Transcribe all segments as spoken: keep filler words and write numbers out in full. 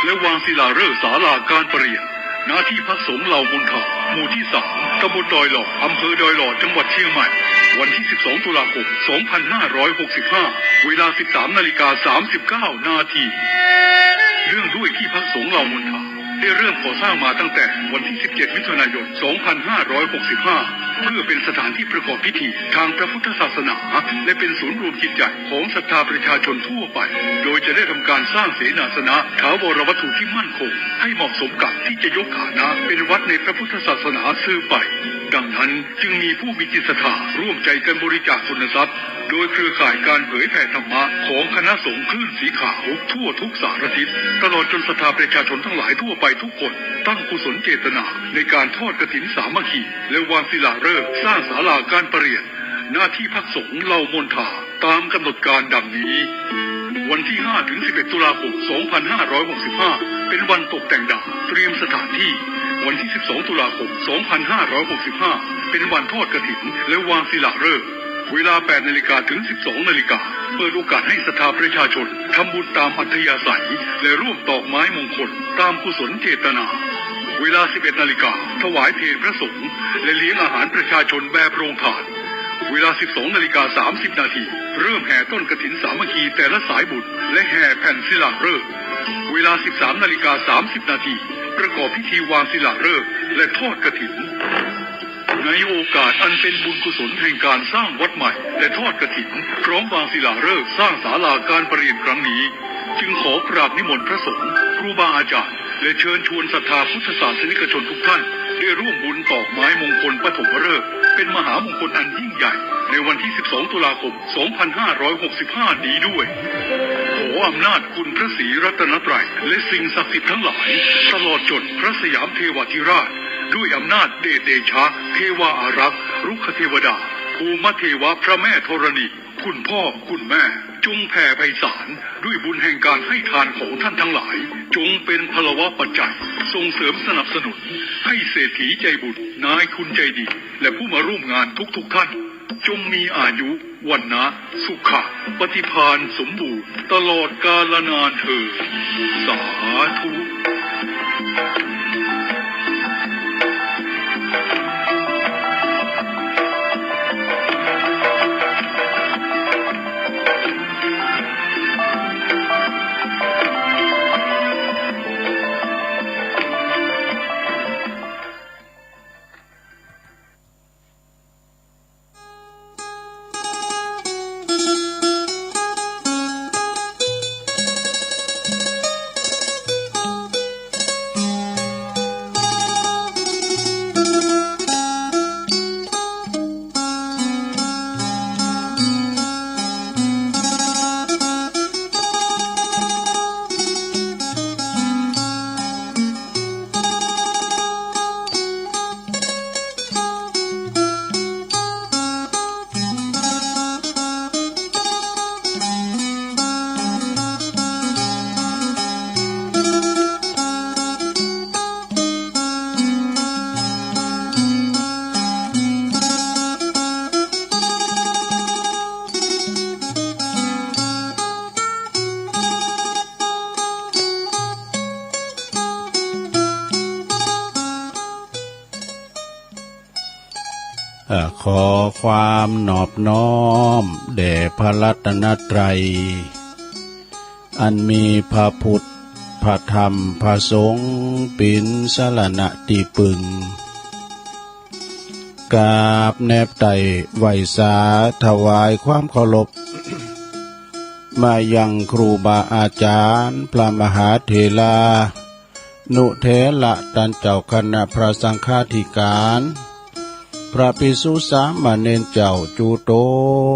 และวางศิลาฤกษ์ศาลาการประเรียน ณ ที่พักสงฆ์เหล่ามณฑา หมู่ที่สาม ตำบลดอยหล่อ อำเภอดอยหล่อ จังหวัดเชียงใหม่ วันที่ สิบสอง ตุลาคม สองพันห้าร้อยหกสิบห้า เวลา สิบสาม นาฬิกา สามสิบเก้า นาที เนื่องด้วยที่พักสงฆ์เหล่ามณฑา ได้เริ่มก่อสร้างมาตั้งแต่วันที่ สิบเจ็ด มิถุนายน สองพันห้าร้อยหกสิบห้า เพื่อเป็นสถานที่ประกอบพิธีทางพระพุทธศาสนา และเป็นศูนย์รวมจิตใจของศรัทธาประชาชนทั่วไป โดยจะได้ทำการสร้างเสนาสนะถาวรวัตถุที่มั่นคง ให้เหมาะสมกับที่จะยกฐานะเป็นวัดในพระพุทธศาสนาสืบไป ดังนั้นจึงมีผู้มีจิตศรัทธาร่วมใจกันบริจาคทุนทรัพย์ โดยเครือข่ายการเผยแผ่ธรรมะของคณะสงฆ์คลื่นสีขาวทั่วทุกสารทิศ ตลอดจนศรัทธาประชาชนทั้งหลายทั่วไปทุกคน ตั้งกุศลเจตนาในการทอดกฐินสามัคคี และวางศิลาฤกษ์สร้างศาลาการประเรียน ณ ที่พักสงฆ์เหล่ามณฑา ตามกำหนดการดังนี้ วันที่ ห้า ถึง สิบเอ็ด ตุลาคม สองพันห้าร้อยหกสิบห้า เป็นวันตกแต่งดาว เตรียมสถานที่ วันที่ สิบสอง ตุลาคม สองพันห้าร้อยหกสิบห้า เป็นวันทอดกฐิน และวางศิลาฤกษ์ เวลา แปด นาฬิกา ถึง สิบสอง นาฬิกา เปิดโอกาสให้ศรัทธาประชาชนทำบุญตามอัธยาศัย และร่วมตอกไม้มงคลตามกุศลเจตนา เวลา สิบเอ็ด นาฬิกา ถวายเพลพระสงฆ์ และเลี้ยงอาหารประชาชนแบบโรงทาน เวลา สิบสอง นาฬิกา สามสิบ นาที เริ่มแห่ต้นกฐินสามัคคีแต่ละสายบุญ และแห่แผ่นศิลาฤกษ์ เวลา สิบสาม นาฬิกา สามสิบ นาที ประกอบพิธีวางศิลาฤกษ์ และทอดกฐิน ในโอกาสอันเป็นบุญกุศลแห่งการสร้างวัดใหม่ และทอดกฐิน พร้อมวางศิลาฤกษ์สร้างศาลาการประเรียนครั้งนี้ จึงขอกราบนิมนต์พระสงฆ์ ครูบาอาจารย์ และเชิญชวนศรัทธาพุทธศาสนิกชนทุกท่าน ได้ร่วมบุญตอกไม้มงคลปฐมฤกษ์ เป็นมหามงคลอันยิ่งใหญ่ ในวันที่ สิบสอง ตุลาคม สองพันห้าร้อยหกสิบห้า นี้ด้วย ขออำนาจคุณพระศรีรัตนตรัย และสิ่งศักดิ์สิทธิ์ทั้งหลาย ตลอดจนพระสยามเทวาธิราช ด้วยอำนาจเดชเดชะ เทวาอารักษ์ รุกขเทวดา ภูมเทวะ พระแม่ธรณี คุณพ่อ คุณแม่ จงแผ่ไพศาลด้วยบุญแห่งการให้ทานของท่านทั้งหลาย จงเป็นพลวปัจจัย ส่งเสริมสนับสนุน ให้เศรษฐีใจบุญ นายทุนใจดี และผู้มาร่วมงานทุกๆท่าน จงมีอายุ วรรณะ สุขะ ปฏิภาณสมบูรณ์ ตลอดกาลนานเทอญ สาธุ เอ่อ ขอความนอบน้อมแด่พระรัตนตรัย อันมีพระพุทธ พระธรรม พระสงฆ์ เป๋นสรณะตี้ปึง กราบแนบไต้ไหว้สาถวายความเคารพ มายังครูบาอาจารย์ พระมหาเถรา นุเถระต้านเจ้าคณะพระสังฆาธิการ พระภิกษุสามเณรเจ้า จุต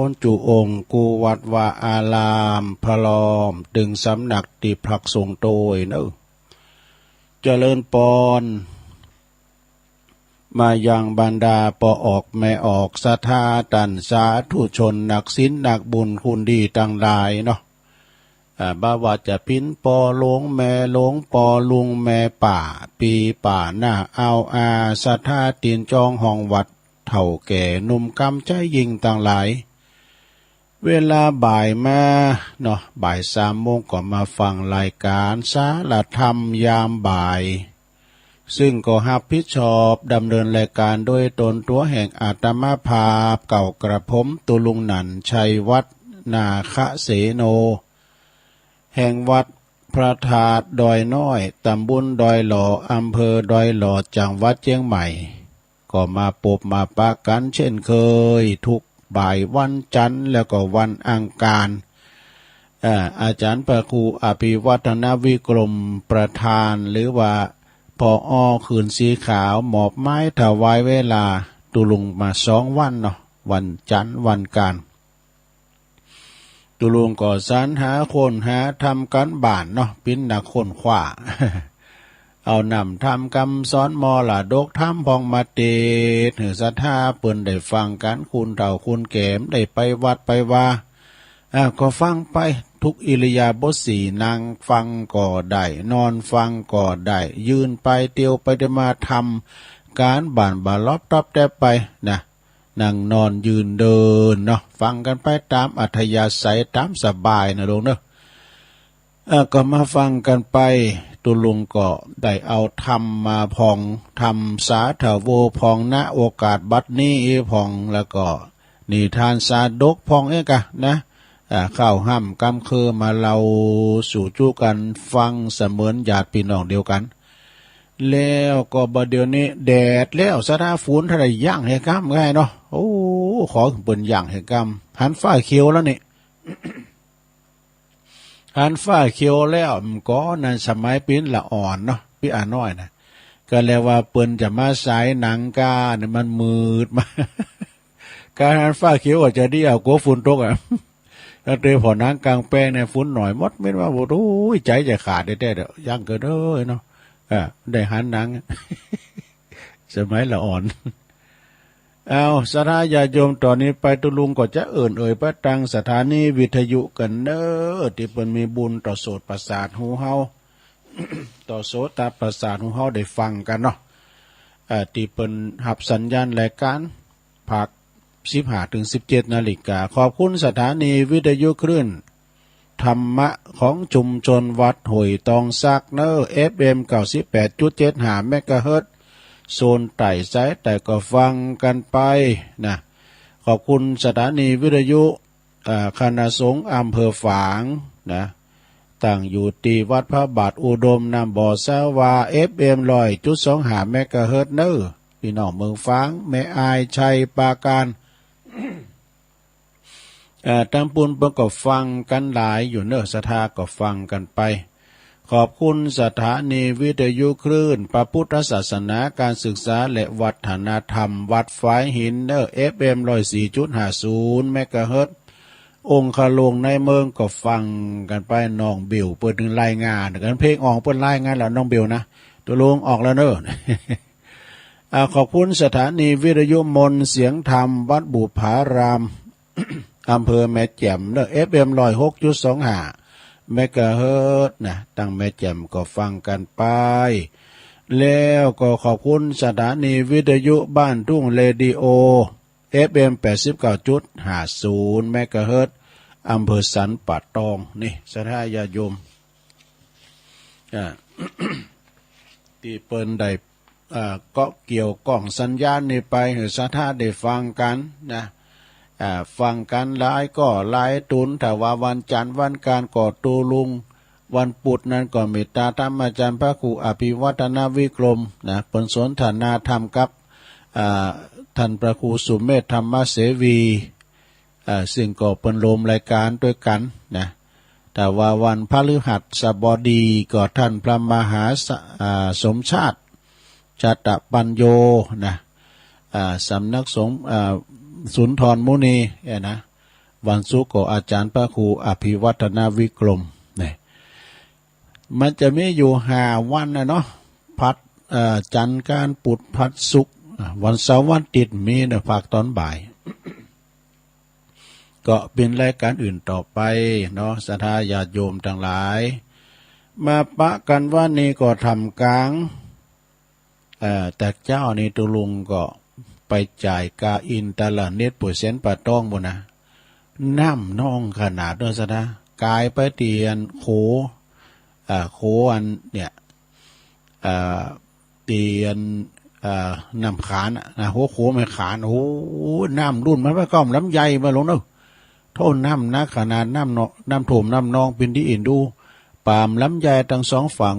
นจุองค์ กู้วัดวาอาราม พร้อมเถิงสำนักตี้พักสงฆ์โตยเนาะ เจริญปอน มายังบรรดาป้อออกแม่ออก ศรัทธาต้านสาธุชน นักศีลนักบุญคุณดีตังหลายเนาะ อ่า บ่ว่าจะเป๋นป้อหลวงแม่หลวง ป้อลุงแม่ป้า ปี้ป้าน้าอาวอา ศรัทธาตี๋นจองห้องวัด เฒ่าแก่หนุ่มกำชายญิงตังหลาย เวลาบ่ายมาเนาะ บ่ายสามโมงก็มาฟังรายการสารธรรมยามบ่าย ซึ่งก็รับผิดชอบดำเนินรายการโดยตนตัวแห่งอาตมาภาพเก่ากระผมตุลุงหนั่นชัยวัฒน์ นาคเสโน แห่งวัดพระธาตุดอยน้อย ตำบลดอยหล่อ อำเภอดอยหล่อ จังหวัดเชียงใหม่ ก็มาปบมาปะกันเช่นเคย ทุกบ่ายวันจันทร์แล้วก็วันอังคาร เอ่อ อาจารย์พระครูอภิวัฒนวิกรมประธาน หรือว่า ผอ.คืนสีขาว มอบหมายถวายเวลาตุลุงมาสองวันเนาะ วันจันทร์วันอังคาร ตุลุงก็สรรหาค้นหาทำการบ้านเนาะ เป็นนักค้นคว้า เอานำธรรมคำสอนมรดกธรรมพ่องมาเตสน์หื้อศรัทธาเปิ้นได้ฟังกัน คนเฒ่าคนแก่ได้ไปวัดไปวา อ่า ก็ฟังไปทุกอิริยาบถสี่ นั่งฟังก็ได้ นอนฟังก็ได้ ยืนไป เตียวไปเตียวมา ทำการบ้านบ่าลอบต๊อบแต๊บไปนะ นั่งนอนยืนเดินเนาะ ฟังกันไปตามอัธยาศัย ตามสบายนะลุงเนาะ เอ่อ ก็มาฟังกันไป ตุลุงก็ได้เอาธรรมมาพ่อง ธรรมสาธโวพ่อง ณ โอกาสบัดนี้พ่อง แล้วก็นิทานสาดกพ่องเองกะนะ อ่า ข้าวห้ำกำคือมาเล่าสู่จู้กันฟังเสมือนญาติพี่น้องเดียวกัน แล้วก็บัดเดี๋ยวนี้แดดแล้วสะท้าฝนเท่าใดย่างแห่งกำไงเนาะ โอ้ ขอเปิ้นย่างแห่งกำ หันฟ้าเขียวแล้วนี่ หันฟ้าเขียวแล้ว มันก็นั่นสมัยปิ้นละอ่อนเนาะ ปิ้นอาน้อยนะ ก็แล้วว่าเปิ้นจะมาสายหนังกาเนี่ยมันมืดมา การหันฟ้าเขียวก็จะดีเอากลัวฝนตกอ่ะ ตั้งแต่พอหนังกลางแปลงเนี่ยฝนหน่อยมด แม่นว่า โอ้ย ใจจะขาดแท้ๆ เด้อ ย่างเกินเอ้ยเนาะ อ่า ได้หันหนัง สมัยละอ่อน เอา ศรัทธาญาติโยม ตอนนี้ไปตุลุงก็จะเอิ่นเอ่ยไปตังสถานีวิทยุกันเนอะ ที่เปิ้นมีบุญต่อโสตประสาทหูเฮา ต่อโสตประสาทหูเฮาได้ฟังกันเนาะ เอ่อ ที่เปิ้นฮับสัญญาณรายการภาคสิบห้าถึงสิบเจ็ดนาฬิกา ขอบคุณสถานีวิทยุคลื่น ธรรมะของชุมชนวัดห้วยตองสักเนอ เอฟเอ็มเก้าสิบแปดจุดเจ็ดห้าเมกะเฮิรตซ์ โซนใต้สายใต้ก็ฟังกันไปนะ ขอบคุณสถานีวิทยุ อ่า คณะสงฆ์อำเภอฝางนะ ตั้งอยู่ที่วัดพระบาทอุดมน้ำบ่อสาวา เอฟเอ็มร้อยจุดสองห้าเมกะเฮิรตซ์เนอ พี่น้องเมืองฝาง แม่อาย ชัยปราการ เอ่อ ตำบลเปิ้นก็ฟังกันหลายอยู่เนอะ ศรัทธาก็ฟังกันไป ขอบคุณสถานีวิทยุคลื่นพระพุทธศาสนาการศึกษาและวัฒนธรรมวัดฝายหินเนอะ เอฟเอ็มร้อยสี่จุดห้าศูนย์เมกะเฮิรตซ์ องคาหลวงในเมืองก็ฟังกันไป น้องบิวเปิ้นถึงรายงานกัน เพลงออกเปิ้นรายงานแล้วน้องบิวนะ ตกลงออกแล้วเนอะ อ่า ขอบคุณสถานีวิทยุมนต์เสียงธรรมวัดบุพาราม อำเภอแม่แจ่มเนอะ เอฟเอ็มร้อยหกจุดสองห้าเมกะเฮิรตซ์นะ ตั้งแม่แจ่มก็ฟังกันไป แล้วก็ขอบคุณสถานีวิทยุบ้านทุ่งเรดิโอ เอฟเอ็มแปดสิบเก้าจุดห้าศูนย์เมกะเฮิรตซ์ อำเภอสันป่าตอง นี่ ศรัทธาญาติโยม อ่า ที่เปิ้นได้ อ่า เกาะเกี่ยวกล้องสัญญาณนี่ไป หื้อศรัทธาได้ฟังกันนะ อ่า ฟังกันหลายก็หลายตน ถ้าว่าวันจันทร์วันอังคารก็ตกลง วันพุธนั้นก็เมตตาธรรมอาจารย์พระครูอภิวัฒนวิกรมนะ เปิ้นสนทนาธรรมกับ อ่า ท่านพระครูสุเมธธรรมเสวี อ่า ซึ่งก็เปิ้นร่วมรายการด้วยกันนะ แต่ว่าวันพฤหัสบดีก็ท่านพระมหาส- อ่า สมชาติ ชาตปัญโญนะ อ่า สำนักสงฆ์ อ่า สุนทรมุนีเนี่ยนะ วันศุกร์ก็อาจารย์พระครูอภิวัฒนวิกรมเนี่ย มันจะมีอยู่ห้าวันนะเนาะ ผัด เอ่อ จันทร์อังคารพุธพฤหัสศุกร์ อ่า วันเสาร์วันอาทิตย์มีนะ ภาคตอนบ่าย ก็เป็นรายการอื่นต่อไปเนาะ ศรัทธาญาติโยมทั้งหลาย มาปะกันวันนี้ก็ท่ามกลาง เอ่อ แต่เจ้านี่ตกลงก็ไปจ่ายค่าอินเทอร์เน็ตป่วยเส้นป่าตองบุญนะ น้ำนองขนาดนั้นซะนะ ก๋ายไปตี้อันโข อ่า โขอันเนี่ย อ่า ตี้อัน อ่า น้ำขานน่ะนะ หัวโขแม่ขาน โอ้ น้ำลุ่นมันไปก้อมลำไยมาหลวงเนาะ โธ่ น้ำหนักขนาด น้ำเนาะ น้ำท่วมน้ำนองเป๋นตี้เอ็นดู ปาล์มลำไยตังสองฝั่ง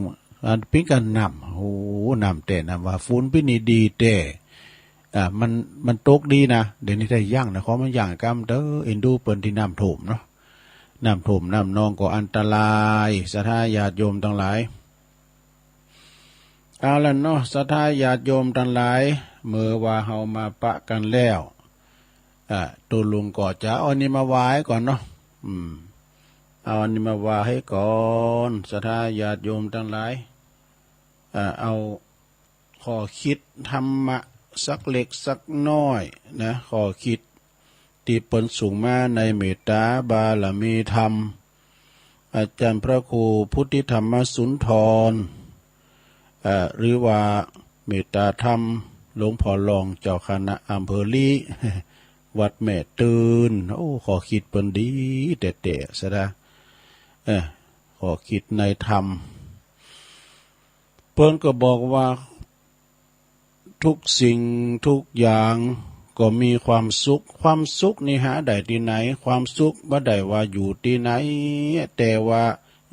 อันปิ้งกั๋นน้ำ โอ้ น้ำแต๊น้ำว่า ฝนปี๋นี้ดีแต๊ อ่า มัน มันตกดีนะ เดี๋ยวนี้ได้ยั้งนะ ขอมันยั้งกำเต๊อะ เอ็นดูเปิ้นตี้น้ำท่วมเนาะ น้ำท่วมน้ำนองก็อันตราย ศรัทธาญาติโยมตังหลาย เอาละเนาะ ศรัทธาญาติโยมตังหลาย เมื่อว่าเฮามาปะกั๋นแล้ว อ่า ตุ๊ลุงก็จะเอาอันนี้มาว่าให้ก่อนเนาะ อืม เอาอันนี้มาว่าให้ก่อน ศรัทธาญาติโยมตังหลาย อ่า เอาข้อคิดธรรมะสักเล็กสักน้อยนะ ข้อคิดตี้เปิ้นส่งมาในเมตตาบารมีธรรม อาจารย์พระครูพุทธิธรรมสุนทร เอ่อ หรือว่าเมตตาธรรม หลวงพ่อรองเจ้าคณะอำเภอลี้ วัดแม่ตื่น โอ้ ข้อคิดเปิ้นดีแต๊ๆ ซะนะ เออ ข้อคิดในธรรม เปิ้นก็บอกว่า ทุกสิ่งทุกอย่างก็มีความสุข ความสุขนี่หาได้ตี้ไหน ความสุขบ่ได้ว่าอยู่ตี้ไหน แต่ว่า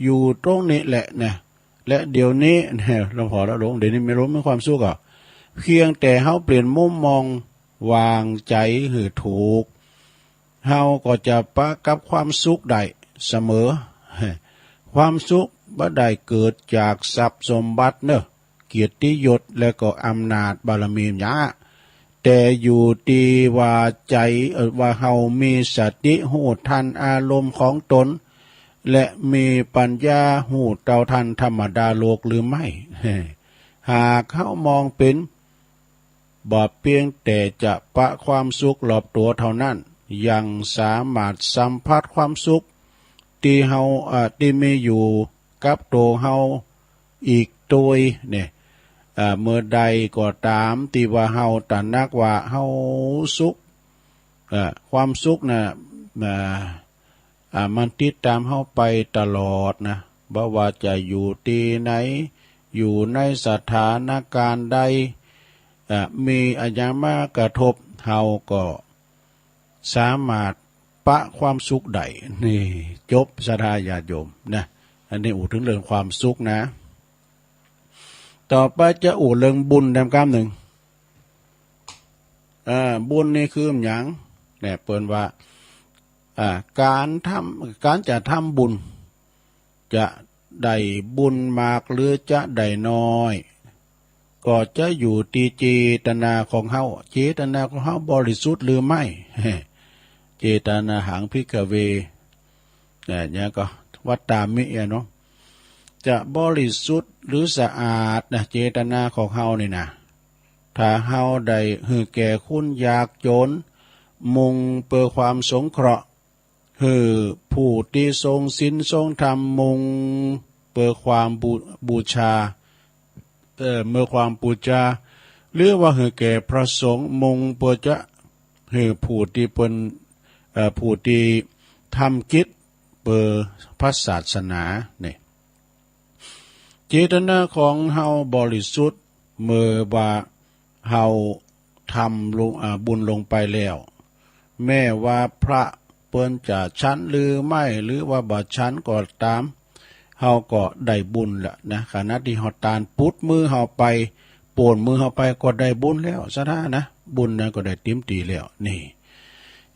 อยู่ตรงนี้แหละนะ และเดี๋ยวนี้ เนี่ย หลวงพ่อละหลง เดี๋ยวนี้มีลมมีความสุขอ่ะ เพียงแต่เฮาเปลี่ยนมุมมอง วางใจ๋หื้อถูก เฮาก็จะปะกับความสุขได้เสมอ ความสุขบ่ได้เกิดจากทรัพย์สมบัติเนอะ เกียรติยศและก็อำนาจบารมีหยัง แต่อยู่ตี้ว่าใจ๋ เอ่อ ว่าเฮามีสติฮู้ทันอารมณ์ของตน และมีปัญญาฮู้เต้าทันธรรมดาโลกหรือไม่ หากเฮามองเป๋น บ่เปียงแต่จะปะความสุขรอบตั๋วเท่านั้น ยังสามารถสัมผัสความสุขตี้เฮา เอ่อ ตี้มีอยู่กับตั๋วเฮาอีกตวยเนี่ย เอ่อ เมื่อใดก็ต๋ามตี้ว่าเฮาตระหนักว่าเฮาสุข เอ่อ ความสุขน่ะ เอ่อ อ่า มันติดต๋ามเฮาไปตลอดนะ บ่ว่าจะอยู่ตี้ไหน อยู่ในสถานการณ์ใด อ่า มีอะหยังมากระทบ เฮาก็สามารถปะความสุขได้ นี่ จบ ศรัทธาญาติโยมนะ อันนี้อู้ถึงเรื่องความสุขนะ ต่อไปจะอู้เรื่องบุญแหมกำนึ่ง อ่า บุญนี่คือหยัง เนี่ย เปิ้นว่า อ่า ก๋านทำ ก๋านจะทำบุญ จะได้บุญมากหรือจะได้น้อย ก็จะอยู่ตี้เจตนาของเฮา เจตนาของเฮาบริสุทธิ์หรือไม่ เจตนาหัง ภิกขเว เนี่ย เนี่ยก็ วัตตามิ อะเนาะ จะบริสุทธิ์หรือสะอาดนะ เจตนาของเฮานี่นะ ถ้าเฮาได้หื้อแก่คนยากจน มุ่งเปื้อความสงเคราะห์ หื้อผู้ตี้ทรงศีลทรงธรรม มุ่งเปื้อความบู บูชา เอ่อ เมื่อความปูจา หรือว่าหื้อแก่พระสงฆ์ มุ่งเปื้อจะหื้อผู้ตี้เปิ้น เอ่อ ผู้ตี้ทำกิจเปื้อพระศาสนา นี่ เจตนาของเฮาบริสุทธิ์ เมื่อว่าเฮาทำลง อ่า บุญลงไปแล้ว แม้ว่าพระเปิ้นจะฉันหรือไม่ หรือว่าบ่ฉันก็ต๋าม เฮาก็ได้บุญละนะ ขณะตี้เฮาตานปุดมือเฮาไป โป้นมือเฮาไป ก็ได้บุญแล้ว ศรัทธานะ บุญนั้นก็ได้เต็มตี้แล้ว นี่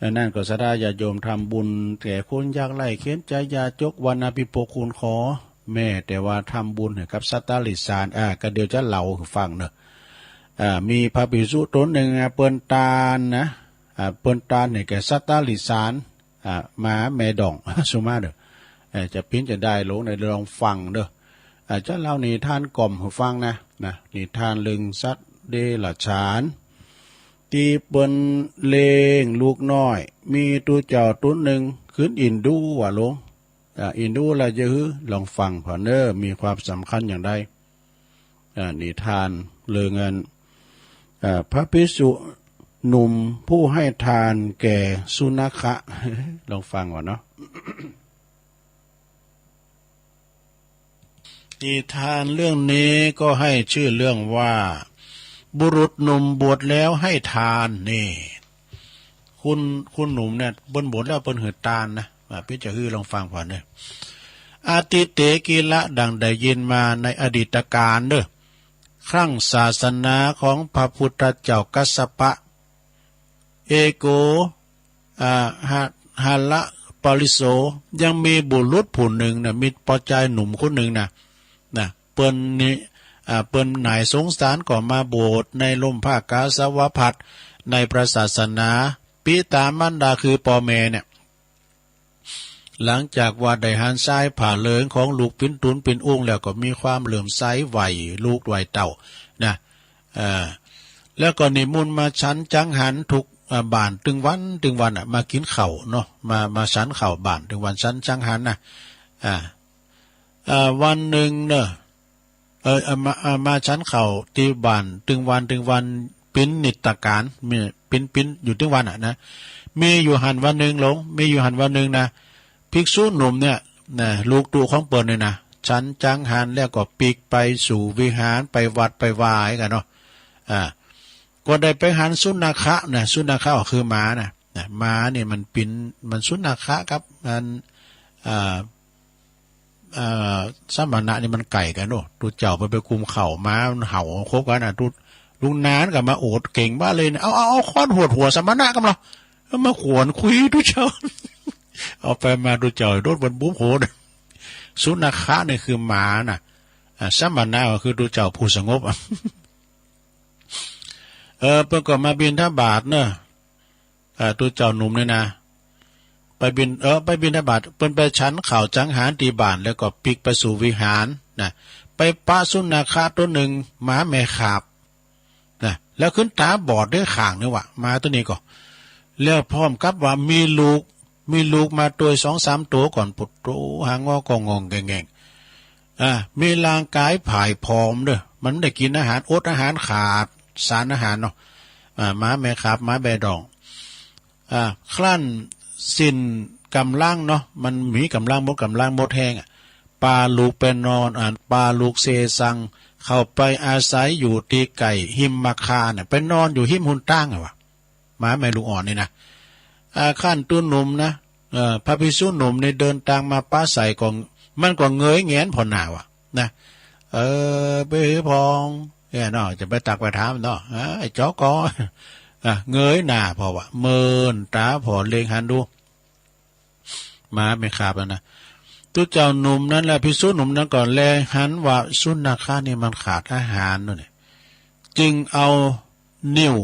อันนั้นก็ศรัทธาญาติโยมทำบุญแก่คนยากไร้ เข็ญใจยากจน วรรณะพิภพคุณขอ แม้แต่ว่าทำบุญให้กับสัตว์ติรัจฉาน อ่า ก็เดี๋ยวจะเล่าหื้อฟังเนาะ อ่า มีพระภิกษุต๋นนึ่ง อ่า เปิ้นตานนะ อ่า เปิ้นตานให้แก่สัตว์ติรัจฉาน อ่า หมาแม่ด้อง สุมาเด้อ เอ่อ จะเป๋นจะได้หลงในลองฟังเด้อ อ่า จะเล่านิทานกล่อมหื้อฟังนะ นะ นิทานเรื่องสัตว์เดรัจฉาน ตี้เปิ้นเลี้ยงลูกน้อย มีตุ๊เจ้าตุ๊นึ่ง ขึ้นอินดูว่าหลง อ่า อินดูละจะหื้อ ลองฟังผ่านเน้อ มีความสำคัญอย่างใด อ่า นิทานเรื่องอัน อ่า พระภิกษุ หนุ่มผู้ให้ทานแก่สุนัขะ ลองฟังก่อนเนาะ นิทานเรื่องนี้ก็ให้ชื่อเรื่องว่า บุรุษหนุ่มบวชแล้วให้ทาน นี่ คุณ คุณหนุ่มเนี่ย เปิ้นบวชแล้วเปิ้นหื้อตานนะ อ่า เปียงจะหื้อ ลองฟังก่อนเด้อ อทิเตกิละ ดังได้ยินมาในอดีตกาลเด้อ ครั้งศาสนาของพระพุทธเจ้ากัสสปะ เอโก อ่า หะ หะละปะริโส ยังมีบุรุษผู้หนึ่งนะ มีปอจายหนุ่มคนหนึ่งนะ นะ เปิ้นนี่ อ่า เปิ้นหนายสงสารก็มาบวชในร่มผ้ากาสาวพัสตร์ ในพระศาสนา ปิตามารดาคือปอแม่เนี่ย หลังจากว่าได้หันสายผ้าเหลืองของลูกปิ่นตุ๊นปิ่นอุ้งแล้วก็มีความเลื่อมใสไหว้ลูกไหว้เต้านะ เอ่อ แล้วก็นิมนต์มาฉันจังหันทุก อ่า บ้านตึงวันตึงวันอะ มากินข้าวเนาะ มา มาฉันข้าวบ้านตึงวันฉันจังหันนะ อ่า อ่า วันหนึ่งเนอะ เออ เอามา เอามาฉันข้าวตี้บ้านตึงวันตึงวัน ปิ๋นนิตการ มี ปิ๋น ปิ๋นอยู่ตึงวันอะนะ มีอยู่หั้นวันหนึ่งหลวง มีอยู่หั้นวันหนึ่งนะ ภิกษุหนุ่มเนี่ยนะ ลูกตุ๊ของเปิ้นเนี่ยนะ ฉันจังหันแล้วก็ปิ๊กไปสู่วิหาร ไปวัดไปวากั๋นเนาะ อ่า ก็ได้ไปหันสุนัขะนะ สุนัขะก็คือหมานะ นะ หมาเนี่ยมันปิ๋น มันสุนัขะกับมัน อ่า เอ่อ สมณะนี่มันไก๋กั๋นเนาะ ตุ๊เจ้าไป ไปกุมข้าว หมามันเห่าคบกั๋นน่ะ ตุ๊ ลูกหนานก็มาโอดเก่งบ้าเลยเนี่ย เอา เอา เอาค้อนหวดหัวสมณะกำลัง เอามาขวนคุยตุ๊เจ้า เอาไปมาตุ๊เจ้าโดนบนบุ้มโหด สุนัขะนี่คือหมาน่ะ อ่า สมณะก็คือตุ๊เจ้าผู้สงบ เออ เปิ้นก็มาบิณฑบาตเนอะ อ่า ตุ๊เจ้าหนุ่มเนี่ยนะ ไปบิณ เออ ไปบิณฑบาต เปิ้นไปฉันข้าวจังหันตี้บ้าน แล้วก็ปิ๊กไปสู่วิหารนะ ไปปะสุนัขะตัวหนึ่ง หมาแม่ขาบนะ แล้วขึ้นต๋าบอดได้ข้างหนึ่งว่ะ หมาตัวนี้ก็ แล้วพร้อมกับว่ามีลูก มีลูกมาตวยสองสามตัวก่อน ปุดโต หางอก็งองแงงแงง อ่า มีร่างกายผายผอมเด้อ มันได้กินอาหาร อดอาหาร ขาดสารอาหารเนาะ อ่า หมาแม่ขาบ หมาแบ่ดอง อ่า ครั้นสิ้นกำลังเนาะ มันมีกำลังหมด กำลังหมดแฮงอะ ปาลูกไปนอน อ่า ปาลูกเสสัง เข้าไปอาศัยอยู่ตี้ใก้ฮิมมะคาเนี่ย ไปนอนอยู่ฮิมหุนตางอะวะ หมาแม่ลูกอ่อนนี่นะ อ่า ครั้นตุ๊หนุ่มนะ เอ่อ พระภิกษุหนุ่มนี่เดินตางมาปะใส่ก็ มันก็เงยแงนผ่อหน้าว่ะ นะ เออ ไปหื้อพอง เนี่ยเนาะ จะไปตักไปถามเนาะ อ่า ไอ้จอกอ อ่ะ เงยหน้าผ่อว่ะ เมินต๋าผ่อเล็งหันดู หมาแม่ขาบแล้วนะ ตุ๊เจ้าหนุ่มนั้นแหละ ภิกษุหนุ่มนั้นก็แลหันว่าสุนัขะนี่มันขาดอาหารนั่นเนี่ย จึงเอา นิ้ว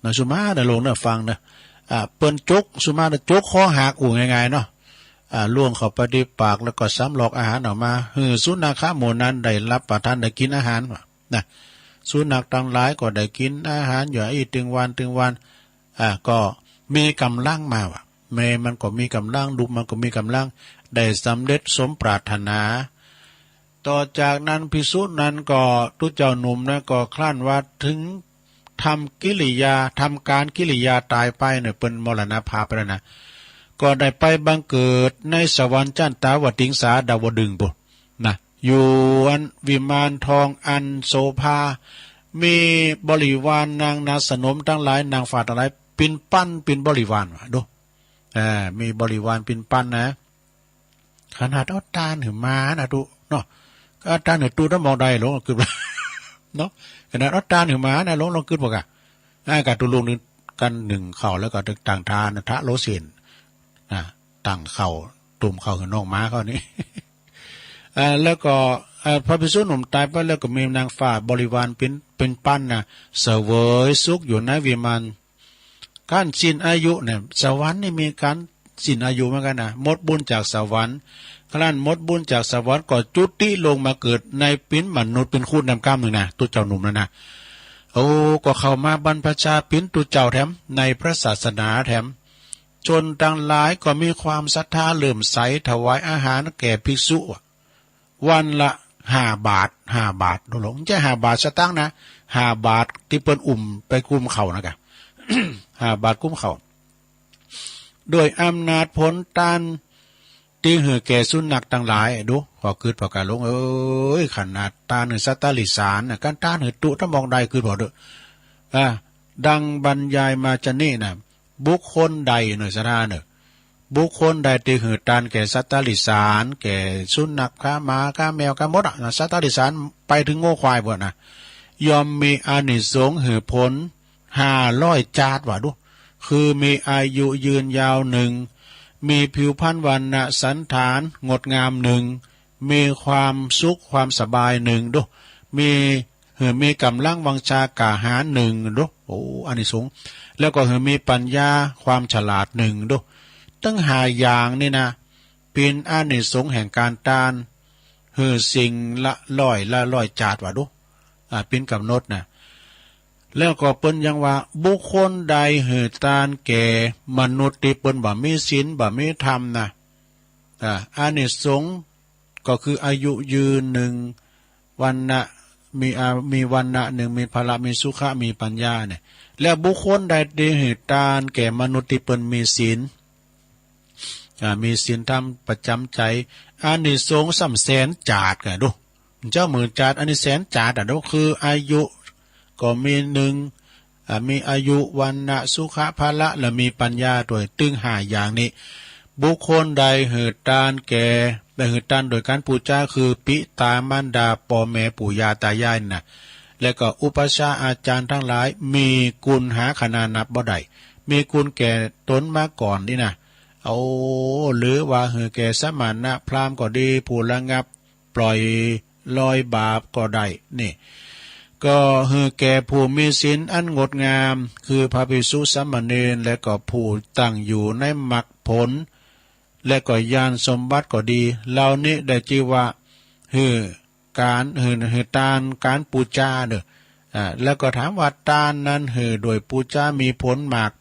นะ สุมาเด้อหลวงเด้อ ฟังเด้อ อ่า เปิ้นจก สุมาเด้อ จกคอหัก อู้ง่ายๆเนาะ อ่า ล่วงเข้าไปตี้ปาก แล้วก็สำรอกอาหารออกมา หื้อสุนัขะหมู่นั้นได้รับประทาน ได้กินอาหารว่ะ นะ สุนัขตังหลายก็ได้กินอาหารอยู่อี้ตึงวันตึงวัน อ่า ก็มีกำลังมาว่ะ แม่มันก็มีกำลัง ลูกมันก็มีกำลัง ได้สำเร็จสมปรารถนา ต่อจากนั้นภิกษุนั้นก็ ตุ๊เจ้าหนุ่มนั้นก็ครั้นว่าถึงทำกิริยา ทำการกิริยาต๋ายไปเนี่ย เปิ้นมรณภาพไปแล้วนะ ก็ได้ไปบังเกิดในสวรรค์จั้นตาวติงสาดาวดึงส์ปู้นนะ อยู่อันวิมานทองอันโสภา มีบริวารนางนาคสนมตังหลาย นางฟ้าตังหลาย ปิ่นปัน ปิ่นบริวารว่ะ ดู อ่า มีบริวารปิ่นปันนะ ขนาดเอาตานหื้อหมานะตุ๊เนาะ ก็เอาตานหื้อตุ๊ ถ้ามองได้หลวงกึ๊ดเนาะ ขนาดเอาตานหื้อหมานะหลวง ลองกึ๊ดบ่กะ อ่า กะตุ๊ลุงนึ่ง กั๋นนึ่งข้าว แล้วก็ตังทานนะ ทะโลเสน อ่า ตังข้าว ต้มข้าวหื้อน้องหมาเขานี่ อ่า แล้วก็ อ่า พระภิกษุหนุ่มต๋ายไปแล้วก็มีนางฟ้าบริวารปิ่น ปิ่นปันนะ เสวยสุขอยู่ในวิมาน การสิ้นอายุเนี่ย สวรรค์นี่มีการสิ้นอายุเหมือนกันนะ หมดบุญจากสวรรค์ ครั้นหมดบุญจากสวรรค์ก็จุติลงมาเกิดในปิ่นมนุษย์ ปิ่นคนแถมกำนึ่งนะ ตุ๊เจ้าหนุ่มนั้นนะ โอ้ ก็เข้ามาบรรพชาปิ่นตุ๊เจ้าแถม ในพระศาสนาแถม ชนตังหลายก็มีความศรัทธาเลื่อมใสถวายอาหารแก่ภิกษุ วันละห้าบาท ห้าบาท ดูหลวง บ่ใจ้ห้าบาทสตางค์นะ ห้าบาทตี้เปิ้นอุ้มไปกุมข้าวนะกะ ห้าบาทกุ้มข้าว ด้วยอำนาจผลตานตี้หื้อแก่สุนัขตังหลาย ดู ขอคืดพอกาหลวงเอ้ย ขนาดตานหื้อสัตว์ตาหลิสารนะ การตานหื้อตุ๊ทั้งหมดได้คืดพอเด้อ อ่า ดังบรรยายมาจะนี้นะ บุคคลใดเนอะ ศรัทธาเนอะ บุคคลใดตี้หื้อตานแก่สัตว์ตาหลิสาร แก่สุนัข ข้าหมา ข้าแมว ข้าหมดอะนะ สัตว์ตาหลิสารไปถึงงัวควายพุ้นนะ ย่อมมีอานิสงส์หื้อผล ห้าร้อยจาติว่าดู คือมีอายุยืนยาวหนึ่ง มีผิวพรรณวรรณะสันฐานงดงามหนึ่ง มีความสุขความสบายหนึ่งดู มี หื้อมีกำลังวังชากล้าหาญหนึ่งดู โอ้ อานิสงส์ แล้วก็หื้อมีปัญญาความฉลาดหนึ่งดู ตึงห้าอย่างนี่นะ เป๋นอานิสงส์แห่งการตาน หื้อสิ่งละร้อยละร้อยจาติว่าดู อ่า เป๋นกำหนดนะ แล้วก็เปิ้นยังว่า บุคคลใดหื้อตานแก่มนุษย์ตี้เปิ้นบ่มีศีลบ่มีธรรมนะ อ่า อานิสงส์ก็คืออายุยืนหนึ่ง วรรณะ มีอา มีวรรณะหนึ่ง มีพละ มีสุขะ มีปัญญาเนี่ย แล้วบุคคลใดตี้หื้อตานแก่มนุษย์ตี้เปิ้นมีศีล อ่า มีศีลธรรมประจำใจ อานิสงส์ซ้ำแสนจาติกันดู เจ้าหมื่นจาติ อันนี้แสนจาติอะดู คืออายุก็มีหนึ่ง อ่า มีอายุ วรรณะ สุขะ พละ และมีปัญญาด้วย ตึงห้าอย่างนี้ บุคคลใดหื้อตานแก่ ได้หื้อตานโดยการปู๋จา คือปิตามารดา ป้อแม่ปู่ย่าตายายนี่นะ และก็อุปัชฌาย์อาจารย์ทั้งหลาย มีคุณหาขนานับบ่ได้ มีคุณแก่ตนมาก่อนนี่นะ เอา หรือว่าหื้อแก่สมณะพราหมณ์ก็ดี ผู้ระงับปล่อยรอยบาปก็ได้ นี่ ก็หื้อแก่ผู้มีศีลอันงดงาม คือพระภิกษุสามเณร และก็ผู้ตั้งอยู่ในมรรคผล และก็ญาณสมบัติก็ดี เหล่านี้ได้จื้อว่าหื้อ การหื้อ หื้อตาน การปู๋จาเนอะ อ่า แล้วก็ถามว่าตานนั้นหื้อโดยปู๋จามีผลมาก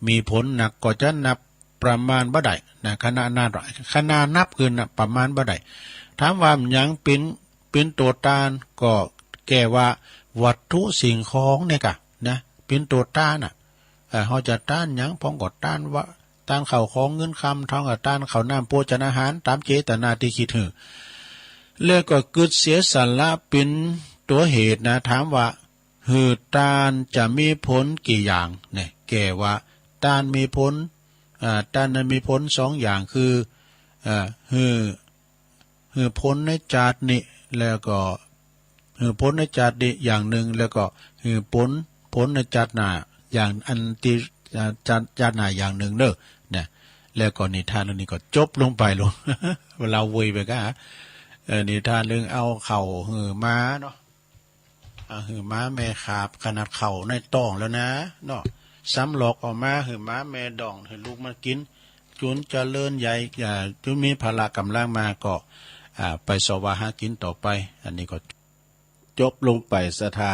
มีผลนักก็จะนับประมาณบ่ได้นะ ขนานับ ขนานับคือนับประมาณบ่ได้ ถามว่าหยังเป๋น เป๋นตั๋วตาน ก็แก้ว่าวัตถุสิ่งของเนี่ยกะนะ เป๋นตั๋วตานน่ะ เอ่อ เฮาจะตานหยัง พ่องก็ตานว่า ตานข้าวของเงินคำ ท้องก็ตานข้าวน้ำโภชนาหาร ตามเจตนาตี้คิดหื้อ แล้วก็กึ๊ดเสียสละเป๋นตั๋วเหตุนะ ถามว่าหื้อตานจะมีผลกี่อย่างเนี่ย แก้ว่าตานมีผล อ่า ตานนั้นมีผลสองอย่าง คือ เอ่อ หื้อ หื้อผลในจาตินี้ แล้วก็หื้อผลในจาตินี้อย่างหนึ่ง แล้วก็หื้อผล ผลในจาติหน้าอย่าง อันตี้ อ่า จาติ จาติหน้าอย่างหนึ่งเนอะ นะ แล้วก็นิทานเรื่องนี้ก็จบลงไปลง เวลาโวยไปก็ เอ่อ นิทานเรื่องเอาข้าวหื้อหมาเนาะ อ่า หื้อหมาแม่ขาบ ขนาดข้าวในต๊องแล้วนะเนาะ ซ้ำหลอกเอามาหื้อหมาแม่ดอง หื้อลูกมันกิน จุนเจริญใหญ่ อ่า จุนมีพละกำลังมาก็ อ่า ไปเสาะหากินต่อไป อันนี้ก็จบลงไป ศรัทธา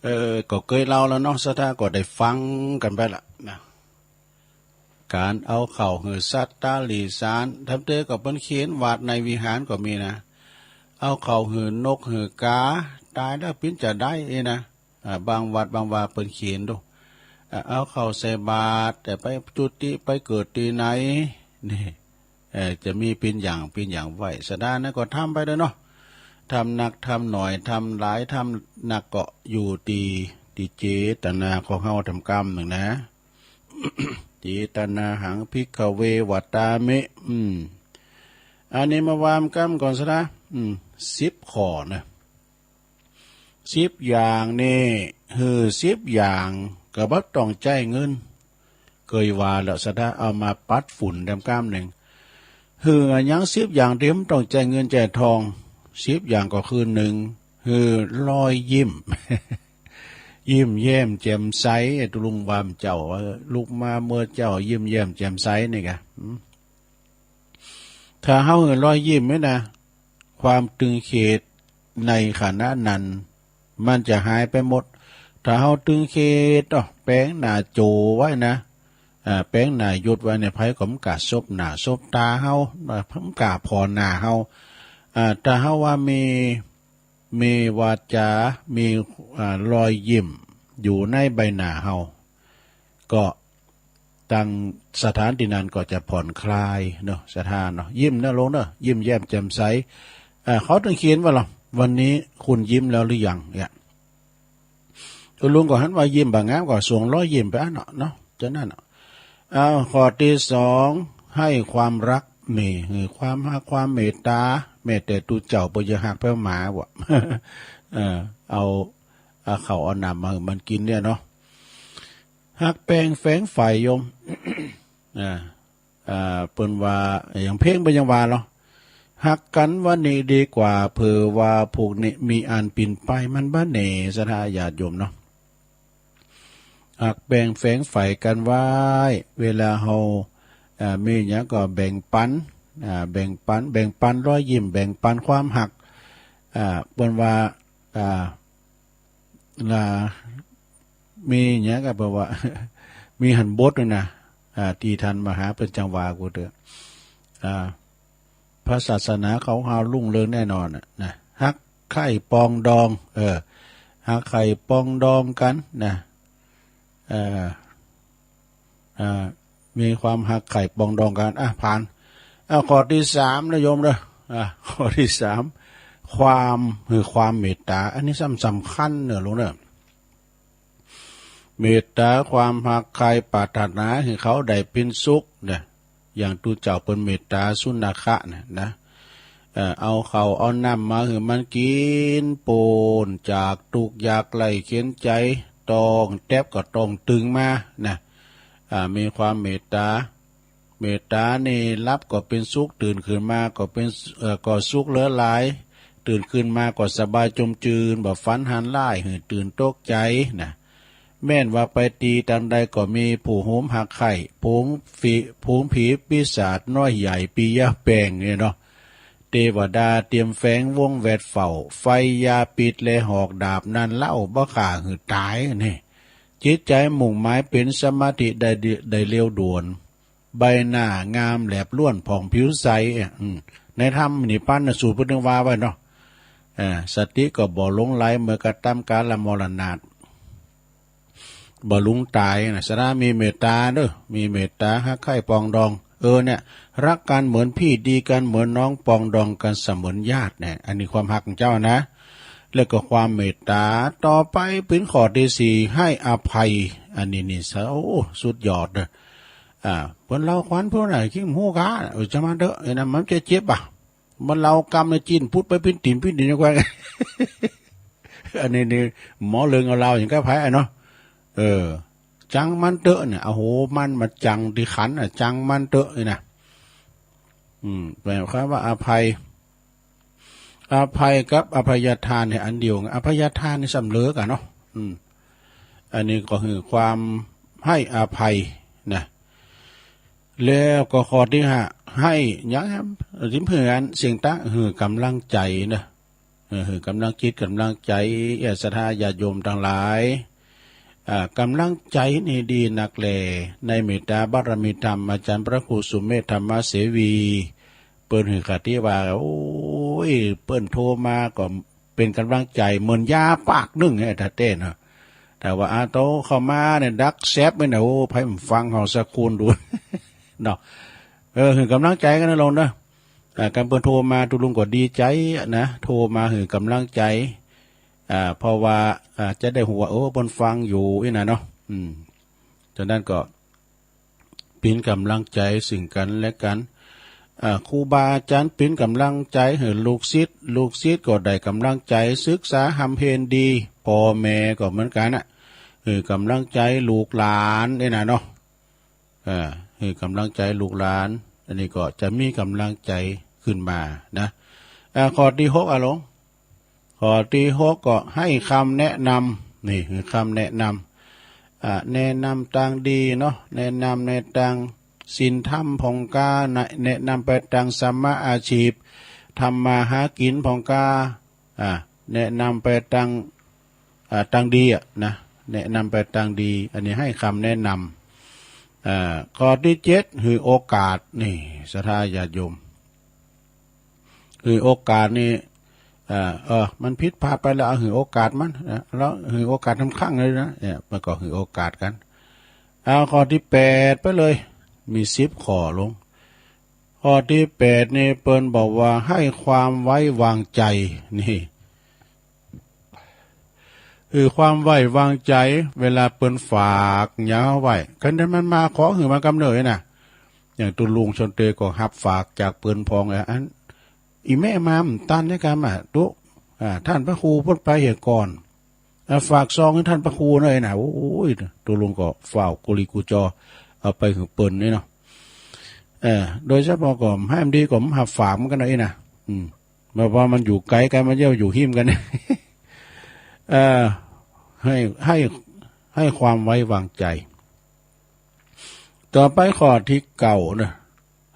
เออ ก็เกยเล่าแล้วเนาะ ศรัทธาก็ได้ฟังกันไปละนะ ก๋านเอาข้าวหื้อสัตว์ตาหลีสาร ทำเตอก็เปิ้นเขียนวัดในวิหารก็มีนะ เอาข้าวหื้อนกหื้อกา ตายแล้วปิ้นจะได้เอนะ อ่า บางวัดบางวาเปิ้นเขียนดู อ่า เอาข้าวใส่บาตร แต่ไปจุติไปเกิดตี้ไหน นี่ เอ่อ จะมีปิ้นอย่างปิ้นอย่างไว้ สะดานั้นก็ทำไปเด้อเนาะ ทำนักทำหน่อย ทำหลายทำนักก็อยู่ตี้ ตี้เจตนาของเฮาทำกรรมหนึ่งนะ เจตนาหัง ภิกขเว วัตตามิ อืม อันนี้มาว่ากันก่อนซะนะ อืม สิบข้อนะ สิบอย่างนี่ หื้อสิบอย่างก็บ่ต้องใจ๊เงิน เกยว่าแล้ว ศรัทธาเอามาปัดฝุ่นแดมก้ามหนึ่ง หื้ออะหยังสิบอย่างตี้บ่ต้องใจ๊เงินใจ๊ทอง สิบอย่างก็คือ หนึ่ง หื้อรอยยิ้ม ยิ้มแย้มแจ่มใส ไอ้ตุลุงว่าเจ้า เออ ลุกมาเมื่อเจ้ายิ้มแย้มแจ่มใสนี่กะ อืม ถ้าเฮาหื้อรอยยิ้มนี่นะ ความตึงเครียดในขณะนั้น มันจะหายไปหมด ถ้าเฮาตึงเครียด อ้อ แป๋งหน้าโจไว้นะ อ่า แป๋งหน้าหยุดไว้เนี่ย ไผก็บ่กล้าสบหน้าสบตาเฮา อ่า บ่กล้าผ่อหน้าเฮา อ่า ถ้าเฮาว่ามี มีวาจา มี อ่า รอยยิ้ม อยู่ในใบหน้าเฮา ก็ ทางสถานที่นั้นก็จะผ่อนคลายเนาะ ศรัทธาเนาะ ยิ้มนะลุงเนาะ ยิ้มแย้มแจ่มใส อ่า เขาถึงเขียนว่าหรอ วันนี้คุณยิ้มแล้วหรือยัง เนี่ย ลุงก็หันว่ายิ้มบ่งามก็ส่งรอยยิ้มไปอันเนาะ เนาะ เจ้านั่นเนาะ เอา ข้อที่สอง ให้ความรัก นี่ คือความฮัก ความเมตตา แม้แต่ตุ๊เจ้าเปิ้นยังฮักแป้วหมาบ่ เออ เอา เอาข้าวเอาน้ำมาให้มันกินเนี่ยเนาะ ฮักแปงแฝงใฝ่โยม อ่า อ่า เปิ้นว่า อย่างเพลงเปิ้นยังว่าเนาะ ฮักกันวันนี้ดีกว่า เผื่อว่าพรุ่งนี้มีอันปิ่นไป มันบ่แน่ ศรัทธาญาติโยมเนาะ ฮักแปงแฝงใฝ่กันไว้ เวลาเฮา อ่า มีหยังก็แบ่งปัน อ่า แบ่งปัน แบ่งปันรอยยิ้ม แบ่งปันความฮัก อ่า เปิ้นว่า อ่า ละ มีหยังก็แปลว่า มีหันบทนึงนะ อ่า ที่ท่านมหาเปิ้นจั่งว่ากูเถอะ อ่า พระศาสนาของเฮารุ่งเรืองแน่นอนน่ะ นะ ฮักใคร่ปรองดอง เออ ฮักใคร่ปรองดองกันนะ เออ อ่า มีความฮักใคร่ปรองดองกัน อ่ะ ผ่าน เอา ข้อที่สามนะโยมเด้อ อ่ะ ข้อที่สาม ความ คือความเมตตา อันนี้สำ สำคัญเนอะลุงเนอะ เมตตาความฮักใคร่ปรารถนาให้เขาได้เป๋นสุขนะ อย่างตุ๊เจ้าเปิ้นเมตตาสุนัขะนะ นะ เอ่อ เอาข้าวเอาน้ำมาให้มันกิ๋น ป๊นจากตุ๊กข์ยากไร้เข็ญใจ๋ ต้องแต๊บก็ต้องตึงมานะ อ่า มีความเมตตา เมตตานี่หลับก็เป๋นสุข ตื่นขึ้นมาก็เป๋น เอ่อ ก็สุขเหลือหลาย ตื่นขึ้นมาก็สบายจมจืน บ่ฝันหันร้ายหื้อตื่นตกใจ๋นะ แม่นว่าไปตี้ตางใดก็มีผู้โหมฮักใคร่ ฝูงผี ฝูงผีปีศาจน้อยใหญ่ปียะแปงเนี่ยเนาะ เตวดาเตรียมแฝงวงแวดเฝ้า ไฟยาพิษและหอกดาบนั้นเล่าบ่ฆ่าหื้อต๋ายนี่ จิตใจ๋มุ่งหมายเป๋นสมาธิได้ ได้เร็วด่วน ใบหน้างามแหลบล้วนผ่องผิวใส อ่ะ อืม ในธรรมนิพพานสูตรเปิ้นยังว่าไว้เนาะ อ่า สติก็บ่หลงไหลเมื่อกระทำกาลมรณาต บ่หลงต๋ายนะ สะนั้นมีเมตตาเด้อ มีเมตตาฮักใคร่ปรองดอง เออเนี่ย รักกันเหมือนพี่ ดีกันเหมือนน้อง ปรองดองกันเสมือนญาติเนี่ย อันนี้ความฮักของเจ้านะ แล้วก็ความเมตตา ต่อไปเป๋นข้อที่สี่ ให้อภัย อันนี้นี่ โอ้ สุดยอดเด้อ อ่า เปิ้นเล่าขวัญเปิ้นน่ะ คิงฮู้กา เออ จะมาเถอะ ไอ้นั่นมันจะเจ็บอ่ะ มันเล่ากำในจีนพุดไปปิ้นตี๋นปิ้นตี๋นอยู่กว่า อันนี้นี่ หมอเลิงเอาเล่าอย่างกับไผอ่ะเนาะ เออ จังมันเถอะเนี่ย โอ้โห มันมาจังตี้ขันอ่ะ จังมันเถอะนี่นะ อืม แปลความว่าอภัย อภัยกับอภัยทานเนี่ยอันเดียวกัน อภัยทานนี่สำเร็จกันเนาะ อืม อันนี้ก็คือความให้อภัยนะ แล้วก็ข้อที่ห้า ให้หยังครับ สิ่งเพื่อนสิ่งต่าง หื้อกำลังใจ๋นะ เออ หื้อกำลังจิตกำลังใจ๋ เออ ศรัทธาญาติโยมตังหลาย อ่า กำลังใจ๋นี่ดีนักแล ในเมตตาบารมีธรรม อาจารย์พระครูสุเมธธรรมเสวี เปิ้นหื้อคติว่า โอ้ย เปิ้นโทรมาก็เป๋นกำลังใจ๋เหมือนยาปากนึ่งเนี่ย ถ้าแต๊เนาะ แต่ว่าอาโตเข้ามาเนี่ย ดักแซบเนี่ยนะ โอ้ ไผมันฟังเฮาสักคนดู เนาะ เออ หื้อกำลังใจ๋กันนะลงเนาะ อ่า กันเปิ้นโทรมา ตุ๊ลุงก็ดีใจ๋อะนะ โทรมาหื้อกำลังใจ๋ อ่า เพราะว่า อ่า จะได้ฮู้ว่า เออ เปิ้นฟังอยู่อี้นะเนาะ อืม ฉะนั้นก็ เป๋นกำลังใจ๋ซึ่งกันและกัน อ่า ครูบาอาจารย์เป๋นกำลังใจ๋หื้อลูกศิษย์ ลูกศิษย์ก็ได้กำลังใจ๋ศึกษาฮำเพ็ญดี พ่อแม่ก็เหมือนกันน่ะ หื้อกำลังใจ๋ลูกหลานนี่นะเนาะ อ่า หื้อกำลังใจ๋ลูกหลาน อันนี้ก็จะมีกำลังใจ๋ขึ้นมานะ อ่า ข้อที่หก อะหลวง ข้อที่หกก็ให้คำแนะนำ นี่คือคำแนะนำ อ่า แนะนำตางดีเนาะ แนะนำในตางศีลธรรมผ่องกา แนะ แนะนำไปตางสัมมาอาชีพ ทำมาหากิ๋นผ่องกา อ่า แนะนำไปตาง อ่า ตางดีอะนะ แนะนำไปตางดี อันนี้ให้คำแนะนำ อ่า ข้อที่เจ็ด หื้อโอกาส นี่ ศรัทธาญาติโยม หื้อโอกาสนี่ เออ เออ มันผิดพลาดไปแล้ว เอาหื้อโอกาสมันนะ แล้วหื้อโอกาสทำครั้งเลยนะ เนี่ย มันก็หื้อโอกาสกัน เอาข้อที่แปดไปเลย มีสิบข้อลง ข้อที่แปดนี่เปิ้นบอกว่าให้ความไว้วางใจ นี่ คือความไว้วางใจ เวลาเปิ้นฝากหยังเอาไว้ คันใดมันมาขอหื้อมากำเนิดนะ อย่างตุ๊ลุงชนเตก็ฮับฝากจากเปิ้นพอง อ่ะ อัน อีแม่มามันตันในกรรมอ่ะ ตุ๊ อ่า ท่านพระครูเปิ้นไปเหียก่อน อ่า ฝากซองให้ท่านพระครูหน่อยนะ โอ้ย ตุ๊ลุงก็ฟ้าวกุลีกุจอ เอาไปหื้อเปิ้นนี่เนาะ เออ โดยเฉพาะก็ให้มันดีก็มันฮับฝากมันกันหน่อยนะ อืม แบบว่ามันอยู่ไกลกัน มันเยี่ยวอยู่หิมกัน เออ ให้ ให้ ให้ความไว้วางใจ ต่อไปข้อที่เก้านะ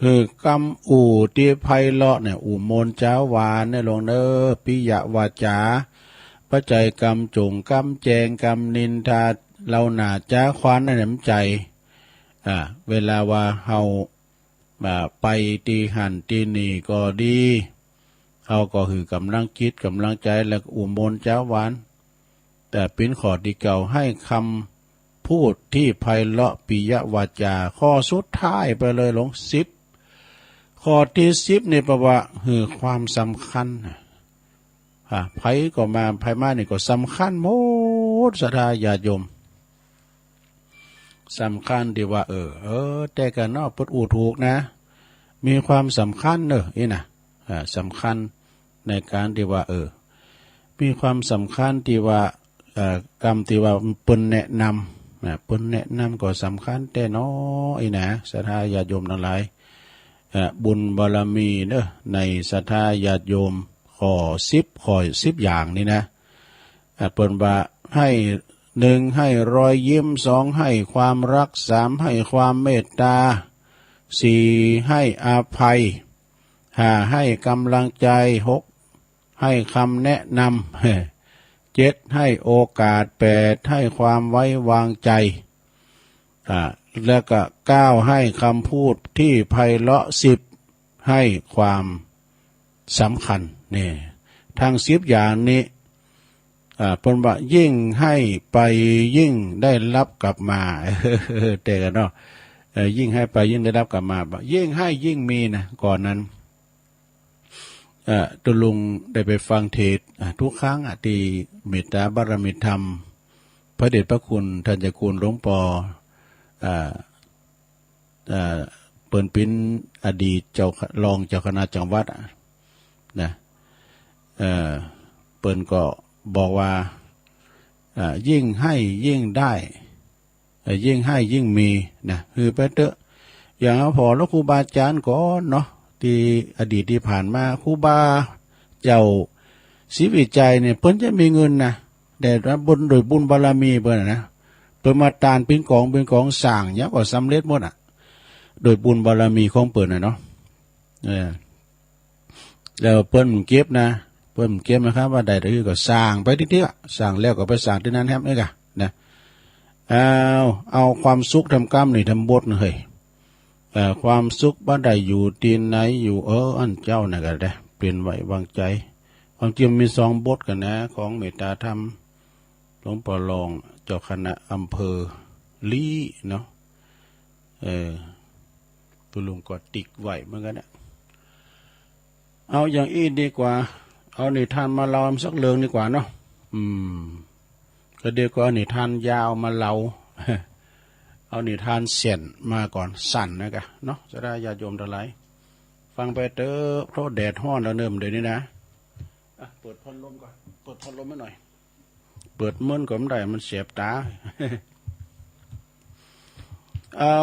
คือกำอู้ตี้ไพเราะเนี่ย อู้มนต์จาหวานเนี่ยลงเนอ ปิยวาจา บ่ใจ้กำจ๋งกำแจง กำนินทา เล่าหน้าจาขวัญ อันนั้นบ่ใจ้ อ่า เวลาว่าเฮา อ่า ไปตี้หั้นตี้นี่ก็ดี เฮาก็หื้อกำลังจิตกำลังใจ แล้วก็อู้มนต์จาหวาน แต่เป๋นข้อที่เก้า ให้คำพูดที่ไพเราะ ปิยวาจา ข้อสุดท้ายไปเลยลง สิบ ข้อที่สิบนี่แปลว่าหื้อความสำคัญนะ อ่า ไผก็มา ไผมานี่ก็สำคัญหมด ศรัทธาญาติโยม สำคัญตี้ว่า เออ เออ แต่ก็เนาะ เปิ้นอู้ถูกนะ มีความสำคัญเนอะ อี้นะ อ่า สำคัญในการตี้ว่า เออ มีความสำคัญตี้ว่า เอ่อ กำตี้ว่าเปิ้นแนะนำ นะ เปิ้นแนะนำก็สำคัญแต๊เนาะ อี้นะ ศรัทธาญาติโยมทั้งหลาย เอ่อ บุญบารมีเนอะ ในศรัทธาญาติโยม ข้อสิบ ข้อสิบอย่างนี่นะ อ่ะ เปิ้นว่าให้ หนึ่ง ให้รอยยิ้ม สอง ให้ความรัก สาม ให้ความเมตตา สี่ ให้อภัย ห้า ให้กำลังใจ หก ให้คำแนะนำ เจ็ด ให้โอกาส แปด ให้ความไว้วางใจ อ่า แล้วก็ เก้า ให้คำพูดที่ไพเราะ สิบ ให้ความสำคัญ นี่ ทั้งสิบอย่างนี้ อ่า เปิ้นว่ายิ่งให้ไปยิ่งได้รับกลับมา แต่กันเนาะ เอ่อ ยิ่งให้ไปยิ่งได้รับกลับมา ยิ่งให้ยิ่งมีนะ ก่อนนั้น เอ่อ ตุ๊ลุงได้ไปฟังเทศน์ อ่า ทุกครั้ง อ่ะ ตี้เมตตาบารมีธรรม พระเดชพระคุณ ท่านเจ้าคุณหลวงปอ อ่า อ่า เปิ้นเป๋นอดีตเจ้า รองเจ้าคณะจังหวัดอะ นะ เอ่อ เปิ้นก็บอกว่า อ่า ยิ่งให้ยิ่งได้ เอ่อ ยิ่งให้ยิ่งมี นะ หื้อไปเต๊อะ อย่างเฮาผ่อหลวงครูบาอาจารย์ก่อนเนาะ ตี้อดีตตี้ผ่านมา ครูบาเจ้าศรีวิชัยเนี่ย เปิ้นจะมีเงินนะ แต่ว่าบุญ โดยบุญบารมีเปิ้นน่ะนะ เปิ้นมาตานเป๋นกองเป๋นกอง สร้างหยังก็สำเร็จหมดอะ โดยบุญบารมีของเปิ้นน่ะเนาะ เออ แล้วเปิ้นเก็บนะ เปิ้นเก็บนะครับ ว่าได้เท่าใดก็สร้างไปตี้ๆ อะ สร้างแล้วก็ไปสร้างตี้นั้นแฮมเอ้ยกะ นะ เอา เอาความสุขทำกำนี่ทำบทนะเฮ้ย เอ่อ ความสุขบ่ได้อยู่ตี้ไหน อยู่ เออ อันเจ้าน่ะก็ได้ เปลี่ยนไว้วางใจ ความจริงมันมีสองบทกันนะ ของเมตตาธรรม หลวงปอรอง เจ้าคณะอำเภอลี้เนาะ เออ ตุ๊ลุงก็ติ๊กไว้เหมือนกันนะ เอาอย่างอี้ดีกว่า เอานิทานมาเล่าสักเรื่องดีกว่าเนาะ อืม ก็เดี๋ยวก็เอานิทานยาวมาเล่า เอานิทานเสี้ยนมาก่อน สั้นนะกะเนาะ ศรัทธาญาติโยมทั้งหลาย ฟังไปเต๊อะ เพราะแดดฮ้อนแล้วเนิ่มเดี๋ยวนี้นะ อ่ะ เปิดพัดลมก่อน เปิดพัดลมให้หน่อย เปิดเมินก็บ่ได้ มันแสบตา เอา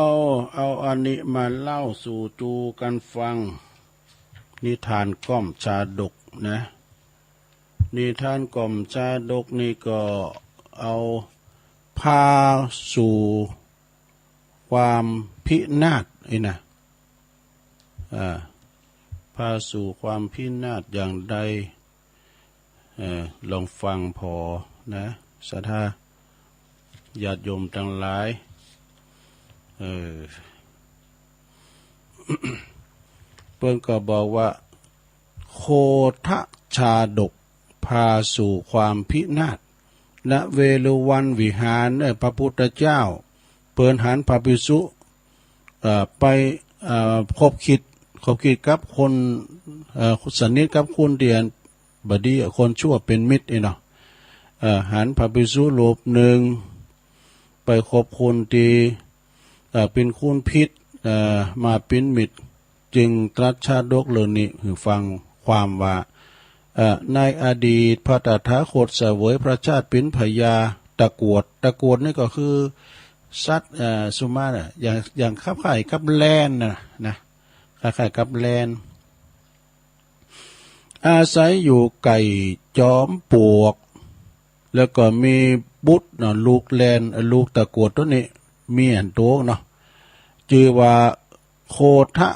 เอาอันนี้มาเล่าสู่ตูกันฟัง นิทานก้อมชาดกนะ นิทานก้อมชาดกนี่ก็เอาพาสู่ความพินาศนี่นะ อ่า พาสู่ความพินาศอย่างใด เอ่อ ลองฟังผ่อนะ ศรัทธาญาติโยมทั้งหลาย เอ่อ เปิ้นก็บอกว่า โคทะชาดก พาสู่ความพินาศ ณ เวฬุวันวิหาร เออ พระพุทธเจ้า เปิ้นหันพระภิกษุ เอ่อ ไป เอ่อ คบคิด คบคิดกับคน เอ่อ สนิทกับคนที่บ่ดี คนชั่วเป็นมิตรนี่เนาะ เอ่อ หันพระภิกษุรูปหนึ่ง ไปคบคนที่ เอ่อ เป็นคนผิด เอ่อ มาเป็นมิตร จึงตรัสชาดกเรื่องนี้หื้อฟังความว่า เอ่อ ในอดีตพระตถาคตเสวยพระชาติเป็นพญาตะกรวด ตะกรวดนี่ก็คือสัตว์ เอ่อ สุมาน่ะ อย่าง อย่างคล้ายๆกับแลนน่ะนะ คล้ายๆกับแลน อาศัยอยู่ใกล้จอมปลวก แล้วก็มีบุตรเนาะ ลูกแลน ลูกตะกรวดตัวนี้ มีอันโตเนาะ จื่อว่าโคทะ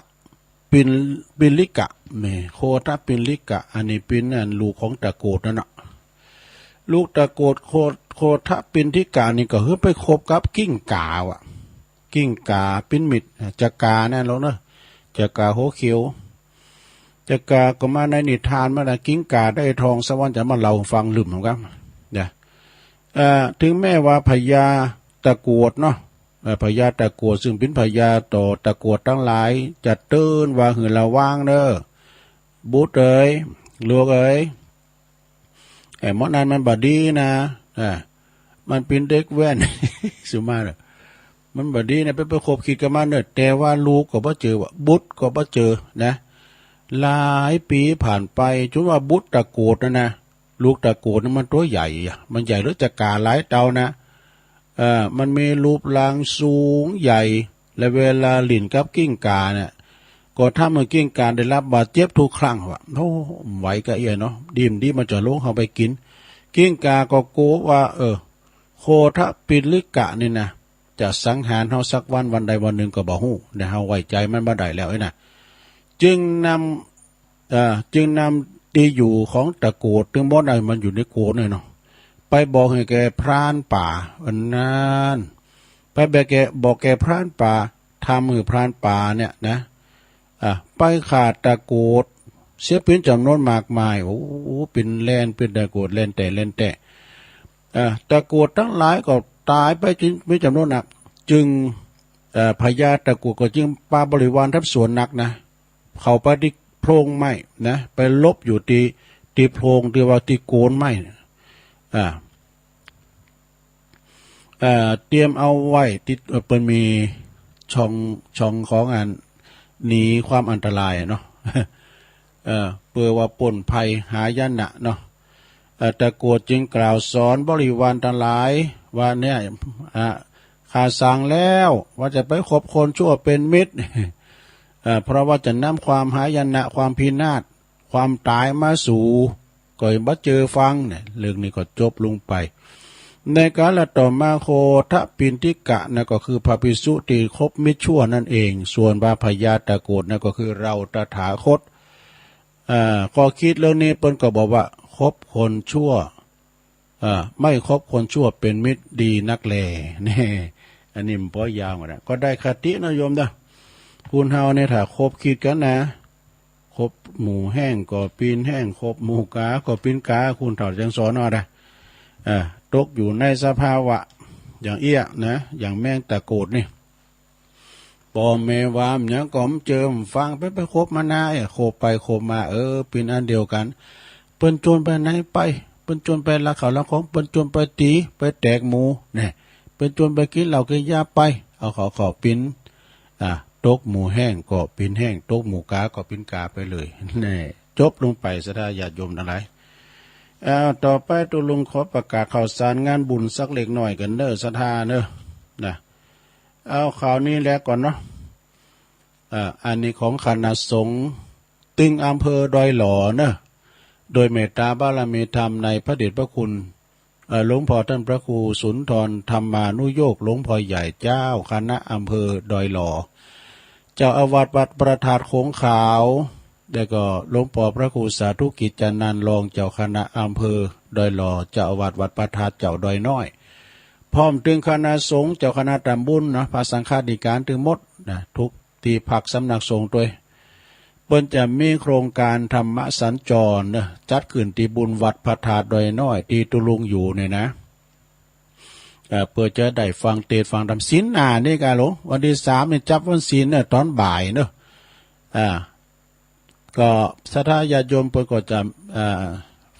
ปิล ปิลิกะ นี่ โคทะปิลิกะ อันนี้เป็นอันลูกของตะกรวดนั่นน่ะ ลูกตะกรวดโค โคทะปิลิกะนี่ก็คือไปคบกับกิ้งก่าว่ะ กิ้งก่าเป็นมิตร จะกาแน่นอนเนอะ จะกาหัวเขียว จะกาก็มาในนิทานมาละ กิ้งก่าได้ทองสวรรค์จะมาเล่าฟังลืมเหมือนกันนะ เอ่อ ถึงแม้ว่าพญาตะกรวดเนาะ เอ่อ พญาตะกรวดซึ่งเป็นพญาต่อตะกรวดทั้งหลาย จะเตือนว่าหื้อระวังเนอะ บุตรเอ๋ย ลูกเอ๋ย ไอ้หมอนั้นมันบ่ดีนะ อ่า มันเป็นเด็กแว้น สุมาเนอะ มันบ่ดีนะ ไป ไปคบคิดกับมันเนอะ แต่ว่าลูกก็บ่เจอว่ะ บุตรก็บ่เจอนะ หลายปีผ่านไป จนว่าบุตรตะกรวดนั่นนะ ลูกตะกรวดนี่มันตัวใหญ่อะ มันใหญ่กว่าจะกาหลายเต้านะ เอ่อ มันมีรูปร่างสูงใหญ่ และเวลาหลิ้นกับกิ้งก่าเนี่ย ก็ทำให้กิ้งก่าได้รับบาดเจ็บทุกครั้งว่ะ โอ้ ไหวกะเอี้ยเนาะ ดีมดีมันจะลงเข้าไปกิน กิ้งก่าก็กลัวว่า เออ โคทะปิลิกะนี่นะ จะสังหารเฮาสักวัน วันใดวันหนึ่งก็บ่ฮู้ แต่เฮาไว้ใจมันบ่ได้แล้วไอ้นะ จึงนำ เอ่อ จึงนำที่อยู่ของตะกรวดทั้งหมดน่ะ มันอยู่ในกรวดเนี่ยเนาะ ไปบอกให้แก่พรานป่า อันนั้น ไปบอกแก่ บอกแก่พรานป่า ทำให้พรานป่าเนี่ยนะ อ่ะ ไปฆ่าตะกรวดเสียเป็นจำนวนมากมาย โอ้ เป็นแลน เป็นตะกรวดแลนแต่แลนแต่ อ่ะ ตะกรวดทั้งหลายก็ตายไปจนมีจำนวนนัก จึง เอ่อ พญาตะกรวดก็จึงปาบริวารทัพส่วนนักนะ เข้าไปที่โพรงไม้นะ ไปหลบอยู่ที่ ที่โพรงที่ว่าที่โคนไม้ อ่า อ่า เตรียมเอาไว้ที่ เอ่อ เปิ้นมีช่อง ช่องของอันหนีความอันตรายเนาะ เอ่อ เพื่อว่าปลอดภัยหายนะเนาะ เอ่อ ตะกรวดจึงกล่าวสอนบริวารทั้งหลายว่าเนี่ย อ่ะ ข้าสั่งแล้วว่าจะไปคบคนชั่วเป็นมิตร เอ่อ เพราะว่าจะนำความหายนะ ความพินาศ ความตายมาสู่ ก็บ่เจอฟังเนี่ย เรื่องนี้ก็จบลงไป ในกาลต่อมาโคทะปินทิกะนะก็คือพระภิกษุที่คบมิตรชั่วนั่นเอง ส่วนว่าพญาตะกรวดนะก็คือเราตถาคต อ่า ก็คิดเรื่องนี้เปิ้นก็บอกว่าคบคนชั่ว อ่า ไม่คบคนชั่วเป็นมิตรดีนักแล นี่ อันนี้มันพอยาวหมดนะ ก็ได้คตินะโยมนะ คนเฮาเนี่ยถ้าคบคิดกันนะ คบหมู่แห้งก็ปีนแห้ง คบหมู่กาก็ปีนกา คนเฒ่าจั่งสอนเอานะ อ่า ตกอยู่ในสภาวะอย่างเอี้ยนะ อย่างแมงตะกรวดนี่ ป้อแม่ว่าหยังก็บ่เจอบ่ฟัง ไป ไปคบมานา เอ้ย คบไปคบมา เออ เป็นอันเดียวกัน เปิ้นชวนไปไหนไป เปิ้นชวนไปลักข้าวลักของ เปิ้นชวนไปตี๋ ไปแตกหมู่ แน่ เปิ้นชวนไปกินเหล้ากินยาไป เอาเขาเข้าปิ้น อ่า ตกหมู่แห้งก็ปิ้นแห้ง ตกหมู่กาก็ปิ้นกาไปเลย แน่ จบลงไป ศรัทธาญาติโยมทั้งหลาย อ่า ต่อไปตุ๊ลุงขอประกาศข่าวสารงานบุญสักเล็กน้อยกันเด้อ ศรัทธาเด้อ นะ เอาข่าวนี้แลก่อนเนาะ อ่า อันนี้ของคณะสงฆ์ตึงอำเภอดอยหล่อเนอะ โดยเมตตาบารมีธรรมในพระเดชพระคุณ เอ่อ หลวงพ่อท่านพระครูสุนทรธรรมานุโยค หลวงพ่อใหญ่เจ้าคณะอำเภอดอยหล่อ เจ้าอาวาสวัดพระธาตุโขงขาว แล้วก็หลวงพ่อพระครูสาธุกิจจานันท์ รองเจ้าคณะอำเภอดอยหล่อ เจ้าอาวาสวัดพระธาตุเจ้าดอยน้อย พร้อมถึงคณะสงฆ์ เจ้าคณะตำบลเนาะ พระสังฆาธิการทั้งหมดนะ ทุกที่พักสำนักสงฆ์ตวย เปิ้นจะมีโครงการธรรมสัญจรเนอะ จัดขึ้นตี้บุญวัดพระธาตุดอยน้อยตี้ตุ๊ลุงอยู่นี่นะ เอ่อ เปื้อจะได้ฟังเตสน์ฟังธรรมศีลหน้านี่กาหลง วันตี้สามนี่จับวันศีลเนอะ ตอนบ่ายเนอะ อ่า ก็ศรัทธาญาติโยมเปิ้นก็จะ อ่า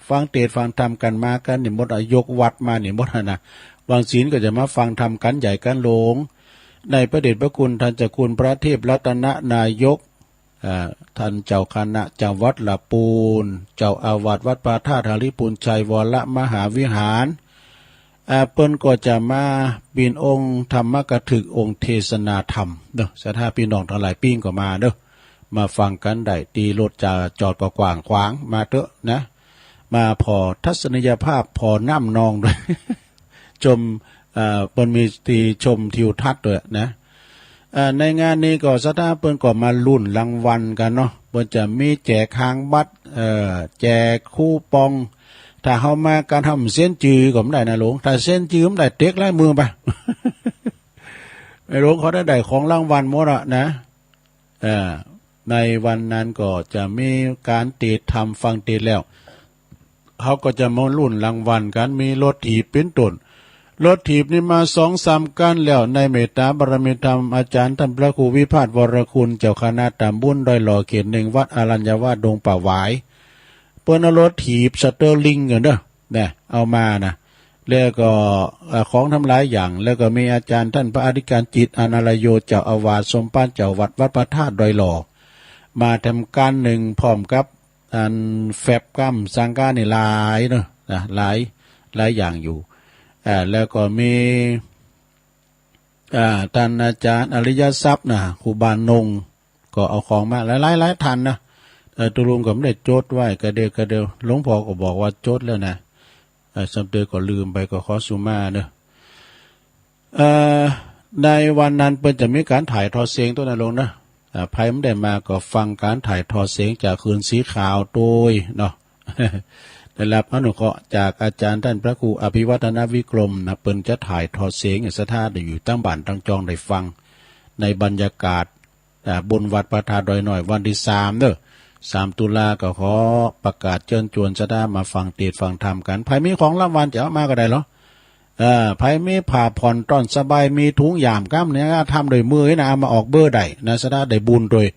ฟังเตสน์ฟังธรรมกั๋นมากั๋นนี่หมดอะ ยกวัดมานี่หมดอะนะ วันศีลก็จะมาฟังธรรมกั๋นใหญ่กั๋นหลวง ในพระเดชพระคุณท่านเจ้าคุณพระเทพรัตนนายก อ่า ท่านเจ้าคณะจังหวัดละปูน เจ้าอาวาสวัดพระธาตุหริภุญชัยวรมหาวิหาร อ่า เปิ้นก็จะมาบิณฑองค์ธรรมกถึกองค์เทศนาธรรมเนอะ ศรัทธาพี่น้องตังหลายปิ้งก็มาเนอะ มาฟังกั๋นได้ ตี้รถจะจอดก็กว้างขวาง มาเต๊อะนะ มาผ่อทัศนียภาพ ผ่อน้ำนองด้วย ชม เอ่อ เปิ้นมีตี้ชมทิวทัศน์ด้วยนะ เอ่อ ในงานนี้ก็ศรัทธาเปิ้นก็มาลุ้นรางวัลกั๋นเนาะ เปิ้นจะมีแจกฮางบัตร เอ่อ แจกคูปอง ถ้าเฮามากั๋นเฮาบ่เซ็นจื่อก็บ่ได้นะหลวง ถ้าเซ็นจื่อบ่ได้เต็กลายมือไป ไอ้หลวงเขาได้ได้ของรางวัลหมดอะนะ เอ่อ ในวันนั้นก็จะมีก๋านเตสน์ธรรมฟังเตสน์แล้ว เขาก็จะมาลุ้นรางวัลกั๋น มีรถถีบเป๋นต้น รถถีบนี่มาสองสามคันแล้ว ในเมตตาบารมีธรรมอาจารย์ท่านพระครูวิภาสวรคุณ เจ้าคณะตำบลดอยหล่อเขตหนึ่ง วัดอรัญญวาสดงป่าหวาย เปิ้นเอารถถีบสเตอร์ลิงกั๋นเด้อ นะ เอามานะ แล้วก็ เอ่อ ของทำหลายอย่าง แล้วก็มีอาจารย์ท่านพระอธิการจิต อนาลโย เจ้าอาวาสสมภาร เจ้าวัดวัดพระธาตุดอยหล่อ มาทำก๋านหนึ่งพร้อมกับ อันแฟบกั๋มสังฆานี่หลายเนอะ นะ หลาย หลายอย่างอยู่ อ่า แล้วก็มี อ่า ท่านอาจารย์อริยทรัพย์นะ ครูบาหนุ่ม ก็เอาของมาหลายๆ หลายท่านนะ เอ่อ ตุ๊ลุงก็บ่ได้จดไว้ กะเดียวกะเดียว หลวงพ่อก็บอกว่าจดแล้วนะ เอ่อ ส่ำเตยก็ลืมไป ก็ขอสุมาเนอะ เอ่อ ในวันนั้นเปิ้นจะมีก๋านถ่ายทอดเสียงตัวยนะหลวงนะ อ่า ใผบ่ได้มาก็ฟังก๋านถ่ายทอดเสียงจากคืนสีขาวตัวยเนาะ ได้รับอนุเคราะห์จากอาจารย์ท่านพระครูอภิวัฒนวิกรมนะ เปิ้นจะถ่ายทอดเสียงให้ศรัทธาได้อยู่ตังบ้านตังจองได้ฟัง ในบรรยากาศ อ่า บุญวัดพระธาตุดอยน้อยวันตี้สามเด้อ สามตุลา ก็ขอประกาศเชิญชวนศรัทธามาฟังเตสน์ฟังธรรมกั๋น ใผมีของรางวัลจะเอามาก็ได้เหรอ เอ่อ ใผมีผ้าผ่อนต้อนสบาย มีถุงยามก้ำเนี่ย ทำด้วยมือนะ เอามาออกเบ้อได้นะ ศรัทธาได้บุญโดย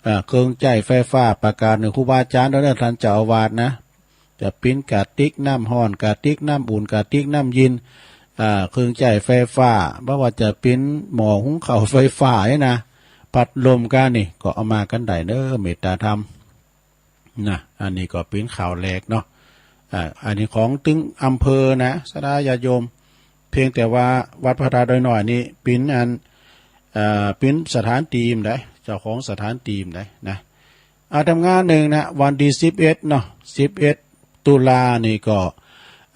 เอ่อ เครื่องใจ๊ไฟฟ้า ประกาศเน้อครูบาอาจารย์เน้อ ท่านเจ้าอาวาสนะ จะปิ้นกะติกน้ำฮ้อน กะติกน้ำอุ่น กะติกน้ำเย็น อ่า เครื่องใจ๊ไฟฟ้า บ่ว่าจะปิ้นหม้อหุงข้าวไฟฟ้านี่นะ พัดลมก้านี่ ก็เอามากั๋นได้เน้อ เมตตาธรรม นะ อันนี้ก็ปิ้นข่าวแรกเนาะ อ่า อันนี้ของตึงอำเภอนะ ศรัทธาญาติโยม เพียงแต่ว่าวัดพระธาตุดอยน้อยนี่ปิ้นอัน อ่า ปิ้นสถานตี้บ่ได้ เจ้าของสถานตี้บ่ได้นะ อ่า ทำงานหนึ่งนะ วันตี้สิบเอ็ดเนาะ สิบเอ็ดตุลานี่ก็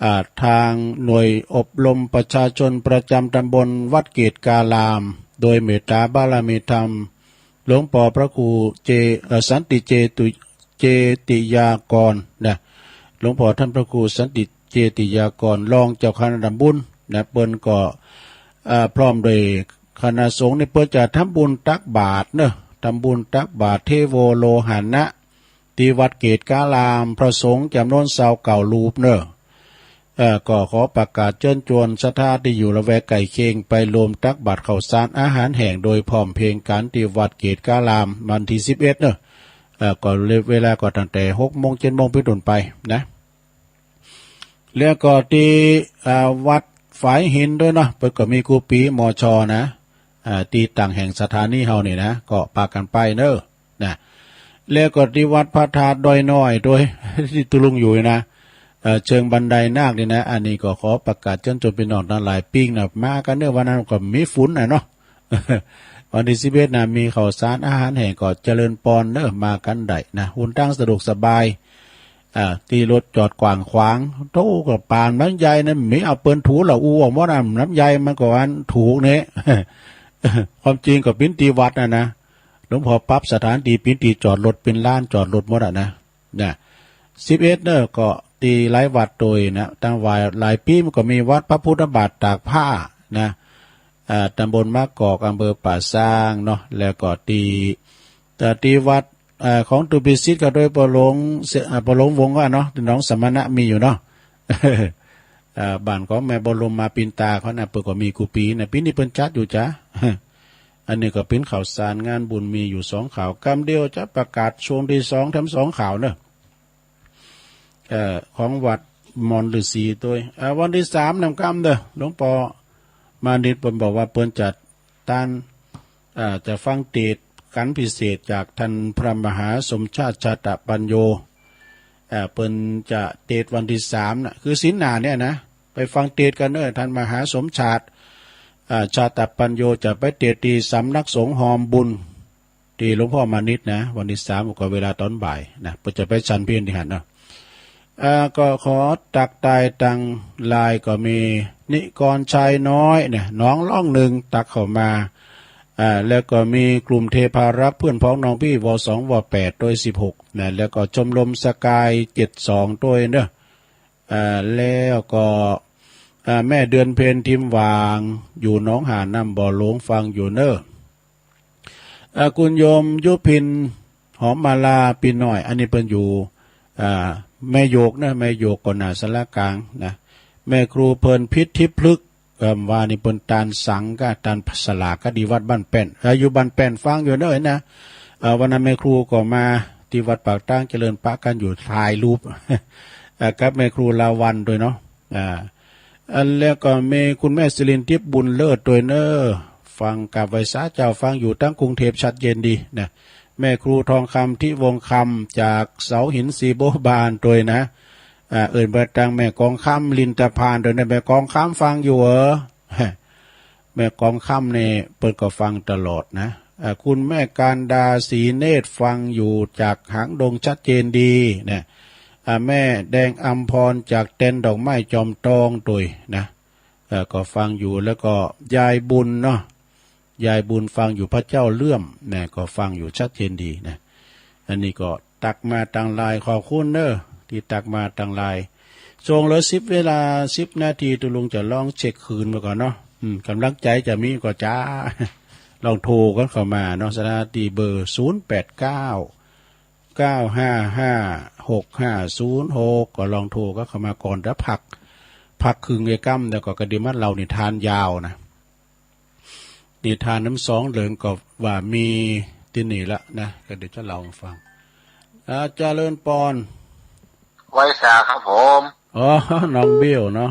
อ่า ทางหน่วยอบรมประชาชนประจำตำบลวัดเกตการาม โดยเมตตาบารมีธรรม หลวงปอพระครูเจ เอ่อ สันติเจตุ เจติยากรนะ หลวงปอท่านพระครูสันติเจติยากร รองเจ้าคณะตำบลนะ เปิ้นก็ อ่า พร้อมด้วยคณะสงฆ์นี่ เปิ้นจะทำบุญตักบาตรเนาะ ทำบุญตักบาตรเทโวโลหะนะ ตี้วัดเกตการาม พระสงฆ์จ๋ำนวนซาวเก้ารูปเนาะ เอ่อ ก็ขอประกาศเชิญชวนศรัทธาตี้อยู่ละแวกใกล้เคียงไปรวมตักบาตรข้าวสารอาหารแห้งโดยพร้อมเพรียงกั๋นตี้วัดเกตการาม วันตี้สิบเอ็ดเนาะ เอ่อ ก็เวลาก็ตั้งแต่หกโมงเจ็ดโมงเป๋นต้นไปนะ แล้วก็ตี้ อ่า วัดฝายหินตัวยเนาะ เปิ้นก็มีกู้ปี๋ มช นะ อ่า ตี้ตั้งแห่งสถานีเฮานี่นะ ก็ปากั๋นไปเนาะ นะ แล้วก็ตี้วัดพระธาตุดอยน้อยตัวย ตี้ตุ๊ลุงอยู่นี่นะ เอ่อ เชิงบันไดนาคนี่นะ อันนี้ก็ขอประกาศเชิญชวนพี่น้องตังหลายปิ้งนะ มากั๋นเนาะ วันนั้นก็มีฝนนะเนาะ วันตี้สิบเอ็ดนะ มีข้าวสารอาหารแห้ง ก็เจริญปอนเนาะ มากั๋นได้นะ หนตางสะดวกสบาย อ่า ตี้รถจอดกว้างขวาง โธ่ ก็ปานน้ำใยนะ มีเอาเปิ้นถูละอู้ออกหมดนะ น้ำใยมันก็อันถูกเนี่ย ความจริงก็ปิ้นตี้วัดนะนะ หลวงพ่อปรับสถานตี้ปิ้นตี้จอดรถ ปิ้นลานจอดรถหมดอะนะ นะ สิบเอ็ดเนาะ ก็ตี้หลายวัดตัวยนะ ตั้งหลาย หลายปี๋มันก็มีวัดพระพุทธบาทตากผ้านะ อ่า ตำบลมะกอก อำเภอป่าซางเนาะ แล้วก็ตี้ แต่ตี้วัด อ่า ของตุปิสิตก็โดยปอหลวงเส- อ่า ปอหลวงวงศ์ก็เนาะ ที่หนองสมณะมีอยู่เนาะ อ่า บ้านของแม่บัวลมมาปินตาเขาน่ะ เปิ้นก็มีกู้ปี๋นะ ปี๋นี้เปิ้นจัดอยู่จ้ะ อันนี้ก็เป๋นข่าวสารงานบุญมีอยู่สองข่าว กำเดียวจะประกาศช่วงที่สองแถมสองข่าวเนอะ เอ่อ ของวัดมอนฤๅษีโตย เอ่อ วันที่สามนำกำเด้อ หลวงปอมานิตเปิ้นบอกว่าเปิ้นจะต้าน เอ่อ จะฟังเตสน์กันพิเศษจากท่านพระมหาสมชาติชาตปัญโญ เอ่อ เปิ้นจะเตสน์วันที่สามน่ะ คือศีลหน้าเนี่ยนะ ไปฟังเตสน์กันเด้อ ท่านมหาสมชาติ เอ่อ ชาตปัญโญจะไปเตสน์ตี้สำนักสงฆ์ฮอมบุญ ตี้หลวงพ่อมานิตนะ วันที่สามก็เวลาตอนบ่ายนะ เปิ้นจะไปฉันเพลตี้หั้นเนาะ อ่า ก็ขอตักทายตังไลน์ก็มีนิกรชัยน้อยเนี่ย หนองล่องหนึ่งตักเข้ามา อ่า แล้วก็มีกลุ่มเทพารักษ์เพื่อนพ้องน้องพี่ วสอง วแปด โตย สิบหก นะ แล้วก็ชมรมสกาย เจ็ดสอง โตยเนอะ อ่า แล้วก็ อ่า แม่เดือนเพ็ญทิมหว่าง อยู่หนองหานน้ำบ่อหลวง ฟังอยู่เนอะ อ่า คุณโยมยุพิน หอมมาลา ปีน้อย อันนี้เปิ้นอยู่ อ่า แม่โยกนะ แม่โยกก็หน้าสารกลางนะ แม่ครูเพลินพิษทิพย์พฤกษ์ เอิ่ม ว่านี่เปิ้นต้านสังฆะ ต้านสลากคดีวัดบ้านแป้น อ่า อยู่บ้านแป้น ฟังอยู่เนอะนะ อ่า วันนั้นแม่ครูก็มาตี้วัดปากตางเจริญ ปะกันอยู่ถ่ายรูป อ่า กับแม่ครูลาวัลย์โตยเนาะ อ่า อันแล้วก็มีคุณแม่สิรินทิพย์บุญเลิศโตยเนอะ ฟังกราบไหว้สาเจ้า ฟังอยู่ตังกรุงเทพฯ ชัดเจนดีนะ แม่ครูทองคำ ทิวงศ์คำ จากเสาหินสีโบะบานโตยนะ อ่า เอิ้นไปตังแม่กองคำ ลินตะพานโตยนะ แม่กองคำฟังอยู่เหรอ แม่กองคำนี่เปิ้นก็ฟังตลอดนะ อ่า คุณแม่การดา ศรีเนตร ฟังอยู่จากหางดง ชัดเจนดีนะ อ่า แม่แดงอำพร จากแตนดอกไม้จอมตองโตยนะ เอ่อ ก็ฟังอยู่ แล้วก็ยายบุญเนาะ ยายบุญฟังอยู่พระเจ้าเลื่อมนะ ก็ฟังอยู่ชัดเจนดีนะ อันนี้ก็ตักมาตังไลน์ ขอบคุณเนอะ ตี้ตักมาตังไลน์ ช่วงเหลือสิบ เวลาสิบนาที ตุ๊ลุงจะลองเช็คคืนมาก่อนเนาะ อืม กำลังใจจะมีก็จ้า ลองโทรกันเข้ามาเนาะ สถานีเบอร์ ศูนย์แปดเก้า เก้าห้าห้า หกห้าศูนย์หก ก็ลองโทรกันเข้ามาก่อน เดี๋ยวพัก พักครึ่งไอ้กำ แล้วก็กะดีมาเล่านิทานยาวนะ นิทานน้ำสองเหลืองก็ว่ามีตี้นี่ละนะ ก็เดี๋ยวจะเล่าให้ฟัง อ่า เจริญปอน ไหว้สาครับผม อ๋อ น้องเบลเนาะ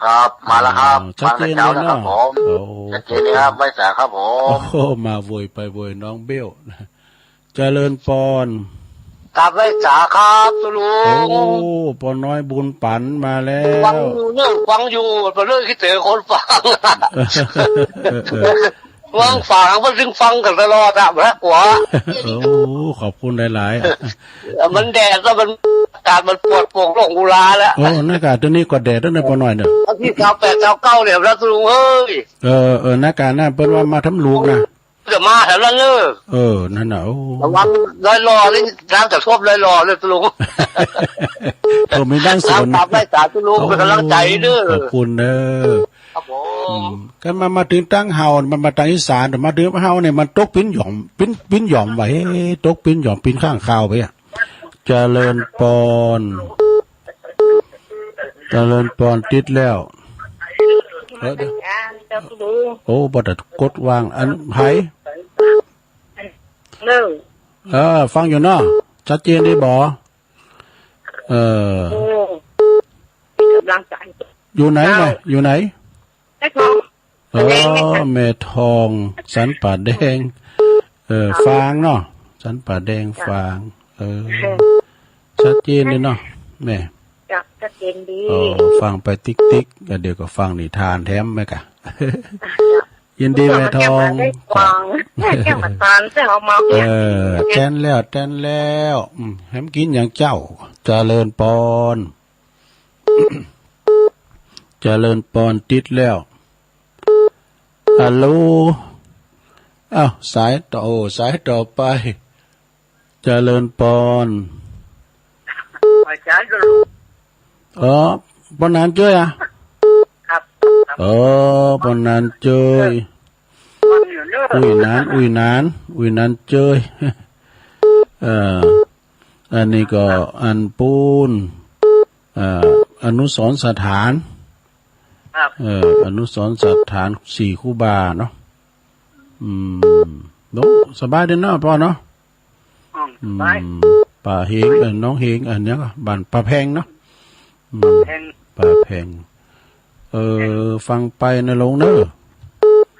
ครับ มาแล้วครับ อ่า ชัดเจนเลยเนาะ มาแล้วครับผม โอ้ ชัดเจนเลยครับ ไหว้สาครับผม โอ้ มาโวยไปโวย น้องเบล เจริญปอน กราบไหว้สาครับตุ๊ลุง โอ้ ปอน้อยบุญปันมาแล้ว ฟังอยู่เนอะ ฟังอยู่ บ่ได้คิดถึงคนฟัง เออ เออ ฟังฟัง มันถึงฟังกันตลอดอะ บ่ได้กลัว โอ้ ขอบคุณหลายๆ มันแดดแล้วมัน อากาศมันปวดโป่งโล่งอุราแล้ว โอ้ หน้ากากตัวนี้ก็แดดแล้วนะ ปอน้อยเนอะ วันที่ซาวแปด ซาวเก้าเนี่ยนะตุ๊ลุงเอ้ย เออ เออ หน้ากากน่ะ เปิ้นว่ามาทำลูกนะ จะมาแถวนั้นเนอะ เออ นั่นน่ะ โอ้ ระวังดอยหล่อนี่ น้ำจะท่วมดอยหล่อเลยตุ๊ลุง ผมมีนั่งสวน น้ำตามไร่สาตุ๊ลุง โอ้ เป็นกำลังใจเด้อ ขอบคุณเด้อ ครับผม อืม กันมา มาถึงตังเฮา มันมาตังอีสาน แต่มาถึงเฮาเนี่ย มันตกปิ้นหย่อม ปิ้น ปิ้นหย่อมไว้ ตกปิ้นหย่อม ปิ้นข้างคาวไปอะ เจริญปอน เจริญปอน ติดแล้ว เออ เดี๋ยว โอ้ บ่ได้กดวาง อันไผ เนอะ เออ ฟังอยู่เนาะ ชัดเจนดีบ่ เออ โอ้ มีกำลังใจ อยู่ไหนน่ะ เจ้า อยู่ไหน แม่ทอง อ๋อ แดงไหมคะ แม่ทอง สันป่าแดง เออ ฟางเนาะ สันป่าแดง จ้ะ ฟาง เออ เออ ชัดเจนเลยเนาะ แม่ จ้ะ ชัดเจนดี อ๋อ ฟังไปติ๊กๆ แล้วเดี๋ยวก็ฟังนิทานแถมแม่กะ จ้ะ ยินดีแม่ทอง ฟัง แก้วมาทาน เจ้าเอามา เออ แจ้นแล้ว แจ้นแล้ว อืม แหมกินอย่างเจ้า เจริญปอน เจริญปอน ติดแล้ว ฮัลโหล อ้าว สายต่อ โอ้ สายต่อไป เจริญปอน อาจารย์ก็รู้ อ๋อ ปอนหนานเจ้ยอะ ครับ ครับ อ๋อ ปอนหนานเจ้ย ฟังอยู่เนอะ อุ้ยหนาน อุ้ยหนาน อุ้ยหนานเจ้ย เออ อันนี้ก็อันปูน เอ่อ อนุสรณ์สถาน ครับ เอ่อ อนุสรณ์สถานสี่ครูบาเนาะ อืม โอ้ สบายดีเนาะป้อเนาะ อืม อืม สบาย ป่าเฮง เอ่อ น้องเฮง อันเนี้ยก็บ้านป่าแพงเนาะ อืม ป่าแพง ป่าแพง เออ ฟังไปนะลุงเนอะ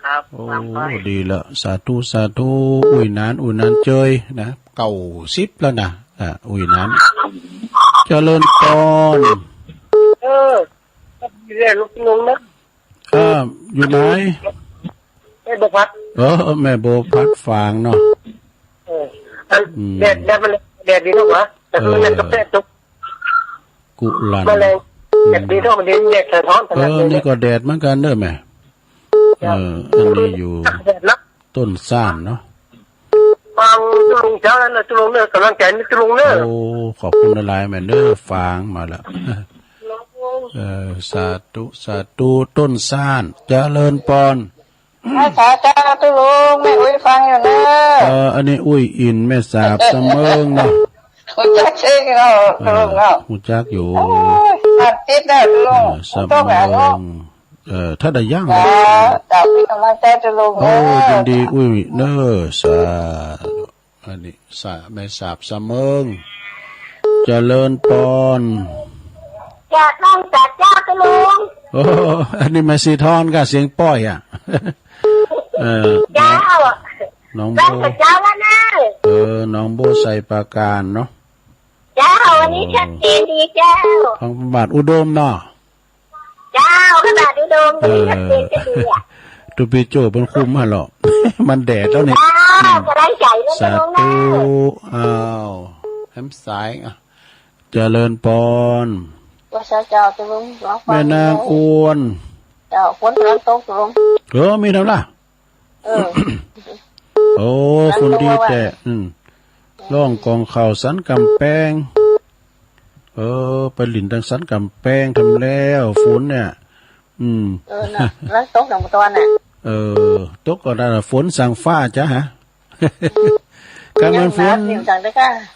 ครับ โอ้ ฟังไป ดีละ สาธุ สาธุ อุ้ยหนาน อุ้ยหนานเจยนะ เก้าสิบแล้วนะ อ่ะ อุ้ยหนาน เจริญพร เออ เรียกลูกลุงนะ เออ อยู่ไหน แม่บัวพัด เออ แม่บัวพัดฝางเนาะ เออ อัน อืม แดด แดดมัน แดดดีเนาะวะ แต่ เออ มันกาแฟตก กุหลาบ แมลง อืม แดดดีเนาะ มันแดดสะท้อนขนาดนี้ เออ นี่ก็แดดเหมือนกันเด้อแม่ ครับ เออ อันนี้อยู่ แดดเนาะ ต้นซ่านเนาะ ฟังตุลุงเจ้านั่นนะ ตุลุงเนอะ กำลังใจนี่ตุลุงเนอะ โอ้ ขอบคุณหลายๆ แม่เนอะ ฟังมาละ เออ สาธุ สาธุ ต้นซ่าน เจริญพร อาสาเจ้าตุลุง แม่อุ้ยฟังอยู่เนอะ เออ อันนี้อุ้ยอิน แม่สาบสะเมิงเนาะ ฮู้จักชื่อเนาะ ตุลุงเนาะ ฮู้จักอยู่ โอ้ย ตัดติดแล้วตุลุง เออ สะเมิง ต้องหาเนาะ เออ ถ้าได้ย่าง จ้า เลย จ้า เป็นกำลังใจตุลุง โอ้ เนอะ ยินดีอุ้ยเนอะ สาธุ อันนี้สา แม่สาบสะเมิง เจริญพร อยากฟังจากเจ้าตุลุง โอ้ อันนี้แม่สีทอนก็เสียงป้อยอ่ะ เออ เจ้า น้องโบ ฟังกับเจ้าแล้วนะ เออ น้องโบไซปราการเนาะ เจ้า วันนี้ โอ้ ชัดเจนดีเจ้า ทางบ้านอุดมเนาะ เจ้า ขนาดอุดม เออ ยังเปลี่ยนกันอยู่อะ ตูปีโจ้เปิ้นคุมหั่นเหรอ มันแดดแล้วนี่ เจ้า อืม กำลังใจเรื่อง สาธุ เจ้า อ้าว แฮมสาย อ่ะ เจริญพร ว่าเจ้า เจ้า ตกลง แม่นางอ้วน เจ้า ฝนกำลังตก ตกลง เออ มีทำล่ะ เออ โอ้ คนดีแท้ อืม ร้องกองข้าวสันกำแพง เออ ไปหลิ้นทางสันกำแพงทำแล้ว ฝนเนี่ย อืม เออ น่ะ แล้วตกอย่างตอนน่ะ เออ ตกก็ได้ละ ฝนสั่งฟ้าจ้ะฮะ กันมันฝน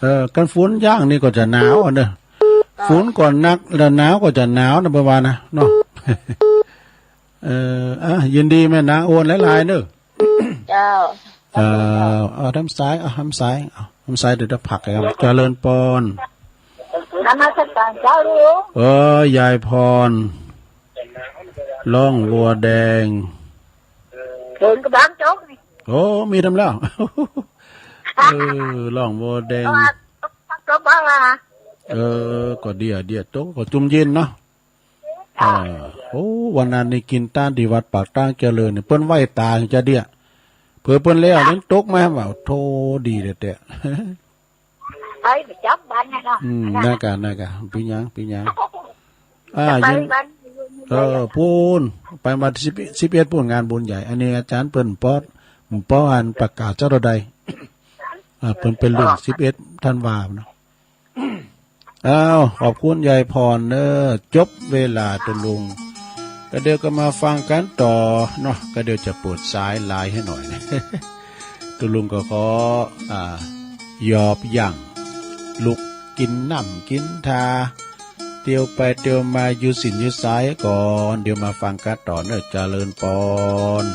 เออ กันฝนอย่างนี้ก็จะหนาวอ่ะเนอะ เออ ฝนก่อนนัก แล้วหนาวก็จะหนาวนะ ประมาณนะ เนาะ เออ อ่ะ ยินดีแม่นางโอนหลายๆ เนอะ เจ้า เออ เอาทำสาย เอาทำสาย เอาทำสาย เดี๋ยวจะผักกันครับ เจริญพร นมัสการเจ้าลูก เออ ยายพร ร่องวัวแดง ฝนกำลังตกนี่ โอ้ มีทำแล้ว เออ ร่องวัวแดง เพราะว่าตก ตกบ้างละ เออ ก็เดี๋ยว เดี๋ยวตก ก็จุ่มเย็นเนาะ อ่า โอ้ วันนั้นนี่กินตานที่วัดปากตางเจริญนี่ เปิ้นไหว้ตาจะเดีย เผื่อเปิ้นแล้วเล่นตกมาว่า โธ่ ดีแท้ๆ ไปประจำวันนะเนาะ อืม นั่นกะ นั่นกะ เป็นหยัง เป็นหยัง อ่า ไป ยิน วัน เออ พู้น ไปวันที่สิบ สิบเอ็ด พู้น งานบุญใหญ่ อันนี้อาจารย์เปิ้นป๊อด ป๊อดอันประกาศเจ้าใด อ่า เปิ้นเป็นรุ่น สิบเอ็ด ธันวาเนาะ อ้าว ขอบคุณยายพรเนอะ จบเวลาตุลุง ก็เดี๋ยวก็มาฟังกันต่อเนาะ ก็เดี๋ยวจะเปิดสายไลน์ให้หน่อยนะ ตุลุงก็ขอ อ่า หยอบหยั่ง ลุกกินน้ำกินทา เตียวไปเตียวมาอยู่ศีลอยู่สายก่อน เดี๋ยวมาฟังกันต่อเนอะ เจริญพร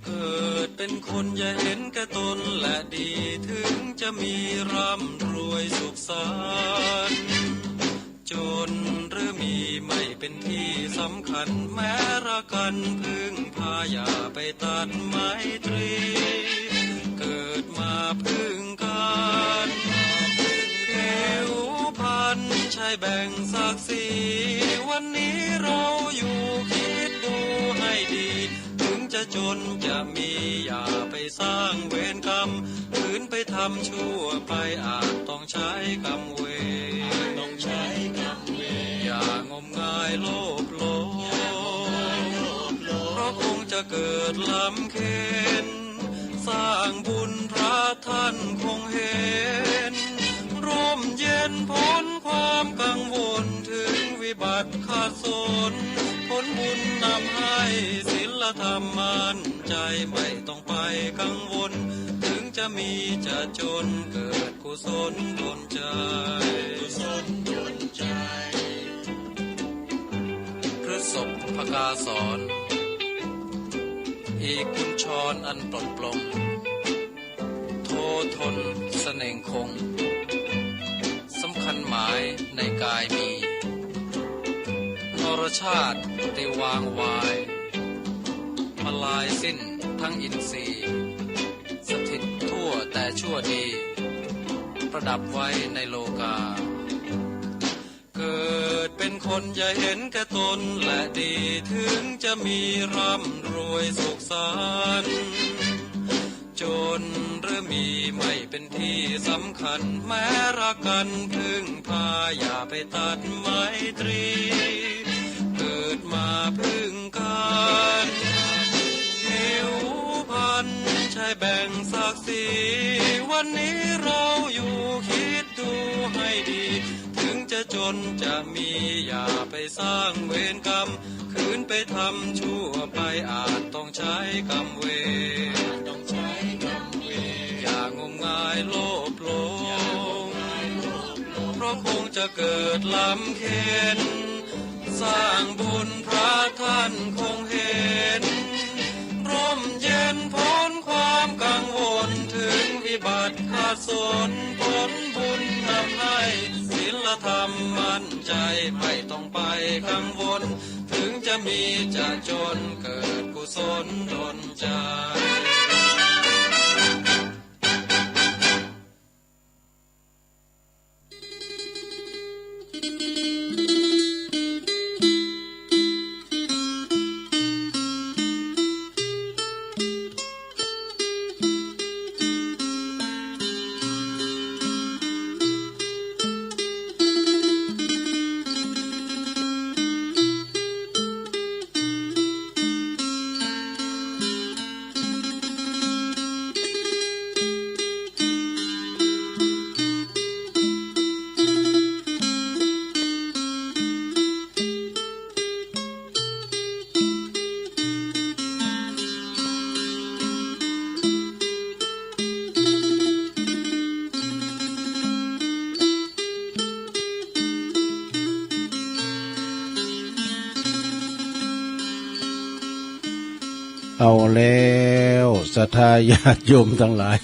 เกิดเป็นคนอย่าเห็นแก่ตนและดี ถึงจะมีร่ำรวยสุขสันต์ จ จนหรือมีไม่เป็นที่สำคัญ แม้รักกันพึ่งพาอย่าไปตัดไมตรี เกิดมาพึ่งกัน ผิวพรรณใช่แบ่งศักดิ์ศรี วันนี้เราอยู่คิดดูให้ดี ถึงจะจนจะมีอย่าไปสร้างเวรกรรม คืนไปทำชั่วไปอาจต้องใช้กรรมเวร ต้องใช้กรรมเวร อย่างมงายโลภหลง เพราะคงจะเกิดลำเค็ญ สร้างบุญพระท่านคงเห็น ร่มเย็นพ้นความกังวล ถึงวิบัติขัดสน ผลบุญนำให้ศีลธรรมมั่นใจ ไม่ต้องไปกังวล ถึงจะมีจะจน เกิดกุศลดลใจ กุศลดลใจ พฤษภกาสอน อีกกุญชรอันปลดปลง โททนเสน่งคง สำคัญหมายในกายมี นรชาติติวางวาย มาลายสิ้นทั้งอินทรีย์ สถิตทั่วแต่ชั่วดี ประดับไว้ในโลกา เกิดเป็นคนอย่าเห็นแก่ตนและดี ถึงจะมีร่ำรวยสุขสันต์ จนหรือมีไม่เป็นที่สำคัญ แม้รักกันพึ่งพาอย่าไปตัดไมตรี เกิดมาพึ่งกัน ผิวพรรณใช่แบ่งศักดิ์ศรี วันนี้เราอยู่คิดดูให้ดี ถึงจะจนจะมีอย่าไปสร้างเวรกรรม คืนไปทำชั่วไปอาจต้องใช้กรรมเวร ต้องใช้กรรมเวร อย่างมงายโลภหลง เพราะคงจะเกิดลำเค็ญ สร้างบุญพระท่านคงเห็น ร่มเย็นพ้นความกังวล ถึงวิบัติขัดสน ผลบุญนำให้ศีลธรรมมั่นใจ ไม่ต้องไปกังวล ถึงจะมีจะจน เกิดกุศลดลใจ เอาแล้ว ศรัทธาญาติโยมทั้งหลาย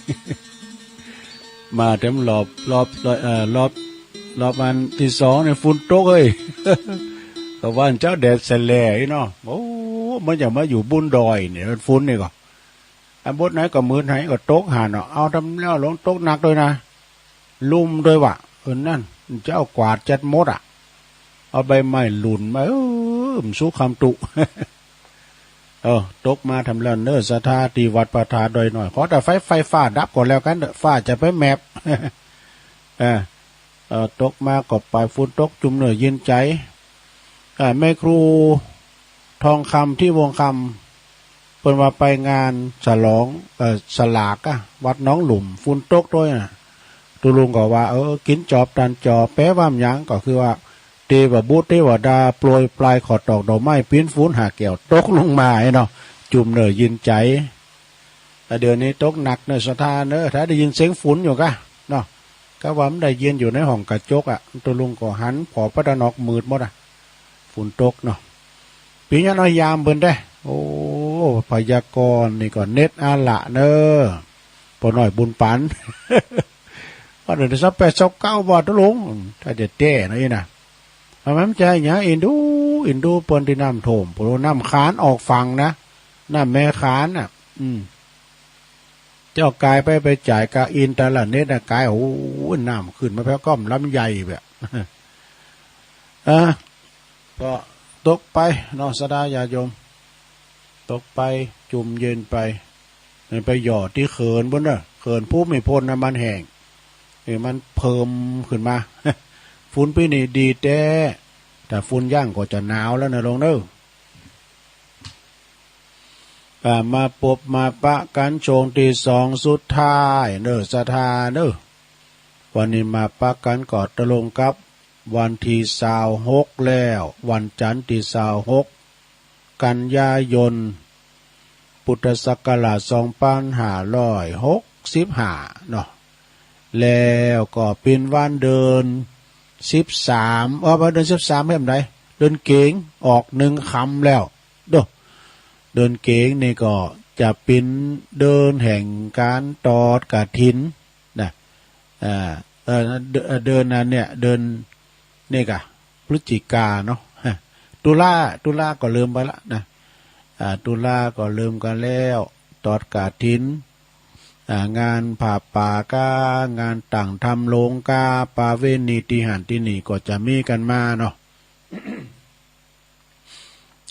มาเต็มรอบ รอบ เอ่อ รอบ รอบอันตี้สองนี่ฝนตกเฮ้ย ก็ว่าเจ้าแดดแสแหล่อีเนาะ โอ้ มันอยากมาอยู่บุญดอยเนี่ย ฝนนี่ก็ อันบดไหนก็มืดไหนก็ตกหาเนาะ เอาทำแล้วหลงตกหนักด้วยนะ ลุ่มด้วยว่ะ เออ นั่น เจ้ากวาดจัดหมดอะ เอาใบไม้หลุ่นมา เออ มันสู้คำตุ เออ ตกมาทำแล้วเนอะ ศรัทธาที่วัดพระธาตุดอยน้อย ขอแต่ไฟ ไฟฟ้าดับก่อนแล้วกันเถอะ ฟ้าจะไปแมบ เออ เออ ตกมาก็ไป ฝนตกจุ่มเนื้อเย็นใจ เออ แม่ครูทองคำ ที่วงคำ เปิ้นว่าไปงานฉลอง เอ่อ สลากอะ วัดหนองลุ่ม ฝนตกด้วยนะ ตุ๊ลุงก็ว่า เออ กินจอบตันจอบ แปลว่าหยัง ก็คือว่า เทพบุตรเทวดาโปรยปลายข้าวตอกดอกไม้ ปิ้นฝนหาแก้วตกลงมาไอ้เนาะ จุ่มเนอยินใจ แต่เดี๋ยวนี้ตกหนักเนอะศรัทธาเนอะ ถ้าได้ยินเสียงฝนอยู่กะเนาะ ก็ว่ามันได้ยินอยู่ในห้องกระจกอะ ตุ๊ลุงก็หันผอพระตะนอกมืดหมดอะ ฝนตกเนาะ ปีนี้เนาะยามเปิ้นเด้ โอ้ พยากรณ์นี่ก็เน็ตอาละเนอะ ป้อน้อยบุญปัน ว่าเดี๋ยวนี้ซาวแปดซาวเก้าบ่ตุ๊ลุง ถ้าจะแจ้เนาะอีน่ะ มัน มันจ่ายหยัง เอ็นดู เอ็นดูเปิ้นตี้น้ำท่วม ปู้นน้ำขานออกฝั่งนะ น้ำแม่ขานน่ะ อืม เจ้ากายไป ไปจ่ายกาอินเทอร์เน็ตน่ะ กาย โอ้ย น้ำขึ้นมาแพ้ก้อมลำใหญ่แบบ อ่ะ ก็ตกไปเนาะ ศรัทธาญาติโยม ตกไป จุ่มเย็นไป มันไปหยอดตี้เขื่อนปู้นเนาะ เขื่อนภูมิพลน่ะมันแห้ง เอ้ย มันเพิ่มขึ้นมา ฝนปีนี้ดีแต๊ ถ้าฝนยั้งก็จะหนาวแล้วนะโยมเนาะ อ่า มาปบมาปะกั๋นช่วงตี้สองสุดท้ายเนาะ ศรัทธาเนาะ วันนี้มาปะกั๋นก็ตรงกับวันตี้ซาวหกแล้ว วันจันทร์ตี้ซาวหก กันยายน พุทธศักราชสองพันห้าร้อยหกสิบห้าเนาะ แล้วก็เป๋นวันเดือนสิบสาม เอ้อ วันเดือนสิบสาม แม่นใด เดือนเก๋ง ออกหนึ่งค่ำแล้ว โด เดือนเก๋งนี่ก็จะเป๋นเดือนแห่งก๋านตอดกฐินนะ อ่า เอ่อ เดือน เอ่อ เดือนนั้นเนี่ย เดือนนี่กะ พฤศจิกาเนาะ ตุลา ตุลาก็เริ่มไปละนะ อ่า ตุลาก็เริ่มกั๋นแล้ว ตอดกฐิน อ่า งานผ้าป่าก้า งานตั้งธรรมโรงก้า ประเวณีตี้หั้นตี้นี่ก็จะมีกั๋นมาเนาะ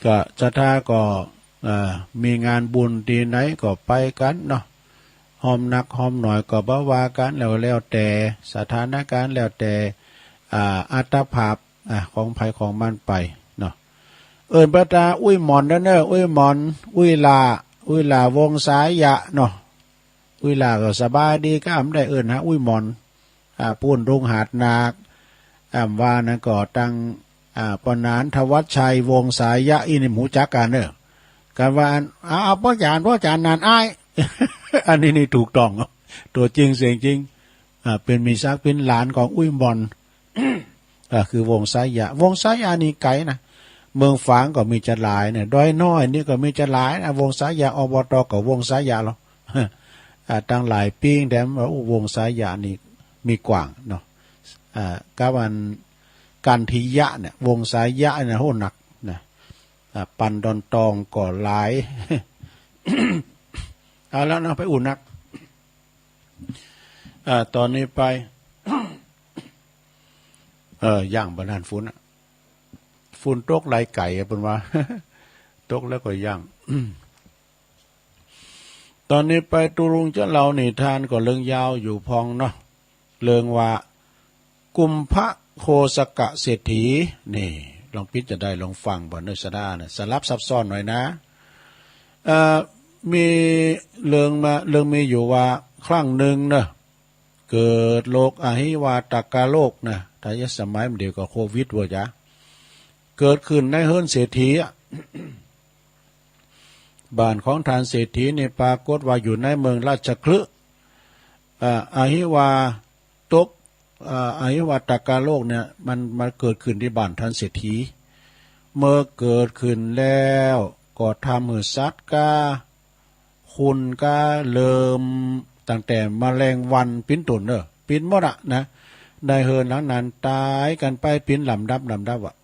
ก็ศรัทธาก็ เอ่อ มีงานบุญตี้ไหนก็ไปกั๋นเนาะ ฮอมนักฮอมหน่อยก็บ่ว่ากั๋น แล้ว แล้วแต่สถานการณ์ แล้วแต่ อ่า อัตภาพ อ่า ของใผของมันไปเนาะ เอิ้นเปิ้นตาอุ้ยหมอนเด้อเนาะ อุ้ยหมอน อุ้ยหล้า อุ้ยหล้าวงศายะเนาะ อุ้ยหล้าก็สบายดีก้า บ่ได้เอิ้นหาอุ้ยหมอน อ่า ปู้นดงหาดนาค อ่า ว่านั้นก็ตัง อ่า ป้อหนานธวัชชัยวงศายะ อี้นี่ฮู้จักกั๋นเนาะ กั๋นว่าอัน เอา เอาป้อจ๋ารย์ ป้อจ๋ารย์นั่นอ้าย อันนี้นี่ถูกต้อง ตั๋วจริงเสียงจริง อ่า เป๋นมีศักดิ์เป๋นหลานของอุ้ยหมอน ก็คือวงศายะ วงศายะนี่ไก๋นะ เมืองฝางก็มีจะหลายเนี่ย ดอยน้อยนี่ก็มีจะหลายนะ วงศายะ อบต ก็วงศายะลอ อ่า ตั้งหลายปิ้ง แต่ว่า โอ้ วงศายะนี่มีกว้างเนาะ อ่า กับอันกันทิยะเนี่ย วงศายะเนี่ย โห หนักนะ อ่า ปันดอนตองก็หลาย เอาแล้วเนาะ ไปอู้นัก อ่า ต๋อนนี้ไป เออ ยั้งบ่ทันฝนอะ ฝนตกไหลไก๋อะ เปิ้นว่า ตกแล้วก็ยั้ง ต๋อนนี้ไปตุ๊ลุงจะเล่านิทานก็เรื่องยาวอยู่พ่องเนาะ เรื่องว่ากุมภโคสกเศรษฐี นี่ ลองปิ๊ดจะได้ลองฟังบ่เนาะ ศรัทธานะ สลับซับซ้อนหน่อยนะ เอ่อ มีเรื่องมา เรื่องมีอยู่ว่าครั้งหนึ่งเนาะ เกิดโรคอหิวาตกโรคนะ ถ้าสมัยมันเดี๋ยวก็โควิดเว้ยจ๊ะ เกิดขึ้นในเฮือนเศรษฐีอะ บ้านของท่านเศรษฐีนี่ปรากฏว่าอยู่ในเมืองราชคฤห์ อ่า อหิวาตก อ่า อหิวาตกโรคเนี่ย มัน มันเกิดขึ้นตี้บ้านท่านเศรษฐี เมื่อเกิดขึ้นแล้วก็ทำหื้อสัตว์ก้า คนก็เริ่มตั้งแต่แมลงวันปิ้นตุ่นเนอะ ปิ้นหมดอะนะ ในเฮือนหลังนั้นต๋ายกั๋นไปปิ้นลำดับลำดับอะ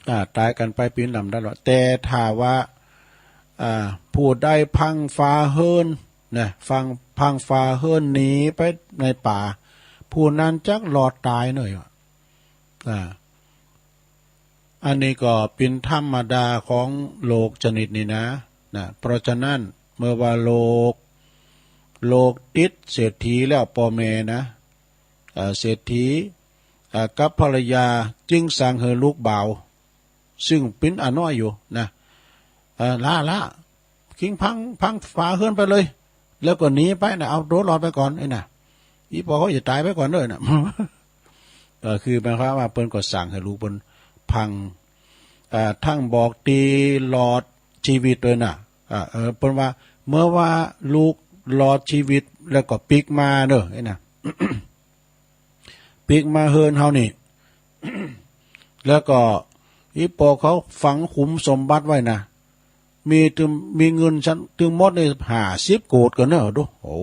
อ่า ต๋ายกั๋นไปปิ้นลำดับลำดับ แต่ถ้าว่า อ่า ผู้ใดพังฝาเฮือนนะ พัง พังฝาเฮือนหนีไปในป่า ผู้นั้นจักรอดต๋ายเนอะ อ่า อันนี้ก็เป็นธรรมดาของโลกชนิดนี้นะ นะ เพราะฉะนั้นเมื่อว่าโลก โลกติดเศรษฐีแล้วป้อแม่นะ เอ่อ เศรษฐี เอ่อ กับภรรยาจึงสั่งหื้อลูกบ่าว ซึ่งเป็นอาน้อยอยู่นะ เอ่อ ล้า ล้า คิงพัง พังฝาเฮือนไปเลย แล้วก็หนีไปนะ เอาตั๋วรอดไปก่อนไอ้น่ะ อีปอเขาจะต๋ายไปก่อนเด้อน่ะ ก็คือหมายความว่าเปิ้นก็สั่งหื้อลูกเปิ้นพัง อ่า ทั้งบอกตี้รอดชีวิตด้วยน่ะ อ่า เออ เปิ้นว่าเมื่อว่าลูกรอดชีวิตแล้วก็ปิ๊กมาเด้อไอ้น่ะ ปิ๊กมาเฮือนเฮานี่ แล้วก็อีปอเขาฝังขุมสมบัติไว้นะ มีตึง มีเงินชั้นตึงหมดนี่ห้าสิบโกดกันเนอะ ดู โอ้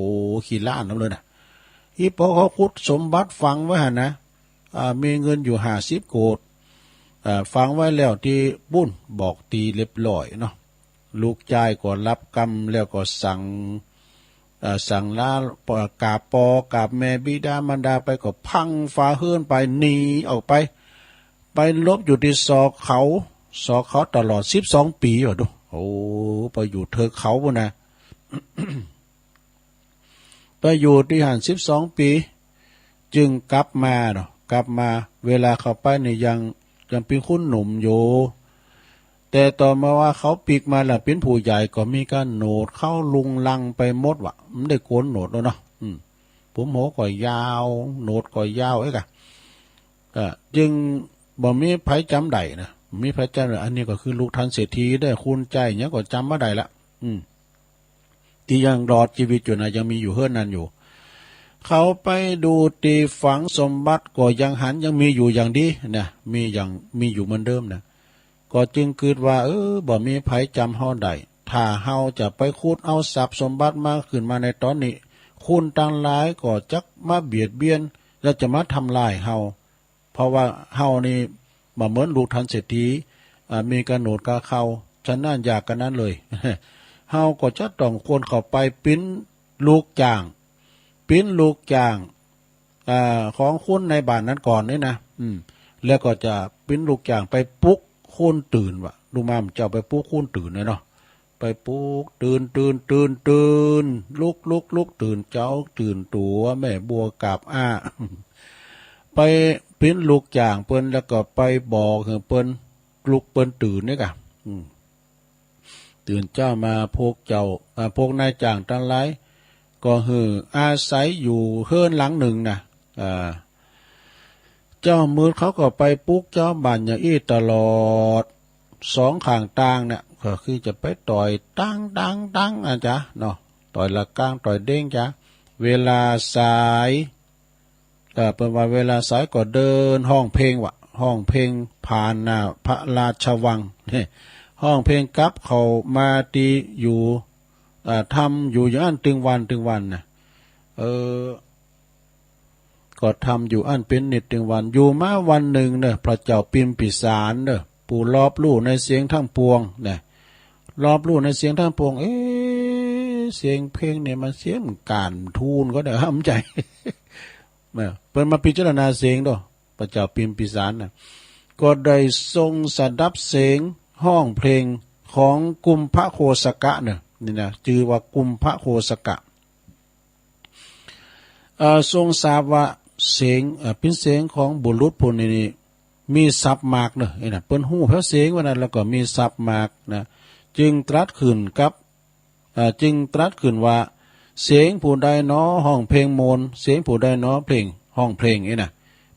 ขี้ล้านนำเลยนะ อีปอเขาขุดสมบัติฝังไว้หั่นนะ อ่า มีเงินอยู่ห้าสิบโกด อ่า ฝังไว้แล้วตี้ปู้น บอกตี้เรียบร้อยเนาะ ลูกจายก็รับกรรมแล้วก็สั่ง เอ่อ สั่งลากราบปอกราบแม่บิดามารดาไป ก็พังฝาเฮือนไป หนีออกไป ไปหลบอยู่ตี้ซอกเขา ซอกเขาตลอดสิบสองปี๋ ว่าดู โอ้ ไปอยู่เทิงเขาปู้นนะ ไปอยู่ตี้หั้นสิบสองปี๋ จึงกลับมาเนาะ กลับมา เวลาเข้าไปนี่ยัง ยังเป๋นคนหนุ่มอยู่ แต่ต่อมาว่าเขาปิ๊กมาแล้วเป๋นผู้ใหญ่ ก็มีการโหนวดเขารุงรังไปหมดว่ะ บ่ได้โกนโหนวดแล้วเนาะ อืม ผมหัวก็ยาว โหนวดก็ยาว เอ๊ะกะ อ่า จึงบ่มีไผจ๋ำได้นะ บ่มีไผจ๋ำได้ อันนี้ก็คือลูกท่านเศรษฐีเด้อ คุณใจ้หยังก็จ๋ำบ่ได้ละ อืม ตี้ยังรอดจีวิตอยู่นะ ยังมีอยู่เฮือนนั้นอยู่ เขาไปดูตี้ฝังสมบัติก็ยังหันยังมีอยู่อย่างดีนะ มีอย่าง มีอยู่เหมือนเดิมนะ ก็จึงกึ๊ดว่า เออ บ่มีไผจ๋ำเฮาได้ ถ้าเฮาจะไปขุดเอาทรัพย์สมบัติมาขึ้นมาในต๋อนนี้ คนตังหลายก็จักมาเบียดเบียน แล้วจะมาทำลายเฮา เพราะว่าเฮานี่บ่เหมือนลูกท่านเศรษฐี อ่า มีกาโหนดกาเครา ฉะนั้นอย่ากันนั้นเลย เฮาก็จะต้องควรเข้าไปเป๋นลูกจ้าง เป๋นลูกจ้าง อ่า ของคนในบ้านนั้นก่อนนี่นะ อืม แล้วก็จะเป๋นลูกจ้างไปปลุกคนตื่นว่ะ ลูกหม่ำเจ้าไปปลุกคนตื่นเลยเนาะ ไปปลุก ตื่น ตื่น ตื่น ตื่น ลุก ลุก ลุก ตื่นเจ้า ตื่นตั๋ว แม่บัวกราบอ้า ไปเป๋นลูกจ้างเปิ้น แล้วก็ไปบอกหื้อเปิ้นลุกเปิ้นตื่นนี่กะ อืม ตื่นเจ๊ามาพวกเจ้า อ่า พวกนายจ้างตังหลาย ก็หื้ออาศัยอยู่เฮือนหลังหนึ่งนะ อ่า เจ๊ามืดเขาก็ไปปลุกเจ๊าบ้านอย่างอี้ตลอด สองข้างตางเนี่ย ก็คือจะไปต่อยตังตังตังอะจ๊ะเนาะ ต่อยระฆัง ต่อยเด้งจ๊ะ เวลาสาย เอ่อ เปิ้นว่าเวลาสายก็เดินฮ้องเพลงว่ะ ฮ้องเพลงผ่านหน้าพระราชวัง ฮ้องเพลงกลับเข้ามาตี้อยู่ อ่า ทำอยู่อย่างนั้นตึงวันตึงวันนะ เออ ก็ทำอยู่อั้นเป๋นนิดตึงวัน อยู่มาวันหนึ่งเนอะ พระเจ้าปิมปิสารเนอะ ผู้รอบรู้ในเสียงทั้งปวงนะ รอบรู้ในเสียงทั้งปวง เอ๊ะ เสียงเพลงเนี่ยมันเสียงก๋านทูลก็ได้ ห้ามใจ เออ เปิ้นมาพิจารณาเสียงโด พระเจ้าปิมปิสารนะ ก็ได้ทรงสดับเสียงฮ้องเพลงของกุมภโคสกะเนอะ นี่นะ จื้อว่ากุมภโคสกะ เอ่อ ทรงทราบว่าเสียง เอ่อ เป๋นเสียงของบุรุษผู้นี้นี่มีทรัพย์มากเนอะ ไอ้น่ะ เปิ้นฮู้แผวเสียงว่านั้น แล้วก็มีทรัพย์มากนะ จึงตรัสขึ้นกับ เอ่อ จึงตรัสขึ้นว่า เสียงผู้ใดหนอฮ้องเพลงม่วน เสียงผู้ใดหนอเพลง ฮ้องเพลง ไอ้น่ะ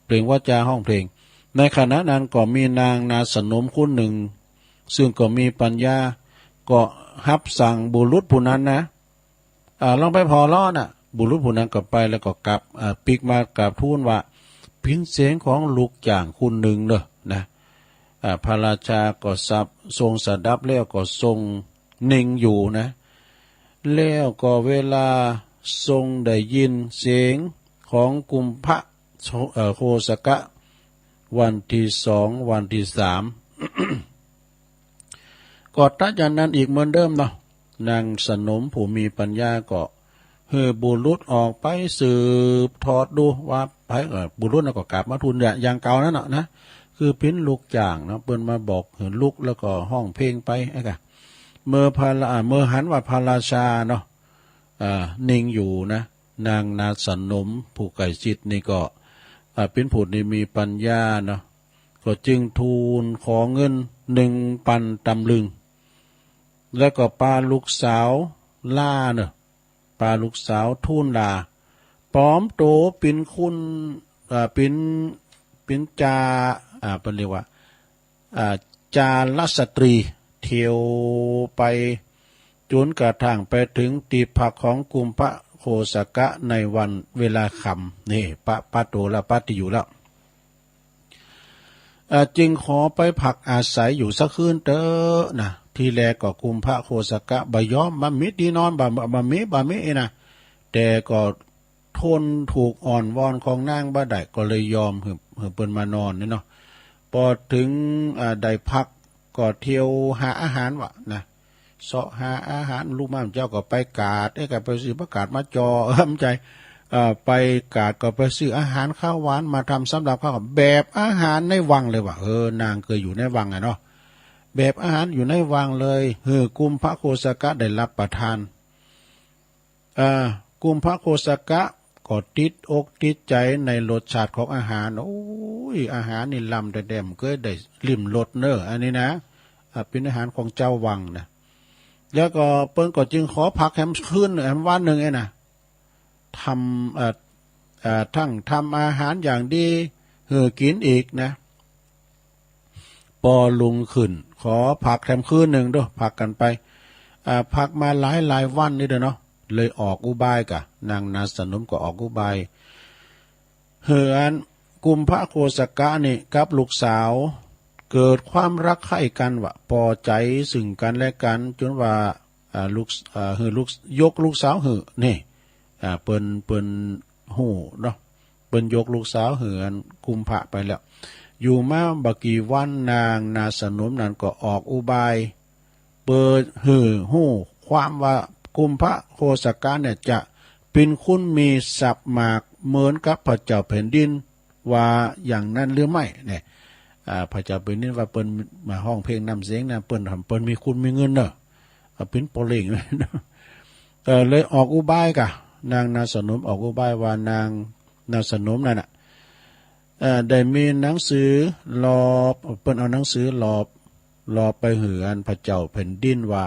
เปล่งวาจาฮ้องเพลง ในขณะนั้นก็มีนางนาสนมคนหนึ่ง ซึ่งก็มีปัญญา ก็ฮับสั่งบุรุษผู้นั้นนะ อ่า ลองไปผ่อเลาะน่ะ บุรุษผู้นั้นก็ไปแล้วก็กลับ อ่า ปิ๊กมากราบทูลว่า เป๋นเสียงของลูกจ้างคนหนึ่งเนอะนะ อ่า พระราชาก็สับ ทรงสดับแล้วก็ทรงนิ่งอยู่นะ แล้วก็เวลาทรงได้ยินเสียงของกุมภะ เอ่อ โคสกะ วันที่สอง วันที่สาม ก็ตรัสอย่างนั้นอีกเหมือนเดิมเนาะ นางสนมผู้มีปัญญาก็หื้อบุรุษออกไปสืบทอดดูว่าไผ เอ่อ บุรุษนั้นก็กราบมาทูลอย่างเก่านั่นน่ะนะ คือเป๋นลูกจ้างเนาะ เปิ้นมาบอกหื้อลุกแล้วก็ฮ้องเพลงไป ไอ้กะ เมื่อพระรา อ่า เมื่อหันว่าพระราชาเนาะ อ่า นิ่งอยู่นะ นางนาสนมผู้ใกล้ชิดนี่ก็ อ่า เป๋นผู้ที่มีปัญญาเนาะ ก็จึงทูลขอเงินหนึ่งปันตำลึง แล้วก็ปาลูกสาวลาเนอะ ปาลูกสาวทูลลา ปลอมตัวเป๋นคน อ่า เป๋น เป๋นจา อ่า เปิ้นเรียกว่า อ่า จารสตรี เที่ยวไป จนกระทั่งไปถึงตี้พักของกุมภะโคสกะในวันเวลาค่ำ นี่ ปะ ปะตัวแล้ว ปะตี้อยู่แล้ว เอ่อ จึงขอไปพักอาศัยอยู่สักคืนเต๊อะนะ ทีแรกก็กุมภะโคสกะบ่ยอม บ่มีตี้นอน บ่ บ่ บ่มี บ่มีนะ แต่ก็ ทนถูกอ้อนวอนของนางบ่ได้ ก็เลยยอมหื้อ หื้อเปิ้นมานอนนี่เนาะ ปอเถิง อ่า ได้พัก ก็เที่ยวหาอาหารวะนะ เซาะหาอาหาร ลุกมาเจ้าก็ไปกาด เอ๊ะ ก็ไปซื้อผักกาดมาจ่อ เออ บ่ใจ้ เอ่อ ไปกาดก็ไปซื้ออาหารคาวหวานมาทำสำหรับเขา แบบอาหารในวังเลยวะ เออ นางเคยอยู่ในวังอะเนาะ แบบอาหารอยู่ในวังเลย หื้อกุมภโคสกะได้รับประทาน อ่า กุมภโคสกะก็ติดอกติดใจ๋ในรสชาติของอาหาร โอ๊ย อาหารนี่ล้ำแต๊ๆ บ่เคยได้ลิ้มรสเน้อ อันนี้นะ อ่า เป๋นอาหารของเจ้าวังนะ แล้วก็เปิ้นก็จึงขอพักแหมคืน แหมวันหนึ่งเองนะ ทำ เอ่อ เอ่อ ทั้งทำอาหารอย่างดีหื้อกิ๋นอีกนะ ปอรุ่งขึ้น ขอพักแถมคืนหนึ่งเด้อ พักกั๋นไป อ่า พักมาหลายๆ วันนี่เด้อเนาะ เลยออกอุบายก่ะ นางนาสนมก็ออกอุบาย หื้ออันกุมภโคสกะนี่กับลูกสาว เกิดความรักใคร่กั๋นวะ ปอใจ๋ซึ่งกั๋นและกั๋น จ๋นว่า อ่า ลูก อ่า หื้อลูก ยกลูกสาวหื้อ นี่ อ่า เปิ้น เปิ้นฮู้เนาะ เปิ้นยกลูกสาวหื้ออันกุมภะไปแล้ว อยู่มาบ่กี่วันนางนาสนมนั้นก็ออกอุบาย เปิดหื้อฮู้ความว่ากุมภโคสกะเนี่ยจะเป๋นคนมีทรัพย์มากเหมือนกับพระเจ้าแผ่นดิน ว่าอย่างนั้นหรือไม่เนี่ย อ่า พระเจ้าแผ่นดินว่าเปิ้นมาฮ้องเพลงนำเสียงนะ เปิ้น เปิ้นมีคุณมีเงินเนอะ อ่า เป๋นปอเล่ง เออ เลยออกอุบายก่ะ นางนาสนมออกอุบายว่านางนาสนมนั่นน่ะ เอ่อ ได้มีหนังสือหลอบ เปิ้นเอาหนังสือหลอบ หลอบไปหื้ออันพระเจ้าแผ่นดินว่า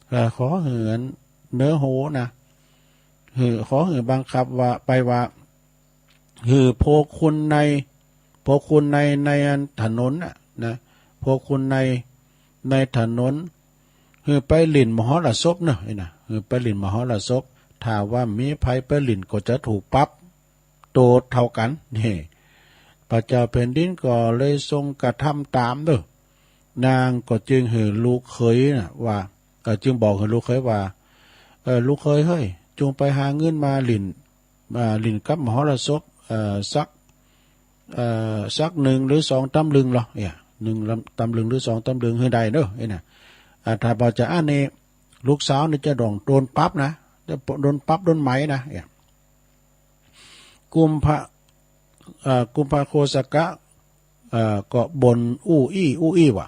เอ่อ ขอหื้ออันเนอโฮนะ หื้อ ขอหื้อบังคับว่า ไปว่า หื้อพวกคนใน พวกคนใน ในอันถนนน่ะนะ พวกคนใน ในถนน หื้อไปหลิ้นมหรสพเนอะ ไอ้น่ะ หื้อไปหลิ้นมหรสพ ถ้าว่ามีใผไปหลิ้นก็จะถูกปรับโตดเท่ากั๋น นี่ พระเจ้าแผ่นดินก็เลยทรงกระทำต๋ามเด้อ นางก็จึงหื้อลูกเขยน่ะว่า เอ่อ จึงบอกหื้อลูกเขยว่า เอ่อ ลูกเขยเฮ้ย จงไปหาเงินมาหลิ้น อ่า หลิ้นกับมหรสพ เอ่อ สัก เอ่อ สักหนึ่งหรือสองตำลึงเหรอ เนี่ย หนึ่งตำลึงหรือสองตำลึงหื้อได้เนอะ ไอ้น่ะ อ่า ถ้าบ่จะอั้นนี่ ลูกสาวนี่จะต้องโดนปรับนะ จะโดนปรับโดนไหมนะ เนี่ย กุมภะ เอ่อ กุมภโคสกะ เอ่อ ก็บ่นอู้อี้อู้อี้ว่ะ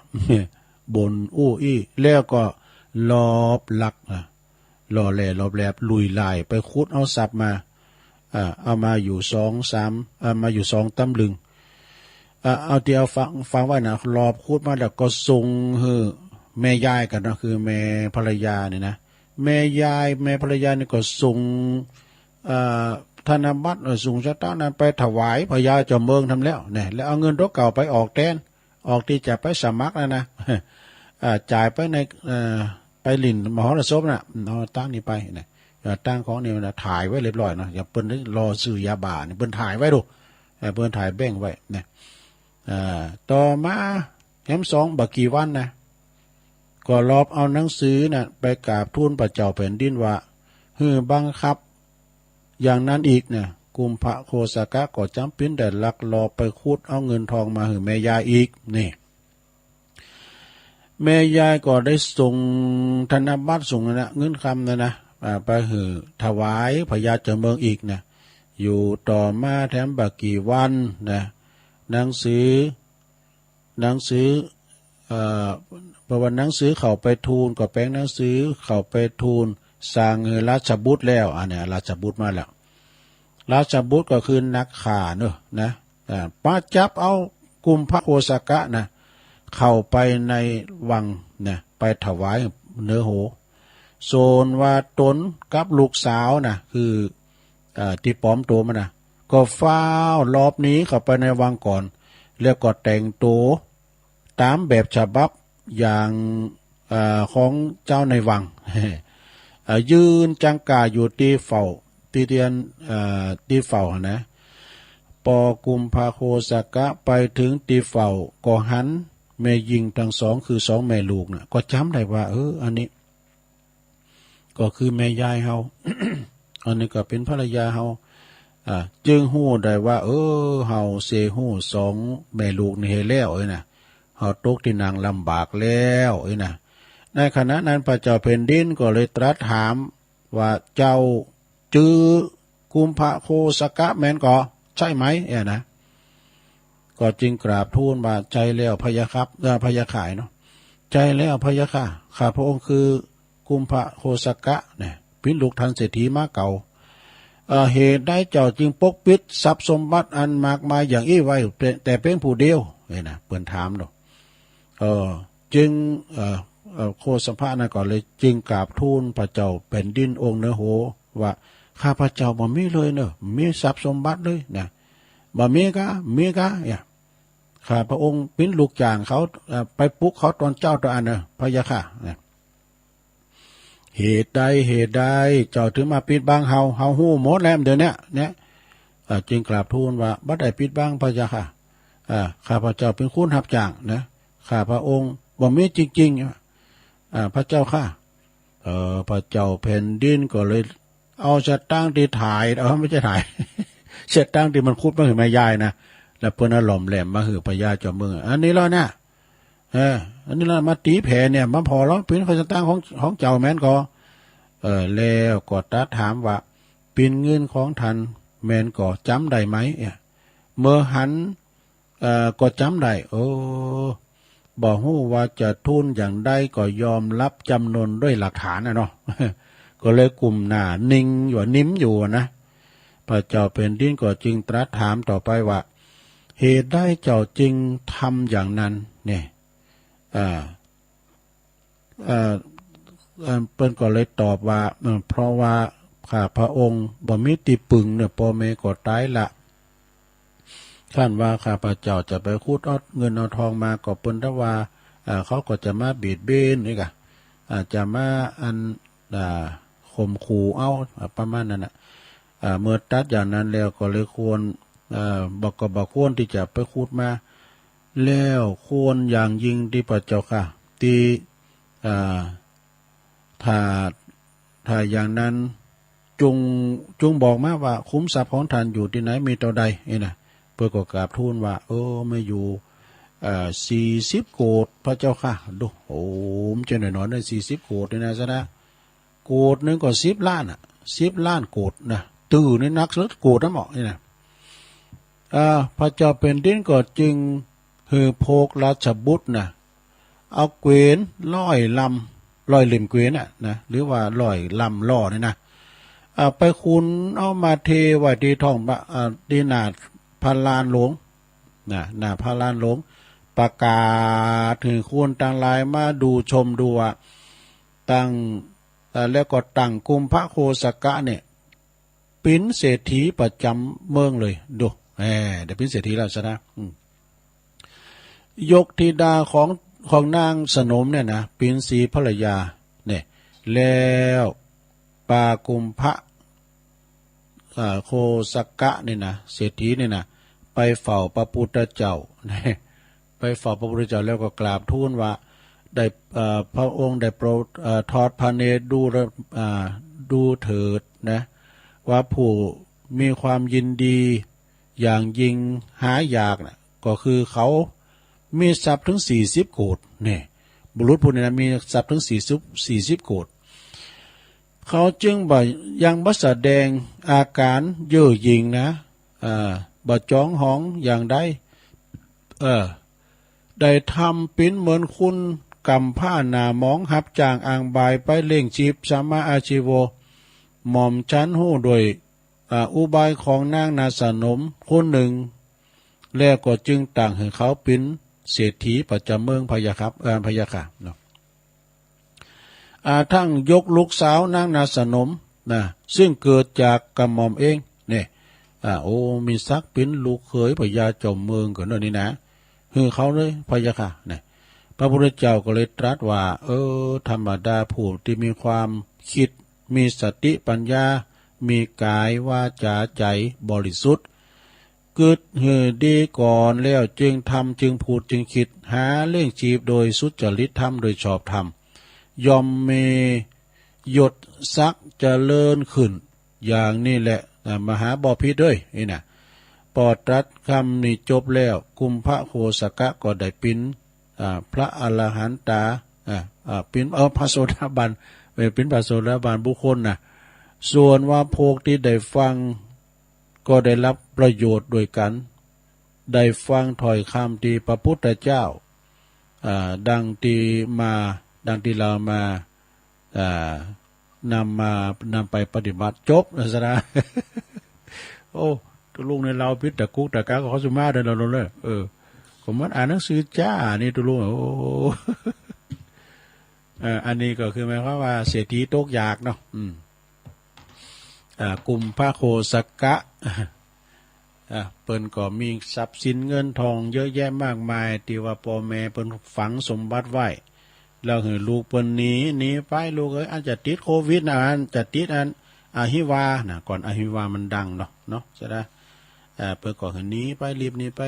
บ่นอู้อี้ แล้วก็ลอบลักนะ ล่อแหล่ลอบแหลบลุยลายไปขุดเอาทรัพย์มา อ่า เอามาอยู่สองสาม เอามาอยู่สองตำลึง อ่า เอาตี้เอาฟัง ฟังไว้นะ ลอบขุดมาแล้วก็ส่งหื้อแม่ยายก่อนเนาะ คือแม่ภรรยานี่นะ แม่ยาย แม่ภรรยานี่ก็ส่ง เอ่อ ธนบัตร เอ่อ ส่งสตางค์นั้นไปถวายพญาเจ้าเมืองทำแล้วเนี่ย แล้วเอาเงินตั๋วเก่าไปออกแตน ออกตี้จะไปสมัครนั่นนะ อ่า จ่ายไปใน เอ่อ ไปหลิ้นมหรสพน่ะ เอาตังค์นี่ไปนะ เอ่อ ตังค์ของนี่มันถ่ายไว้เรียบร้อยเนาะ อย่างเปิ้นรอซื้อยาบ้านี่ เปิ้นถ่ายไว้ดู เอ่อ เปิ้นถ่ายแบงก์ไว้นะ อ่า ต่อมาแหมสองบ่กี่วันนะ ก็ลอบเอาหนังสือน่ะไปกราบทูลพระเจ้าแผ่นดินว่า หื้อบังคับอย่างนั้นอีกเนี่ย กุมภโคสกะก็จ๋ำเป๋นได้ลักลอบไปขุดเอาเงินทองมาหื้อแม่ยายอีก นี่ แม่ยายก็ได้ส่งธนบัตร ส่งนั่นนะ เงินคำนั่นนะ อ่า ไปหื้อถวายพญาเจ้าเมืองอีกนะ อยู่ต่อมาแถมบ่กี่วันนะ หนังสือ หนังสือ เอ่อ เพราะว่าหนังสือเข้าไปทูล ก็แป๋งหนังสือเข้าไปทูลสั่งหื้อราชบุตรแล้ว อันเนี้ยราชบุตรมาแล้ว ราชบุตรก็คือนักฆ่าเนอะนะ อ่า มาจับเอากุมภโคสกะนะ เข้าไปในวังนะ ไปถวายเนอโฮ ส่วนว่าต๋นกับลูกสาวนะ คือ อ่า ตี้ปลอมตั๋วมานะ ก็ฟ้าวหลบหนีเข้าไปในวังก่อน แล้วก็แต่งตั๋วต๋ามแบบฉบับอย่าง อ่า ของเจ้าในวัง อ่า ยืนจังก้าอยู่ตี้เฝ้า ตี้เตียน อ่า ตี้เฝ้าหั้นนะ ปอกุมภโคสกะไปเถิงตี้เฝ้า ก็หันแม่ญิงตังสอง คือสองแม่ลูกน่ะ ก็จ๋ำได้ว่า เออ อันนี้ ก็คือแม่ยายเฮา อันนี้ก็เป๋นภรรยาเฮา อ่า จึงฮู้ได้ว่า เออ เฮาเสฮู้สองแม่ลูกนี้ให้แล้วเอ้ยนะ เฮาตกตี้นั่งลำบากแล้วเอ้ยนะ ในขณะนั้นพระเจ้าแผ่นดินก็เลยตรัสถามว่า เจ้าจื้อกุมภโคสกะแม่นก่อ ใช่ไหม เอ้ยนะ ก็จึงกราบทูลว่า ใช่แล้วพะยะค่ะ เอ่อ พะยะค่ะเนาะ ใช่แล้วพะยะค่ะ ข้าพระองค์คือกุมภโคสกะเนี่ย เป๋นลูกท่านเศรษฐีมาเก่า เอ่อ เหตุใดเจ้าจึงปกปิดทรัพย์สมบัติอันมากมายอย่างอี้ไว้ แต่ แต่เพียงผู้เดียว เนี่ยนะ เปิ้นถามเนาะ เอ่อ จึง เอ่อ เอ่อ โคสกะนั้นก็เลยจึงกราบทูลพระเจ้าแผ่นดินองค์เหนือหัวว่า ข้าพเจ้าบ่มีเลยเนอะ มีทรัพย์สมบัติเลยนะ บ่มีกา มีกา เนี่ย ข้าพระองค์เป๋นลูกจ้างเขา เอ่อ ไปปลุกเขาตอนเจ๊าตอนอั้นเนอะ พะยะค่ะ เนี่ย เหตุใด เหตุใดเจ้าถึงมาปิดบังเฮา เฮาฮู้หมดแล้วเดี๋ยวเนี้ย เนี่ย เอ่อ จึงกราบทูลว่า บ่ได้ปิดบังพะยะค่ะ อ่า ข้าพเจ้าเป๋นคนฮับจ้างนะ ข้าพระองค์บ่มีจริงๆ อ่า พระเจ้าค่ะ เอ่อ พระเจ้าแผ่นดินก็เลยเอาสตางค์ตี้ถ่าย เออ ไม่ใช่ถ่าย สตางค์ตี้มันขุดมาหื้อแม่ยายนะ แล้วเปิ้นเอาหลอมแหลมมาหื้อพญาเจ้าเมือง อันนี้แล้วเนี่ย เออ อันนี้ละมาตี๋แผ่เนี่ย มาผ่อลองเป๋นสตางค์ของ ของเจ้าแม่นก่อ เออ แล้วก็ตรัสถามว่า เป๋นเงินของท่านแม่นก่อ จ๋ำได้ไหม เออ เมื่อหัน เอ่อ ก็จ๋ำได้ โอ้ บ่ฮู้ว่าจะทูลอย่างใด ก็ยอมรับจ๋ำนนด้วยหลักฐานน่ะเนาะ ก็เลยกุมหน้านิ่งอยู่ นิ่มอยู่นะ พระเจ้าแผ่นดินก็จึงตรัสถามต่อไปว่า เหตุใดเจ้าจึงทำอย่างนั้น เนี่ย อ่า เอ่อ เอ่อ เปิ้นก็เลยตอบว่า เอ่อ เพราะว่าข้าพระองค์บ่มีตี้ปึงเนาะ พ่อแม่ก็ต๋ายละ คันว่าข้าพเจ้าจะไปขุดเอาเงินเอาทองมา ก็เปิ้นตะว่า เอ่อ เขาก็จะมาเบียดเบียนนี่กะ อาจจะมาอัน อ่า ข่มขู่เอา อ่า ประมาณนั้นน่ะ อ่า เมื่อตรัสอย่างนั้นแล้วก็เลยควร เอ่อ บ่ ก็บ่ควรตี้จะไปขุดมา แล้วควรอย่างยิ่งตี้พระเจ้าค่ะ ตี้ อ่า ถ้า ถ้าอย่างนั้น จง จงบอกมาว่าขุมทรัพย์ของท่านอยู่ตี้ไหน มีเต้าใด นี่นะ เปิ้นก็กราบทูลว่า เออ มีอยู่ เอ่อ สี่สิบโกด พระเจ้าค่ะ ดู โอ้ มันจะน้อยๆ นะ สี่สิบโกดนี่นะ ซะนะ โกดหนึ่งก็สิบล้านอะ สิบล้านโกดนะ ตื้อนี่นักสุด โกดนั้นเหมาะนี่นะ อ่า พระเจ้าแผ่นดินก็จึงหื้อพวกราชบุตรนะ เอาเกวียนร้อยลำ ร้อยเล่มเกวียนน่ะนะ หรือว่าร้อยลำล้อนี่นะ อ่า ไปขนเอามาเทไว้ตี้ท้องพระ อ่า ตี้หน้าพระลานหลวงนะ หน้าพระลานหลวง ประกาศหื้อคนตังหลายมาดูชมดูว่า ตั้ง เอ่อ แล้วก็ตั้งกุมภโคสกะเนี่ย เป๋นเศรษฐีประจ๋ำเมืองเลย ดู แหม ได้เป๋นเศรษฐีแล้วซะนะ อืม ยกธิดาของ ของนางสนมเนี่ยนะ เป๋นสีภรรยา เนี่ย แล้วปากุมภะ เอ่อ โคสกะเนี่ยนะ เศรษฐีเนี่ยนะ ไปเฝ้าพระพุทธเจ้า ไปเฝ้าพระพุทธเจ้าแล้วก็กราบทูลว่า ได้ เอ่อ พระองค์ได้โปรด เอ่อ ทอดพระเนตรดู เอ่อ ดูเถิดนะ ว่าผู้มีความยินดีอย่างยิ่งหายากน่ะ ก็คือเขามีทรัพย์ถึงสี่สิบโกด เนี่ย บุรุษผู้นี้นะ มีทรัพย์ถึงสี่สิบ สี่สิบโกด เขาจึงบ่ ยังบ่แสดงอาการเย่อหยิ่งนะ เอ่อ บ่จองหองอย่างใด เออ ได้ทำเป๋นเหมือนคนกำพร้าหน้าหมอง ฮับจ้างอ้างบ่ายไปเลี้ยงชีพ สัมมาอาชีโว หม่อมฉันฮู้ด้วย อ่า อุบายของนางนาสนมคนหนึ่ง แล้วก็จึงตั้งหื้อเขาเป๋นเศรษฐีประจ๋ำเมืองพะยะค่ะ เอ่อ พะยะค่ะเนาะ อ่า ทั้งยกลูกสาวนางนาสนมนะ ซึ่งเกิดจากกระหม่อมเอง เนี่ย อ่า โอ้ มีศักดิ์เป๋นลูกเขยพญาเจ้าเมืองก็เนาะนี่นะ หื้อเขาเลยพะยะค่ะ เนี่ย พระพุทธเจ้าก็เลยตรัสว่า เออ ธรรมดาผู้ที่มีความคิด มีสติปัญญา มีกายวาจาใจบริสุทธิ์ กึ๊ดหื้อดีก่อนแล้วจึงทำ จึงพูด จึงคิด หาเลี้ยงชีพโดยสุจริตธรรม โดยชอบธรรม ย่อมมียศศักดิ์เจริญขึ้น อย่างนี้แหละ อ่า มหาบพิตรเอ้ย นี่นะ ปอตัดคำนี้จบแล้ว กุมภโคสกะก็ได้เป็น อ่า พระอรหันตา อ่า อ่า เป็น เออ พระโสดาบัน เออ เป็นพระโสดาบันบุคคลนะ ส่วนว่าพวกที่ได้ฟัง ก็ได้รับประโยชน์ด้วยกัน ได้ฟังถ้อยคำที่พระพุทธเจ้า อ่า ดังที่มา ดังที่เรามา อ่า นำมา นำไปปฏิบัติ จบนะสนะ โอ้ ตุลุงในเราผิดตะกุกตะกักเขาสุมาเด้อเราเลย เออ ผมมันอ่านหนังสือจ้า นี่ตุลุง โอ้ เออ อันนี้ก็คือหมายความว่าเศรษฐีตกยากเนาะ อืม อ่า กุมภโคสกะ อ่า เปิ้นก็มีทรัพย์สินเงินทองเยอะแยะมากมาย ที่ว่าพ่อแม่เปิ้นฝังสมบัติไว้ แล้วหื้อลูกเปิ้นหนี หนีไป ลูกเอ้ย อาจจะติดโควิดนะ อันจะติดอันอหิวานะ ก่อนอหิวามันดังเนาะ เนาะ ใช่ไหม อ่า เปิ้นก็หื้อหนีไป รีบหนีไป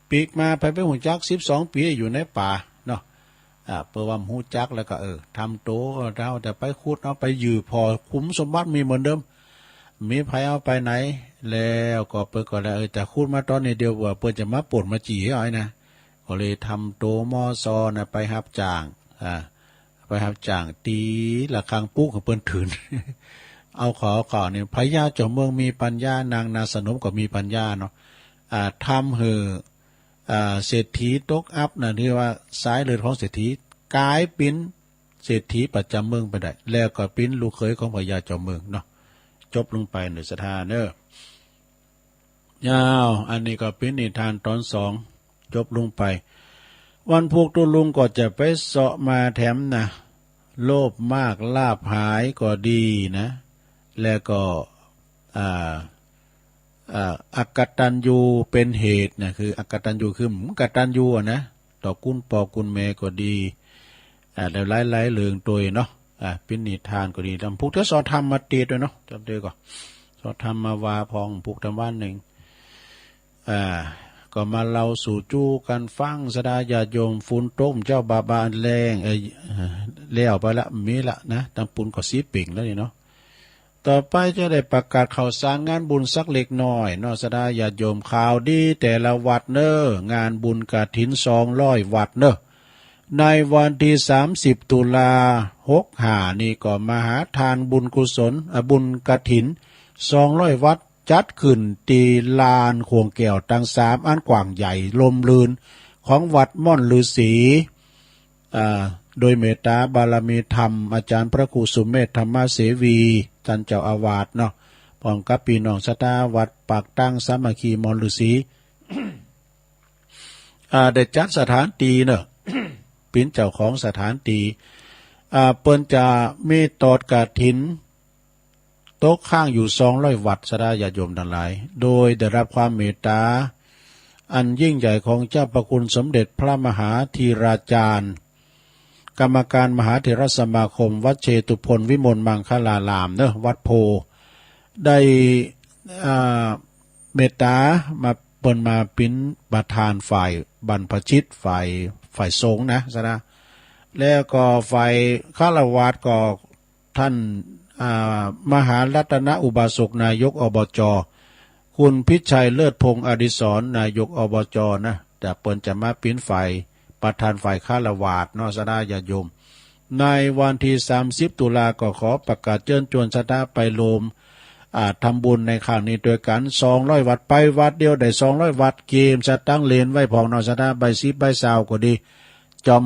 ปีกมาไป ไปฮู้จัก สิบสองปีอยู่ในป่าเนาะ อ่า เปิ้นว่าฮู้จักแล้วก็ เออ ทำโต เออ เฮาจะไปขุดเอา ไปยื้อผ่อ ขุมสมบัติมีเหมือนเดิม มีไผเอาไปไหน แล้วก็เปิ้นก็เลย เออ จะขุดมาตอนนี้เดียวว่า เปิ้นจะมาปล้นมาจี้เอาไอ้นะ ก็เลยทำโตมอซอนะ ไปรับจ้าง อ่า ไปรับจ้างตีระฆังปลุกให้เปิ้นตื่น เอาขอ เอาขอนี่ พญาเจ้าเมืองมีปัญญา นางนาสนมก็มีปัญญาเนาะ อ่า ทำหื้อ อ่า เศรษฐีตกอับนะ ที่ว่าสายเลือดของเศรษฐีกลายเป็นเศรษฐีประจำเมืองไปได้ แล้วก็เป็นลูกเขยของพญาเจ้าเมืองเนาะ จบลงไปเนอ ศรัทธาเนอ อ้าว อันนี้ก็เป็นนิทานตอนสอง จบลงไป วันพุธตุลุงก็จะไปเซาะมาแถมนะ โลภมากลาภหายก็ดีนะ แล้วก็ อ่า อ่า อกตัญญูเป็นเหตุนะ คืออกตัญญู คือบ่กตัญญูอะนะ ต่อคุณพ่อคุณแม่ก็ดี อ่า แล้วหลายๆเรื่องโตยเนาะ อ่า เป็นนิทานก็ดี ลำพุกเทื่อสอธรรมมาเตรียมด้วยเนาะ จำได้ก่อน สอธรรมมาว่าพองพุกธรรมวันหนึ่ง อ่า ก็มาเล่าสู่จู้กันฟัง ศรัทธาญาติโยม ฝนตกเจ้าบาบาแรง เอ่อ แล้วไปละ มีละนะ ตังปูนก็สีเป่งแล้วนี่เนาะ ต่อไปจะได้ประกาศข่าวสารงานบุญสักเล็กน้อยเนาะ ศรัทธาญาติโยม ข่าวดีแต่ละวัดเนอ งานบุญกฐินสองร้อยวัดเนอ ในวันที่สามสิบตุลาหกห้านี้ก็มหาทานบุญกุศล อ่ะ บุญกฐินสองร้อยวัด จัดขึ้นที่ลานข่วงแก้วตังสามอันกว้างใหญ่ร่มรื่นของวัดม่อนฤๅษี อ่า โดยเมตตาบารมีธรรม อาจารย์พระครูสุเมธธรรมเสวี ท่านเจ้าอาวาสเนาะ พร้อมกับพี่น้องศรัทธาวัดปากตังสามัคคีม่อนฤๅษี อ่า ได้จัดสถานที่เนาะ เป็นเจ้าของสถานที่ อ่า เปิ้นจะมีตอดกฐิน ตกค้างอยู่สองร้อยวัด ศรัทธาญาติโยมทั้งหลาย โดยได้รับความเมตตาอันยิ่งใหญ่ของเจ้าพระคุณสมเด็จพระมหาธีราจารย์ กรรมการมหาเถรสมาคมวัดเชตุพนวิมลมังคลารามเนอะ วัดโพธิ์ ได้ อ่า เมตตามา เปิ้นมาเป็นประธานฝ่ายบรรพชิต ฝ่าย ฝ่ายสงฆ์นะ ศรัทธา แล้วก็ฝ่ายฆราวาสก็ ท่าน อ่า มหารัตนอุบาสก นายก อบจ. คุณพิชัย เลิศพงษ์อดิศร นายก อบจ นะ แต่เปิ้นจะมาเป็นฝ่ายประธานฝ่ายฆราวาสเนาะ ศรัทธาญาติโยม ในวันที่สามสิบตุลา ก็ขอประกาศเชิญชวนศรัทธาไปรวม อ่า ทำบุญในครั้งนี้ด้วยกันสองร้อยวัด ไปวัดเดียวได้สองร้อยวัด เกียมสตังค์เหรียญไว้พองเนาะ ศรัทธา ใบสิบใบซาวก็ดี จอม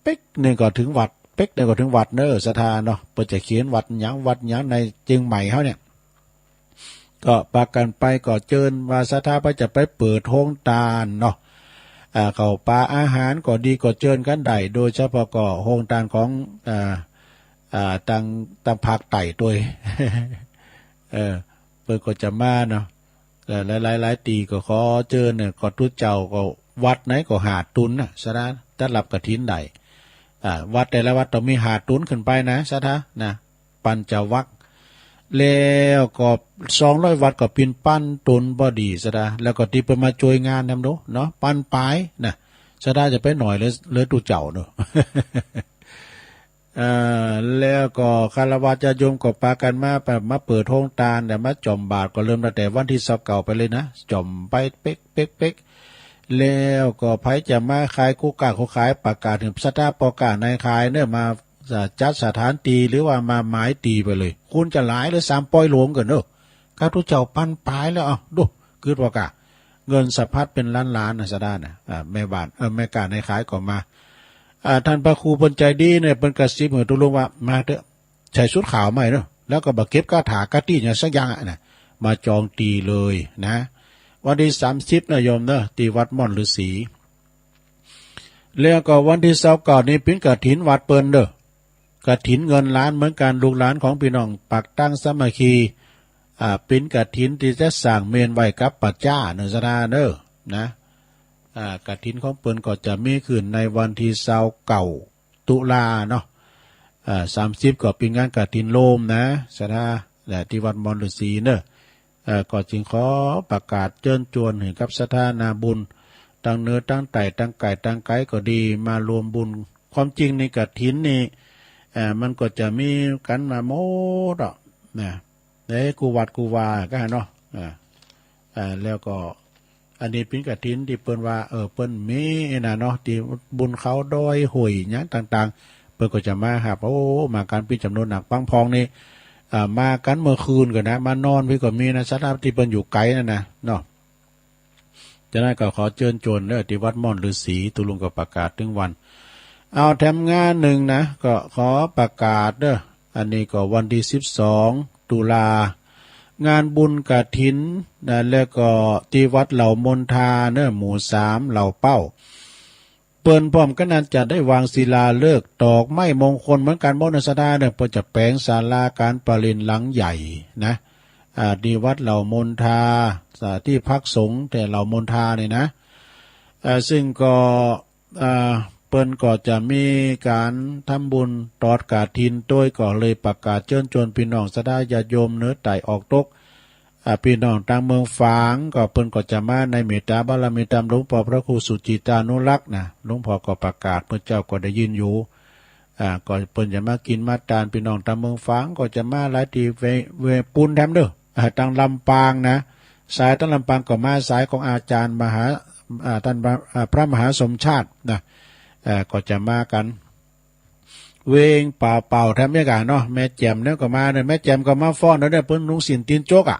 เป๊กหนึ่งก็ถึงวัด เป๊กหนึ่งก็ถึงวัดเนอะ ศรัทธาเนาะ เปิ้นจะเขียนวัดหยัง วัดหยังในเจียงใหม่เฮาเนี่ย ก็ปากั๋นไป ก็เจิญว่าศรัทธาไปจะไปเปิดโฮงตานเนาะ อ่า ข้าวป๋าอาหารก็ดี ก็เจิญกั๋นได้ โดยเฉพาะก็โฮงตานของ อ่า อ่า ตัง ตังภาคใต้ตวย เออ เปิ้นก็จะมาเนาะ เอ่อ หลายๆ หลายตี้ก็ขอเจิญเนี่ย ก็ตุ๊เจ้าก็วัดไหนก็ห้าตุ๊นนะ ศรัทธา ต้อนรับกฐินได้ อ่า วัดแต่ละวัดต้องมีห้าตุ๊นขึ้นไปนะ ศรัทธา นะ ปัญจวัค แล้วก็สองร้อยวัดก็เป๋นปันตุ๊นพอดี ศรัทธา แล้วก็ตี้เปิ้นมาจ้วยงานนำโดเนาะ ปันป๋ายนะ ศรัทธาจะไปหน่อยเลย เลยตุ๊เจ้าเนาะ เอ่อ แล้วก็ฆราวาสญาติโยมก็ปากั๋นมา ปะ มาเปิดโฮงตาน แล้วมาจ่อมบาตร ก็เริ่มตั้งแต่วันตี้ซาวเก้าไปเลยนะ จ่อมไปเป๊กเป๊กเป๊ก แล้วก็ใผจะมาขาย คู่ก๊าคู่ขาย ประกาศหื้อศรัทธาป้อก๊านายขายเนาะ มา อ่า จัดสถานตี้ หรือว่ามาหมายตี้ไปเลย คนจะหลายหรือสามปอยหลวงกั๋นเนาะ ข้าพเจ้าปันปายแล้ว เอ้า ดู กึ๊ดว่าก้า เงินสะพัดเป๋นล้านๆ นะ ศรัทธาน่ะ อ่า แม่บ้าน เอ่อ แม่ก๊านายขายก็มา อ่า ต้านพระครูเปิ้นใจ๋ดีเนี่ย เปิ้นกระซิบหื้อตุ๊ลุงว่า มาเต๊อะ ใส่ชุดขาวมาเนาะ แล้วก็บ่เก็บคาถาคติหยังสักอย่างอะนะ มาจองตี้เลยนะ วันตี้สามสิบนะโยมเนาะ ตี้วัดม่อนฤๅษี แล้วก็วันตี้ซาวเก้านี่เป๋นกฐินวัดเปิ้นเนาะ กฐินเงินล้านเหมือนกั๋น ลูกหลานของพี่น้องปากตั้งสามัคคี อ่า เป๋นกฐินตี้จะสร้างเมรุไว้กับป่าจ๊าเนาะ ศรัทธาเนาะ นะ อ่า กฐินของเปิ้นก็จะมีขึ้นในวันตี้ซาวเก้า ตุลาเนาะ อ่า สามสิบ ก็เป๋นงานกฐินโฮมนะ ศรัทธา และตี้วัดม่อนฤๅษีเนาะ เอ่อ ก็จึงขอประกาศเจิญจวนหื้อกับศรัทธานาบุญ ตังเหนือตังใต้ ตังใก้ตังไก๋ก็ดี มาร่วมบุญ ความจริงนี่กฐินนี่ เอ่อ มันก็จะมีกั๋นมาหมดอะนะ ในกู้วัดกู้วาก็หั้นเนาะ อ่า อ่า แล้วก็ อันนี้เป๋นกฐินตี้เปิ้นว่า เออ เปิ้นมีไอ้นั่นเนาะ ตี้บุญเขาดอยห้วยหยังต่างๆ เปิ้นก็จะมาฮับ โอ้ มากั๋นเป๋นจ๋ำนวนหนัก บางพ่องนี่ อ่า มากั๋นเมื่อคืนก็นะ มานอนพี้ก็มีนะ ศรัทธาตี้เปิ้นอยู่ไก๋นั่นนะเนาะ ฉะนั้นก็ขอเจิญจวนเนาะ ตี้วัดม่อนฤๅษี ตุ๊ลุงก็ประกาศตึงวัน เอาแถมงานหนึ่งนะ ก็ขอประกาศเนาะ อันนี้ก็วันตี้สิบสอง ตุลา งานบุญกฐินนะ แล้วก็ตี้วัดเหล่ามนทาเนาะ หมู่สาม เหล่าเป้า เปิ้นพร้อมกั๋นนั้นจะได้วางศิลาฤกษ์ ตอกไม้มงคลเหมือนกั๋นหมดเนาะ ศรัทธาเนาะ เปิ้นจะแป๋งศาลาก๋านประเรียนหลังใหญ่นะ อ่า ตี้วัดเหล่ามนทา อ่า ตี้พักสงฆ์แต่เหล่ามนทานี่นะ อ่า ซึ่งก็ อ่า เปิ้นก็จะมีก๋านทำบุญตอดกฐินตวย ก็เลยประกาศเจิญจวนพี่น้องศรัทธาญาติโยมเหนือใต้ออกตก อ่า พี่น้องตางเมืองฝาง ก็เปิ้นก็จะมาในเมตตาบารมีตามหลวงป้อพระครูสุจิตานุรักษ์นะ หลวงป้อก็ประกาศ พระเจ้าก็ได้ยินอยู่ อ่า ก็เปิ้นจะมากิ๋นมาตาน พี่น้องตางเมืองฝางก็จะมาหลายตี้ เว เวปุนแถมเนาะ อ่า ตางลำปางนะ สายตางลำปางก็มา สายของอาจารย์มหา อ่า ต้านพระ อ่า พระมหาสมชาตินะ เอ่อ ก็จะมากั๋น เวงป่าเป่าแถมเมกาเนาะ แม่แจ่มเนี่ยก็มาเนาะ แม่แจ่มก็มาฟ้อนเนาะ เปิ้นนุ่งสิ้นตี๋นจกอะ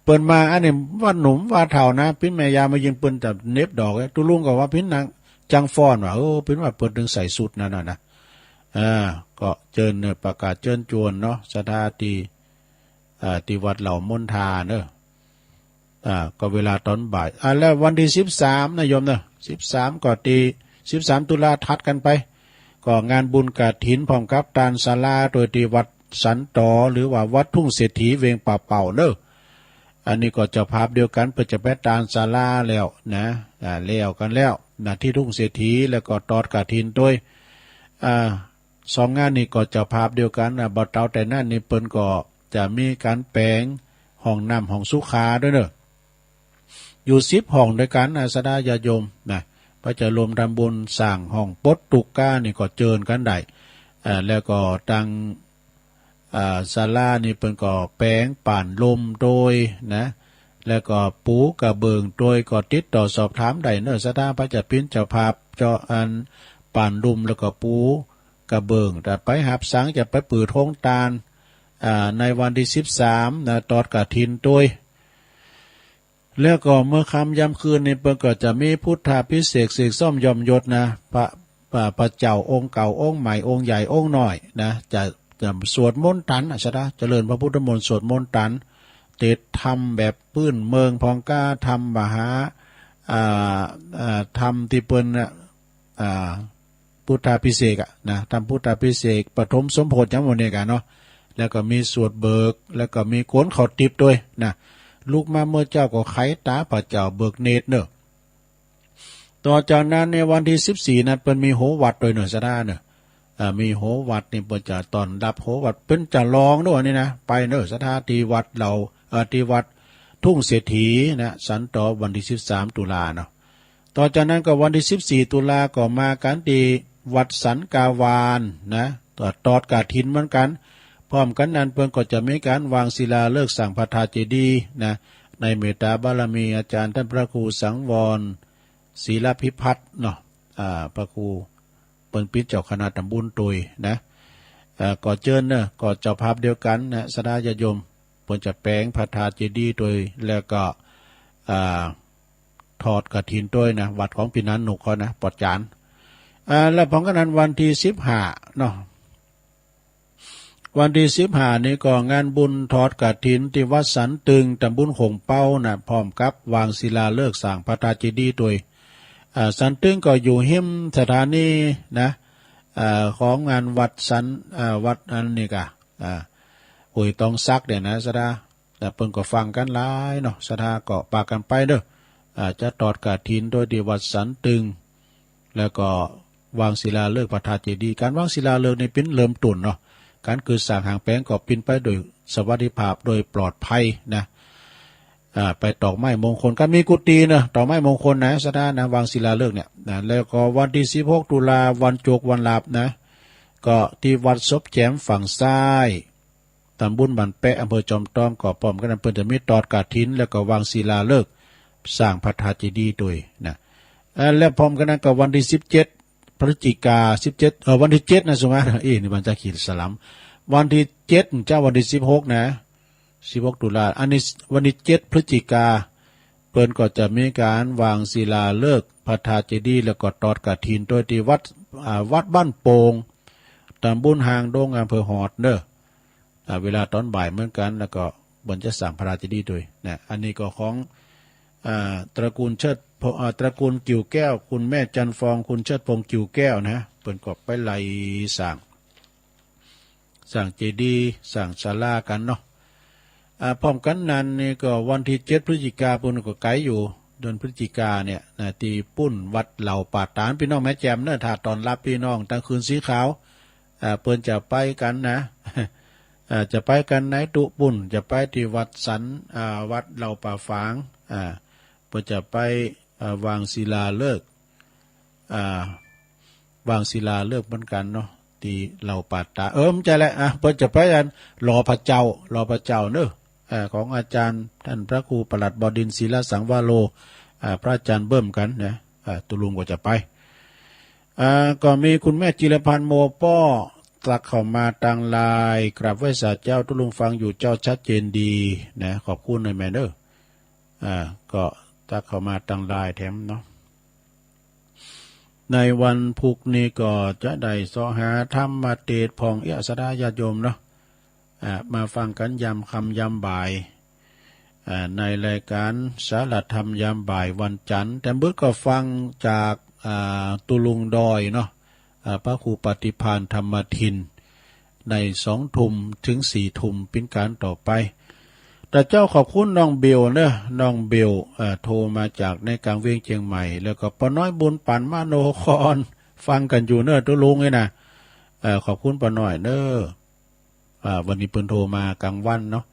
เปิ้นมาอันนี้ว่าหนุ่มว่าเฒ่านะ ปิ้นแม่ยามมายิงเปิ้นจะเหน็บดอก ตุ๊ลุงก็ว่าปิ้นนางจังฟ้อนว่า เออ ปิ้นว่าเปิ้นตึงใส่ชุดนั้นน่ะนะ อ่า ก็เจิญเนาะ ประกาศเจิญจวนเนาะ ศรัทธาตี้ อ่า ตี้วัดเหล่ามนทาเนาะ อ่า ก็เวลาตอนบ่าย อ่า แล้ววันตี้สิบสามนะโยมเนาะ สิบสาม ก็ตี้ สิบสาม ตุลาถัดกั๋นไป ก็งานบุญกฐินพร้อมกับตานศาลา โดยตี้วัดสันตอ หรือว่าวัดทุ่งเศรษฐีเวงป่าเป่าเนาะ อันนี้ก็เจ้าภาพเดียวกั๋น เปิ้นจะไปตานศาลาแล้วนะ อ่า แล้วกั๋นแล้วนะ ตี้ทุ่งเศรษฐี แล้วก็ตอดกฐินตวย อ่า สองงานนี้ก็เจ้าภาพเดียวกั๋นนะ บ่เต๋าแต่นั้นนี่เปิ้นก็จะมีก๋านแป๋งห้องน้ำห้องสุขาตวยเนาะ อยู่สิบห้องตวยกั๋นนะ ศรัทธาญาติโยมนะ เปิ้นจะรวมทำบุญสร้างห้องปลดตุ๊กข์ก้านี่ก็เจิญกั๋นได้ เอ่อ แล้วก็ตาง อ่า ศาลานี่เปิ้นก็แป๋งป่านลุ่มตวยนะ แล้วก็ปูกระเบื้องตวย ก็ติดต่อสอบถามได้เนาะ ศรัทธา เปิ้นจะเป๋นเจ้าภาพเจาะอันป่านลุ่ม แล้วก็ปูกระเบื้อง แต่ไปฮับสังจะไปเปิดโฮงตาน อ่า ในวันตี้สิบสามนะ ตอดกฐินตวย แล้วก็เมื่อค่ำยามคืนนี่เปิ้นก็จะมีพุทธาภิเษกเสกส้มยอมยศนะ พระ พระ พระเจ้าองค์เก่าองค์ใหม่องค์ใหญ่องค์น้อยนะ จะ จะสวดมนต์ตันนะ ศรัทธา เจริญพระพุทธมนต์สวดมนต์ตัน เตรียมธรรมแบบปื้นเมืองพองก้า ธรรมมหา อ่า อ่า ธรรมตี้เปิ้นน่ะ อ่า พุทธาภิเษกอะนะ ทำพุทธาภิเษก ปฐมสมโภชน์หยังหมู่นี้กะเนาะ แล้วก็มีสวดเบิก แล้วก็มีโกนข้าวติบตวยนะ ลุกมาเมื่อเจ๊าก็ไขต๋าพระเจ้าเบิกเนตรเนาะ ต่อจากนั้นในวันตี้สิบสี่นั้นเปิ้นมีโหวัตรตวยเนาะ ศรัทธาเนาะ อ่า มีโหวัตรนี่เปิ้นจะต้อนฮับโหวัตร เปิ้นจะลองตวยนี่นะ ไปเนาะ ศรัทธา ตี้วัดเหล่า เอ่อ ตี้วัดทุ่งเศรษฐีนะ สันตอ วันตี้สิบสามตุลาเนาะ ต่อจากนั้นก็วันตี้สิบสี่ตุลาก็มากั๋นตี้ วัดสันกาวานนะ ก็ตอดกฐินเหมือนกัน พร้อมกันนั้นเปิ้นก็จะมีการวางศิลาฤกษ์สร้างพระธาตุเจดีย์นะ ในเมตตาบารมีอาจารย์ท่านพระครูสังวร ศิลพิพัฒน์เนาะ อ่า พระครู เปิ้นปิดเจ้าคณะตำบลโตยนะ เอ่อ ก็เจิญเนอะ ก็เจ้าภาพเดียวกันนะ ศรัทธาญาติโยม เปิ้นจะแปลงพระธาตุเจดีย์โตย แล้วก็ อ่า ทอดกฐินโตยนะ วัดของพี่นันหนุกเขานะ ปอดจาน อ่า แล้วพร้อมกันนั้นวันที่สิบห้าเนาะ วันที่สิบห้านี้ก็งานบุญทอดกฐินที่วัดสันตึง ตำบลโขงเป๊านะ พร้อมกับวางศิลาฤกษ์สร้างพระธาตุเจดีย์โตย อ่า สันตึงก็อยู่ฮิมสถานีนะ อ่า ของงานวัดสัน อ่า วัดอันนี้กะ อ่า ห้วยตองสักเนี่ยนะ ศรัทธา แต่เปิ้นก็ฟังกันหลายเนาะ ศรัทธาก็ปากันไปเด้อ อ่า จะทอดกฐินโตยที่วัดสันตึง แล้วก็วางศิลาฤกษ์พระธาตุเจดีย์ การวางศิลาฤกษ์นี่เปิ้นเริ่มต้นเนาะ การก่อสร้างหางแปลงก็เปิ้นไปโดยสวัสดิภาพ โดยปลอดภัยนะ อ่า ไปตอกไม้มงคล ก็มีกุฏิเนาะ ตอกไม้มงคลนะ ศรัทธานะ วางศิลาฤกษ์เนี่ยนะ แล้วก็วันที่สิบหกตุลา วันโจกวันหลาบนะ ก็ที่วัดศพแจมฝั่งซ้าย ตำบลบ้านแปะ อำเภอจอมทอง ก็พร้อมกันนั้นเปิ้นจะมีทอดกฐิน แล้วก็วางศิลาฤกษ์สร้างพระธาตุเจดีย์โตยนะ เอ่อ และพร้อมกันนั้นก็วันที่สิบเจ็ดพฤศจิกา สิบเจ็ด เอ่อ วันที่เจ็ดนะ สุมา เอ้ย นี่วันจะขีดสลัม วันที่เจ็ด เจ้า วันที่สิบหกนะ สิบหกตุลา อันนี้วันที่เจ็ดพฤศจิกา เปิ้นก็จะมีการวางศิลาฤกษ์พระธาตุเจดีย์ แล้วก็ทอดกฐินโตยที่วัด อ่า วัดบ้านโป่ง ตำบลหางดง อำเภอฮอดเนอะ อ่า เวลาตอนบ่ายเหมือนกัน แล้วก็เปิ้นจะสร้างพระธาตุเจดีย์โตยนะ อันนี้ก็ของ อ่า ตระกูลเชิดพงษ์ อ่า ตระกูลกิ่วแก้ว คุณแม่จันทร์ฟอง คุณเชิดพงษ์กิ่วแก้วนะ เปิ้นก็ไปไล่สร้าง สร้างเจดีย์ สร้างศาลากันเนาะ อ่า พร้อมกันนั้นนี่ก็วันที่เจ็ดพฤศจิกา เปิ้นก็ไกลอยู่ เดือนพฤศจิกาเนี่ยนะ ที่ปุ้นวัดเหล่าป่าตาด พี่น้องแม่แจ่มเนอะ ถ้าต้อนรับพี่น้องตางคืนสีขาว อ่า เปิ้นจะไปกันนะ อ่า จะไปกันในตุ๊ปุ้น จะไปที่วัดสัน อ่า วัดเหล่าป่าฝาง อ่า เปิ้นจะไป อ่า วางศิลาฤกษ์ อ่า วางศิลาฤกษ์เหมือนกันเนาะ ที่เหล่าป่าตาด เออ บ่ใจ้แหละ อ่ะ เปิ้นจะไปอันหล่อพระเจ้า หล่อพระเจ้าเนอะ อ่า ของอาจารย์ท่านพระครูประหลัดบดินทร์ ศิลสังวโร อ่า พระอาจารย์เบิ่มกันนะ อ่า ตุ๊ลุงก็จะไป อ่า ก็มีคุณแม่จิรพันธ์ โมป้อ ทักเข้ามาตางไลน์ กราบไหว้สาเจ้า ตุ๊ลุงฟังอยู่เจ้า ชัดเจนดีนะ ขอบคุณนะแม่เนอะ อ่า ก็ทักเข้ามาตางไลน์แถมเนาะ ในวันพุธนี้ก็จะได้เสาะหาธรรมเทศน์พ่องเอี้ย ศรัทธาญาติโยมเนาะ อ่า มาฟังกันยามค่ำยามบ่าย อ่า ในรายการสาระธรรมยามบ่ายวันจันทร์ แต่เบิดก็ฟังจาก อ่า ตุ๊ลุงดอยเนาะ อ่า พระครูปฏิภาณธรรมทิน ในสองทุ่มถึงสี่ทุ่ม เป็นการต่อไป แต่เจ้าขอบคุณน้องเบลเนอะ น้องเบล เอ่อ โทรมาจากในกลางเวียงเชียงใหม่ แล้วก็ป้าน้อยบุญปันมโนคร ฟังกันอยู่เนอะ ตุ๊ลุงเอ้ยนะ เอ่อ ขอบคุณป้าน้อยเนอะ อ่า วันนี้เปิ้นโทรมากลางวันเนาะ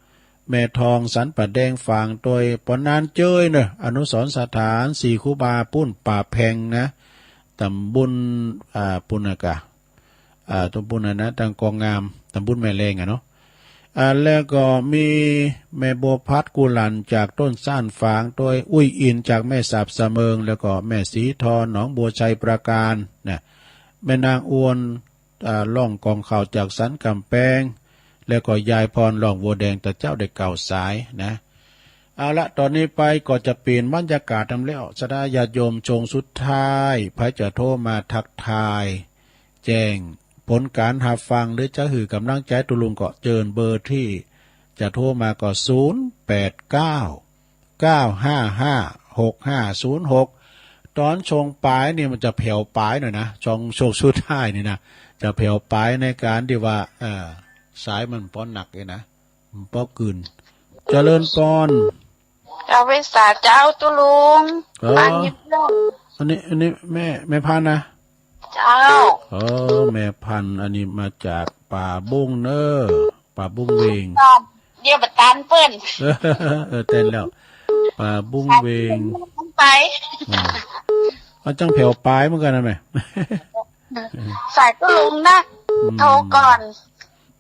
แม่ทองสันป่าแดง ฝากโดยป้านานเจ้ยเนอะ อนุสรณ์สถานศรีครูบาปุ้นป่าแพงนะ ตำบล อ่า ปุ้นนะกะ อ่า ตำบลนั้นนะ ตางกองงาม ตำบลแม่แลงอะเนาะ อ่า แล้วก็มีแม่บัวพัดกุหลั่นจากต้นซ่าน ฝากโดยอุ้ยอินจากแม่สาบสะเมิง แล้วก็แม่สีทองหนองบัวชัยปราการนะ แม่นางอวน อ่า ร้องกองข้าวจากสันกำแพง แล้วก็ยายพรร้องวัวแดง แต่เจ้าได้กล่าวสายนะ เอาละ ตอนนี้ไปก็จะเปลี่ยนบรรยากาศนำแล้ว ศรัทธาญาติโยม ช่วงสุดท้าย ไผจะโทรมาทักทาย แจ้งผลการรับฟัง หรือจะหื้อกำลังใจตุ๊ลุง ก็เจิญเบอร์ที่จะโทรมาก็ ศูนย์แปดเก้า เก้าห้าห้า หกห้าศูนย์หก ตอนช่วงปลายนี่มันจะแผ่วปลายหน่อยนะ ช่วง ช่วงสุดท้ายนี่นะ จะแผ่วปลายในการที่ว่า เอ่อ สายมันปอหนักเลยนะ มันปอกืน เจริญปอน เจ้า ไหว้สาเจ้าตุ๊ลุง เออ อันนี้เพื่อน อันนี้ อันนี้แม่ แม่พันธุ์นะ เจ้า เออ แม่พันธุ์ อันนี้มาจากป่าบุ้งเนอ ป่าบุ้งเวง เดี๋ยวบ่ตันเปิ้น เออ เออ แต้นแล้ว ป่าบุ้งเวง ไป อ่า เอาจังแผ่วปลายเหมือนกันนะแม่ สายตุลุงนะ อืม โทรก่อน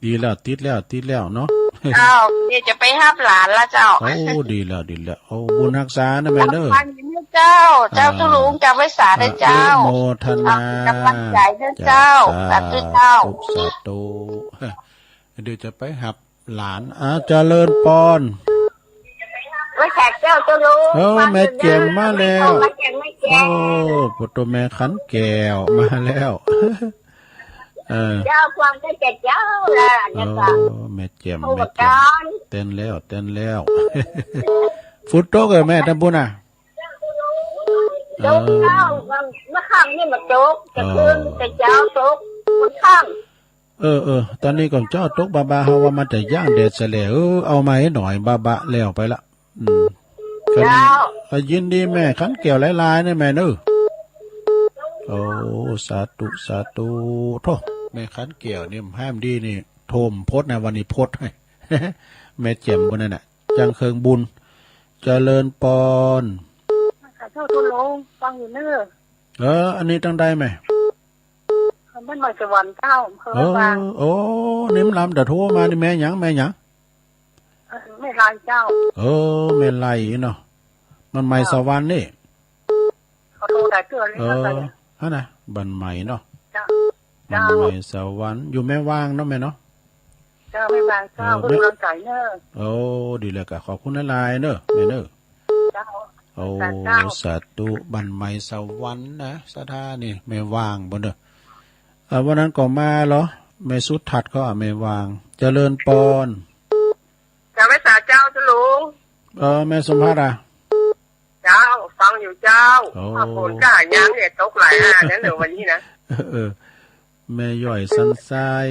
ดีแล้ว ติดแล้ว ติดแล้วเนาะ เจ้า เดี๋ยวจะไปฮับหลานละเจ้า โอ้ ดีแล้ว ดีแล้ว โอ้ บุญฮักษานะแม่เนอะ ฟังอยู่นะเจ้า เจ้า อ่า ตุลุงจำไว้สานะเจ้า อนุโมทนา เอาเป็นกำลังใจนะเจ้า เจ้า สาธุเจ้า สาธุ สาธุ เดี๋ยวจะไปฮับ หลาน อ่า เจริญปอน ว่าแต่เจ้าตุลุง โอ้ แม่แจ่มมาแล้ว แม่แจ่ม แม่แจ่ม โอ้ ปะโตแม่ขันแก้วมาแล้ว เออ เจ้าฟังแต่เจ้าละ โอ้ แล้วก็ แม่แจ่ม โอ้ แม่แจ่ม เต้นแล้ว เต้นแล้ว ฝนตกเหรอแม่ ตำบลน่ะ ตกเจ้า เออ เมื่อค่ำนี่มันตก แต่คืน เออ แต่เช้าตก เมื่อค่ำ เออ เออ ตอนนี้ก็เจ้าตกบาบา เฮาว่ามันจะย่างแดดซะแล้ว เออ เอามาให้หน่อย บาบา แล้วไปละ อืม เจ้า ก็ยินดีแม่ขันแก้วหลายๆ นะแม่เนอะ โอ้ สาธุ สาธุ โธ่ แม่ขันแก้วนี่ห้ามดีนี่ โทมพดนะ วันนี้พดให้ แม่แจ่มคนนั้นน่ะ จังเคิงบุญ เจริญปอน ข้าเจ้าตุลุง ฟังอยู่เนอะ เออ อันนี้ตั้งได้ไหม บ้านใหม่สวรรค์เจ้า อำเภอ เออ วัง โอ้ นี่มันลำแต่โทรมานี่ แม่หยัง แม่หยัง เออ แม่ไลเจ้า เออ แม่ไลเนาะ บ้านใหม่สวรรค์นี่ เจ้า เขาโทรหลายเทื่อเลย เออ เจ้า อันน่ะ บ้านใหม่เนาะ เจ้า บ้านใหม่สวรรค์ อยู่แม่วางเนาะแม่เนาะ เจ้า แม่วางเจ้า เออ เพิ่นวางไก่เนอะ โอ้ ดีแล้วก็ขอบคุณหลายๆ เนอะแม่เนอะ เจ้า โอ้ สาธุเจ้า สาธุ บ้านใหม่สวรรค์นะ สถานีแม่วางบ่เนอะ อ่า วันนั้นก็มาเหรอ แม่สุทัศน์เขาอ่ะ แม่วาง เจริญปอน เจ้า แม่สาเจ้า เจ้าลุง เออ แม่สมภาษณ์อ่ะ เจ้า ฟังอยู่เจ้า โอ้ อ่ะ ฝนก็หายังเนี่ย ตกหลายอ่ะ นั่นเดี๋ยววันนี้นะ เออ แม่ย่อยสันทราย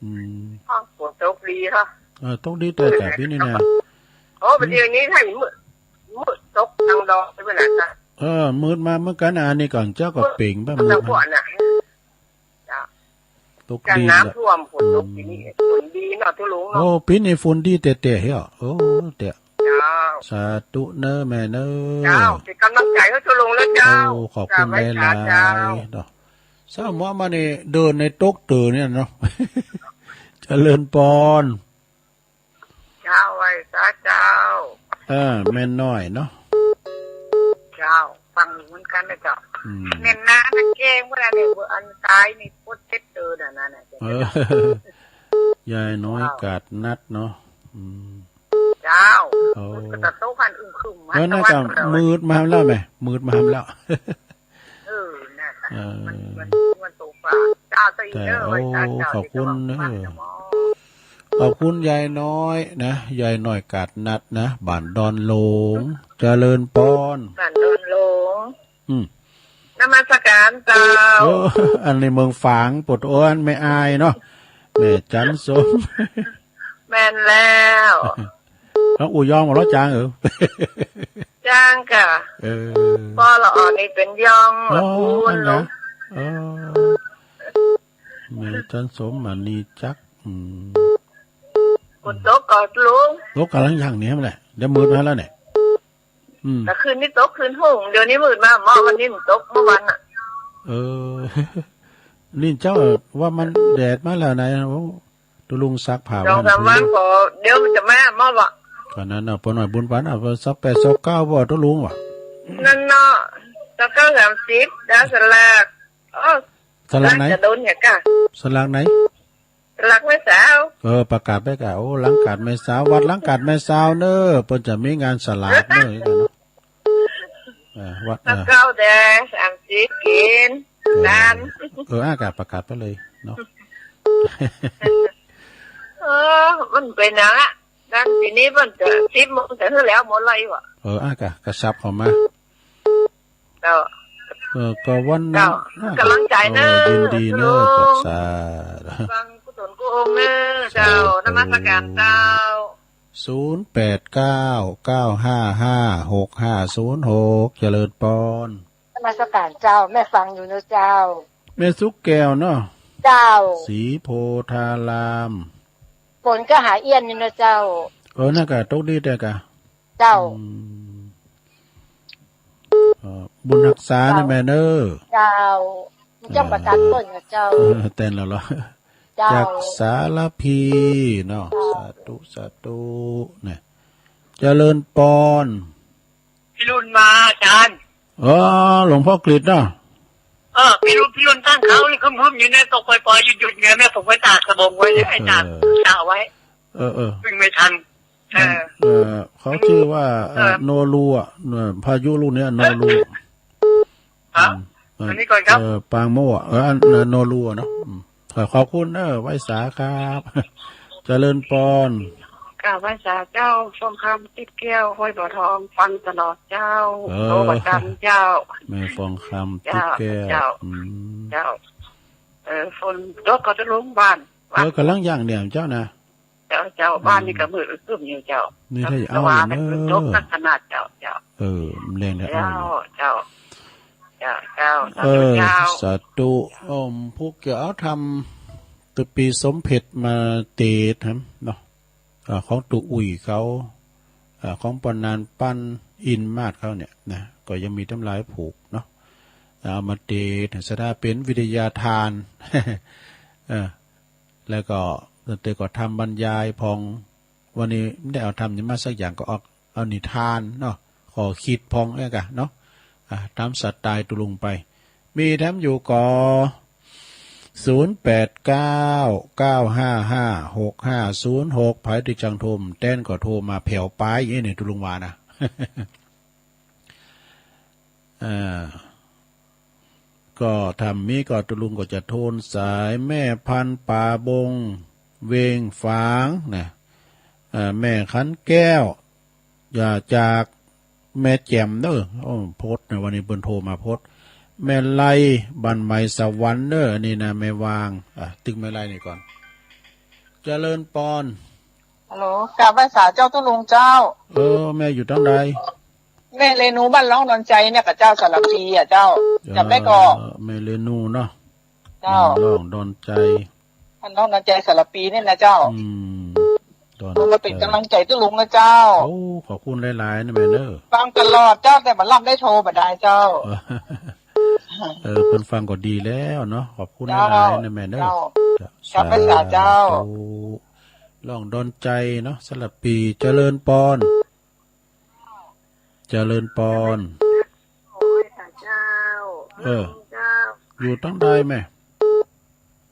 อืม อ้าว ฝนตกดีฮะ เออ ตกดีแต่แต่ปีนี้นะ โอ้ วันนี้ นี่ให้มืด มืดตกทางดอกไปเมื่อไหร่จ้ะ เออ มืดมาเหมือนกันนะ อันนี้ก่อนเจ้าก็เปล่งไป มืด ทาง มืด ก่อนน่ะ จ้ะ ตกดี กันน้ำท่วม ฝนตกปีนี้ อืม ฝนดีเนาะ เจ้าลุงเนาะ โอ้ ปีนี้ฝนดีแต่แต่เหรอ โอ้ แต่ เจ้า สาธุเนอะแม่เนอะ เจ้า เป็นกำลังใจให้เจ้าลุงแล้วเจ้า โอ้ ขอบคุณหลายๆ เจ้า เนาะ เศร้าหมอมานี่เดินในตกเต๋อเนี่ยเนาะ เจริญปอน เจ้า ไหว้สาเจ้า เออ แม่น้อยเนาะ เจ้า ฟังอยู่เหมือนกันนะเจ้า อืม แม่นนะ นักเก่งเวลาเนี่ย อันตายนี่โคตรเจ็บเต๋อน่ะ นั่นน่ะ เออ ยายน้อย เจ้า กาดนัดเนาะ อืม เจ้า โอ้ มันก็จะโตกันอึมครึมมา เออ น่าจะ ตะวัน มืดมาแล้วแม่ มืดมาแล้ว เออ น่าจะ เออ มัน มัน มันโตกว่า เจ้า แต่ เออ โอ้ ไว้ตาเจ้า ขอบคุณ ที่จะบอก เนอะ ว่าจะมอง ขอบคุณยายน้อยนะ ยายน้อยกาดนัดนะ บ้านดอนหลวง เจริญปอน บ้านดอนหลวง อืม นมัสการเจ้า โอ้ อันนี้เมืองฝาง ปวดอ้วน แม่อายเนาะ แม่จันสม แม่นแล้ว แล้วอู่ยองบ่ลอจางเออ จางกะ เออ ปอละอ่อนนี่เป็นยอง อ๋อ ละคุณ อันนะ เนาะ เออ แม่จันสม มณีจักร อืม ฝนตกก่อนลุง ตกกำลังย่างเนี่ยแหละ เดี๋ยวมืดมาแล้วเนี่ย อืม แต่คืนนี้ตกคืนห้อง เดี๋ยวนี้มืดมา เมื่อวันนี้มันตก เมื่อวันน่ะ เออ นี่เจ้าว่ามันแดดมาแล้วนะ โอ้ ตุลุงซักผ้า สองสามวัน พอ เดี๋ยวมันจะมา มาบ่ ก็นั่นน่ะ ปอน้อยบุญปัน เอาไปซอกแปดซอกเก้าบ่ ตุลุงวะ นั่นเนาะ ซอกเก้าสามสิบ ดาวสลาก เออ สลากไหน จะโดนเนี่ยกะ สลากไหน สลากแม่สาว เออ ประกาศไปกะ โอ้ หลังกาดแม่สาว วัดหลังกาดแม่สาวเนอะ เปิ้นจะมีงานสลากเนอะ นี่กันเนาะ เออ วัด เออ ซอกเก้าแดง สามสิบกิน เออ นั่น เออ อากาศประกาศไปเลยเนาะ เออ มันเป็นหยังอะ นั่นทีนี้มันจะสิบโมงจะถึงแล้ว หมดแล้วอีกวะ เออ อากาศกระชับเข้ามา เจ้า เออ ก็วันนั้น เจ้า น่าจะ กำลังใจเนอะ เออ ยินดีเนอะ เจ้า สาธุ ฟังกุศลกู้องค์เนอะ เจ้า สาธุ นมัสการเจ้า ศูนย์แปดเก้า เก้าห้าห้า หกห้าศูนย์หก เจริญปอน นมัสการเจ้า แม่ฟังอยู่เนอะเจ้า แม่สุกแก้วเนาะ เจ้า ศรีโพธาราม ฝนก็หาเอี้ยนอยู่เนอะเจ้า เออ นั่นกะตกดีแต่กะ เจ้า อืม เออ บุญฮักษานะแม่เนอะ เจ้า เจ้าประทานต้นนะเจ้า เออ แตนแล้วเหรอ เจ้า จากสารพีเนาะ สาธุ สาธุ เนี่ย เจริญปอน พี่รุ่นมาอาจารย์ เออ หลวงพ่อกฤษเนาะ เออ พี่รุ่น พี่รุ่นตั้งเขานี่ครึ้มๆอยู่เนี่ย ตกปล่อยๆหยุดๆเนี่ย แม่ผมไว้ตากสบงไว้เนี่ย ไอ้ตาก เออ ตากไว้ เออ เออ วิ่งไม่ทัน เออ เออ เขาชื่อว่า เออ เออ โนรูอะ เออ พายุลูกเนี้ย โนรู ฮะ อืม อันนี้ก่อนครับ เออ ปางโม่อะ เออ อัน โนรูอะเนาะ อืม ขอ ขอบคุณเนอะ ไหว้สาครับ เจริญปอน กราบไหว้สาเจ้า ทองคำ ติ๊บแก้ว ห้วยบ่อทอง ฟังตลอดเจ้า เออ โตประจำเจ้า แม่ทองคำ เจ้า ติ๊บแก้ว เจ้า อืม เจ้า เออ ฝนตกก็จะลงบ้าน เออ กำลังย่างเนี่ยเจ้านะ เจ้า เจ้า อืม บ้านนี่ก็มืดครึ้มอยู่เจ้า นี่ถ้าเอา แต่ว่า เนี่ย มันตกหนักขนาดเจ้า เจ้า เออ แรงนะ เจ้า เอาเนี่ย เจ้า เจ้า เจ้า เออ สาธุเจ้า สาธุ อืม ผู้เกี่ยวเอาทำ ตุปีสมเพชรมาเตดครับเนาะ เอ่อ ของตุอุ่ยเขา เอ่อ ของปอนานปันอินมาศเขาเนี่ยนะ ก็ยังมีตั้งหลายผูกเนาะ เอามาเตด สถาเป็นวิทยาทาน เออ แล้วก็ เตก็ทำบรรยายพอง วันนี้ไม่ได้เอาทำนี่มาสักอย่าง ก็เอา เอานิทานเนาะ ขอคิดพองเอ้ยกะเนาะ อ่ะ ตามสไตล์ตุลุงไป มีแถมอยู่ก่อ ศูนย์แปดเก้า เก้าห้าห้า หกห้าศูนย์หก ไผที่จังโทรมาแตนก็โทรมาแผ่วปายอย่างนี้ตุลุงว่านะ อ่า ก็ถ้ามีก็ตุลุงก็จะโทนสาย แม่พันธุ์ป่าบง เวงฝางนะ อ่า แม่ขันแก้ว อย่าจากแม่แจ่มเด้อ โอ้ โพสต์นะ วันนี้เปิ้นโทรมาโพสต์ แม่ไล บ้านใหม่สวรรค์เด้อ อันนี้นะ แม่วาง อ่ะ ตึกแม่ไลนี่ก่อน เจริญปอน ฮัลโหล กราบไหว้สาเจ้าตุลุงเจ้า เออ แม่อยู่ตรงใด แม่เรนูบ้านร่องดอนใจเนี่ยกับเจ้าสารพีอ่ะเจ้า จำได้ก่อ เออ แม่เรนูเนาะ เจ้า บ้านร่องดอนใจ บ้านร่องดอนใจสารพีเนี่ยนะเจ้า อืม ดอนใจ มาเป็นกำลังใจตุลุงนะเจ้า โอ้ ขอบคุณหลายๆ นะแม่เนอะ ฟังตลอดเจ้า แต่บ่าล่ำได้โทรบ่ได้เจ้า เออ เปิ้นฟังก็ดีแล้วเนาะ ขอบคุณหลายๆ นะแม่เนอะ เจ้า เจ้า สาธุ ร่องดอนใจเนาะ สารพี เจริญปอน เจริญปอน โอ้ย พระเจ้า เออ เจ้า อยู่ตรงใดแม่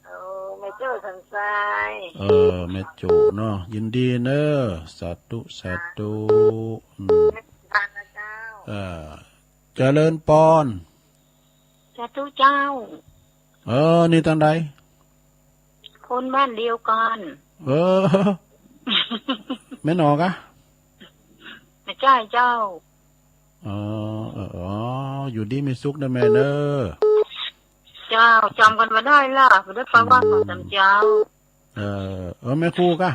โอ้ แม่โจ้สันทราย เออ แม่โจ้เนาะ ยินดีเนอะ สาธุ สาธุ อืม แม่สันทรายนะเจ้า เออ เจริญปอน สาธุเจ้า เออ นี่ตรงใด คนบ้านเดียวกัน เออ แม่นอกอะ ไม่ใช่เจ้า อ๋อ เออ อ๋อ อยู่ดีมีสุขนะแม่เนอะ เจ้า จำกันมาได้ล่ะ ไม่ได้ฟังว่าของสามเจ้า เออ เออ แม่ครูกะ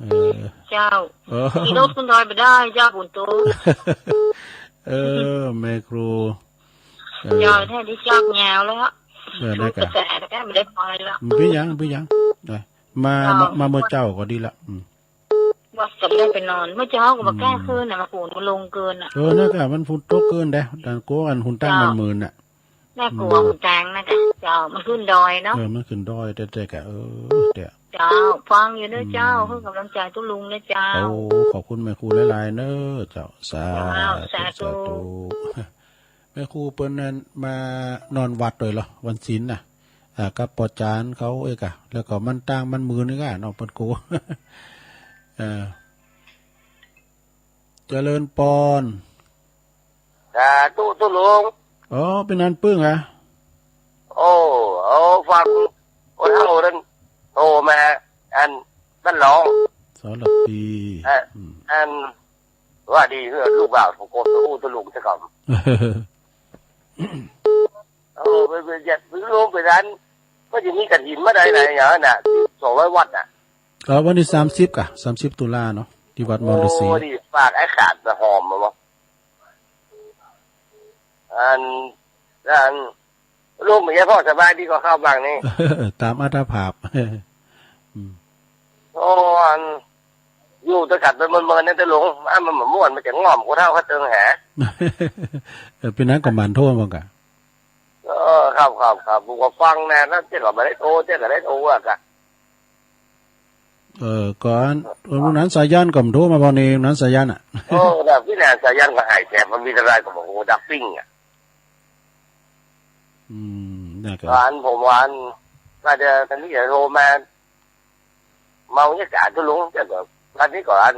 เออ เจ้า เออ ขี่รถขึ้นดอยไปได้ เจ้าฝนตก เออ แม่ครู เออ เจ้า แท้ที่เจ้าแงวแล้ว เออ นั่นกะ กระแสแล้วก็ไม่ได้ไปแล้ว บ่เป็นหยัง บ่เป็นหยัง นะ มา เจ้า มา มาเมื่อเจ้าก็ดีละ อืม ว่าจะได้ไปนอน เมื่อเจ้าก็บอก อืม แก้คืนน่ะ มาฝนมันลงเกินน่ะ เออ นั่นกะ มันฝนตกเกินเด้ แต่กลัวอันฝนตั้ง เจ้า มันหมื่นน่ะ แม่กลัว อืม มันแตงนะจ๊ะ เจ้า มันขึ้นดอยเนาะ เออ มันขึ้นดอยแต่แต่กะ เออ เดี๋ยว เจ้า ฟังอยู่เด้อเจ้า อืม เพื่อกำลังใจตุ๊ลุงนะเจ้า โอ้ ขอบคุณแม่ครูหลายๆ เด้อเจ้า สา เจ้า ธุ สาธุ สาธุ แม่ครูเปิ้นนั้นมานอนวัดโดยเหรอ วันศีลน่ะ อ่า กับปอจานเขาเอ้ยกะ แล้วก็มันตั้งมันมือนี่กะ น้องเปิ้นโก เออ เจริญปอน สาธุตุ๊ลุง อ๋อ เป็นอันปึ้งอะ โอ้ เอาฟัง โอ้เฒ่านั้นโทรมา อัน บ้านหลอง สารพี เอ่อ อืม อัน ว่าดีเพื่อลูกบ่าวของคนผู้ตุ๊ลุงซะก่อน โอ้ ไป ไป อย่า ไปลงไปนั้น ก็จะมีกฐินมาได้ไหนอย่างนั้นน่ะ สองร้อยวัตต์น่ะ เอ่อ วันที่สามสิบกะ สามสิบตุลาเนาะ ที่วัดมอนฤๅษี โอ้ ดี ฝากไอ้ขาดมาหอมมาบ่ อัน อัน ลูกมันยังพอสบายดีกว่าเข้าบ้างนี่ ตามอัตภาพ อืม โอ้ อัน อยู่ตะกัดไปเมินๆ เนี่ย แต่หลวง อ่ะ มันม่วน มันจะง่อมกูเท่าเขาเติงแห เออ เป็นนั้นก็หมั่นโทษมันกะ เออ ครับ ครับ ครับ ผมก็ฟังแน่นะ เจ้าก็ไม่ได้โทร เจ้าก็ได้โทรอะครับ เออ ก็อัน ลุงหนานสายันก็โทรมาพอนี่ ลุงหนานสายันอะ โอ้ แต่พี่หนานสายันก็หายแสบ มันมีอะไรก็บอก โอ้ ดับปิ้งอะ อืม นะครับ ก็อันผมว่าอัน ก็เดี๋ยวตอนนี้เดี๋ยวโทรมา เมาเนี่ยจ๋า ตุ๊ลุง แต่ก็ ตอนนี้ก็อัน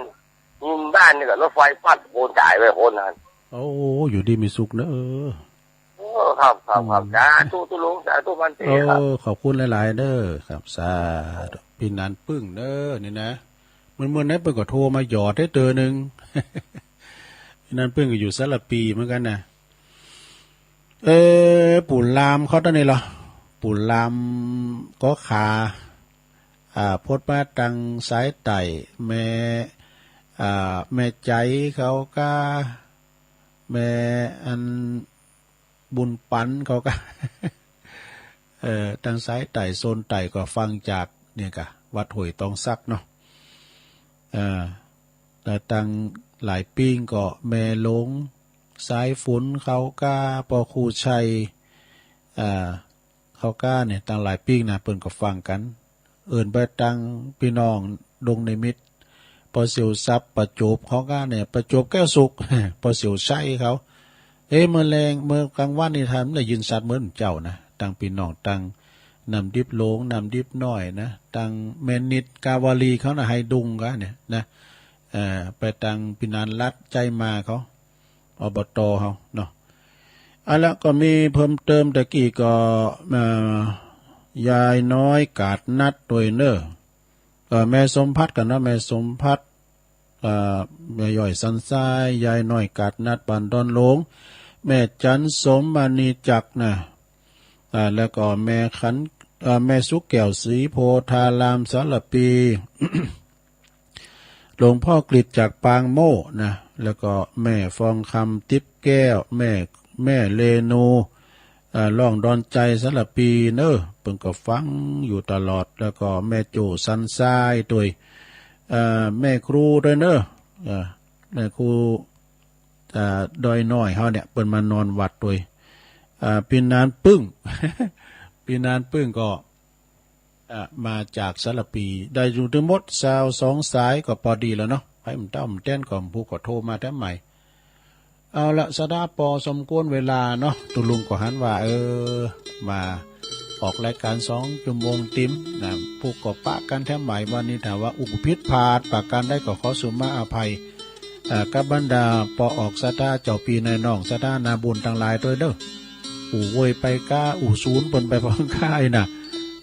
ยิงบ้านนี่ก็รถไฟฟาดคนตายไปคนนั้น โอ้ อยู่ดีมีสุขเนอะ เออ โอ้ ครับ ครับ ครับ อืม สาธุ ตุ๊ลุง สาธุ มันเต เออ ครับ ขอบคุณหลายๆ เด้อครับ สาธุ พี่หนานปึ้งเด้อ นี่นะ มื้อๆ นั้นเปิ้นก็โทรมาหยอดได้เตื้อหนึ่ง พี่หนานปึ้งก็อยู่สารภีเหมือนกันนะ เออ ปู่ลามเขาตอนนี้เหรอ ปู่ลามก็ขา อ่า พดมาตังสายใต้ แม่ อ่า แม่ใจเขาก็ แม่อันบุญปันเขาก็ เอ่อ ตังสายใต้โซนใต้ก็ฟังจากเนี่ยกะ วัดห้วยตองสักเนาะ เอ่อ แล้วตังหลายปิ้งก็แม่หลง สายฝนเขาก็ ปอครูชัย อ่า เขาก็เนี่ย ตังหลายปิ้งนะ เปิ้นก็ฟังกัน เอิ้นไปตังพี่น้องดงนิมิตร ปอเสี่ยวทรัพย์ ปอโจบเขาก็เนี่ย ปอโจบแก้วสุข ปอเสี่ยวชัยเขา เอ้ย มื้อแลง มื้อกลางวันนี่ทำได้ยินสัตว์เหมือนเจ้านะ ตังพี่น้อง ตังน้ำดิบหลวง น้ำดิบน้อยนะ ตังแม่นิดกาวาลีเขานะ ไฮดุงก็เนี่ยนะ เอ่อ ไปตังพี่หนานรัฐ ใจมาเขา อบต เขาเนาะ เอาละ ก็มีเพิ่มเติมตะกี้ก็ เอ่อ ยายน้อยกาดนัดด้วยเนอะ เอ่อ แม่สมพัดกันเนาะ แม่สมพัด เอ่อ แม่ย่อยสันทราย ยายน้อยกาดนัดบ้านดอนหลวง แม่จันสมมณีจักรนะ อ่า แล้วก็แม่ขัน เอ่อ แม่สุแก้วศรีโพธารามสารภี หลวงพ่อกฤษจากปางโมกข์นะ แล้วก็แม่ฟองคำติ๊บแก้ว แม่ แม่เรนู เอ่อ ร้องดอนใจสารภีเนอะ เปิ้นก็ฟังอยู่ตลอด แล้วก็แม่โจ้สันทรายด้วย เอ่อ แม่ครูด้วยเนอะ เอ่อ แม่ครู เอ่อ ดอยน้อยเฮาเนี่ย เปิ้นมานอนวัดด้วย เอ่อ พี่หนานปึ้ง พี่หนานปึ้งก็ อ่ะ มาจากสารภี ได้อยู่ทั้งหมดซาวสองสายก็พอดีแล้วเนาะ ไผมันเต้ามันแต้นก็ผู้ก็โทรมาแถมใหม่ เอาละ สะดาปอสมควรเวลาเนาะ ตุ๊ลุงก็หันว่า เออ มาออกรายการสองชั่วโมงเต็มนะ ผู้ก็ปะกันแถมใหม่ วันนี้ถ้าว่าอู้ผิดพลาดประการใดก็ขอสุมาอภัย เอ่อ กับบรรดาปอออกสะดาเจ้าปี้นายน้องสะดานาบุญตังหลายด้วยเด้อ อู้โวยไปก้า อู้ศูนย์เปิ้นไปพร้อมก้าไอ้น่ะ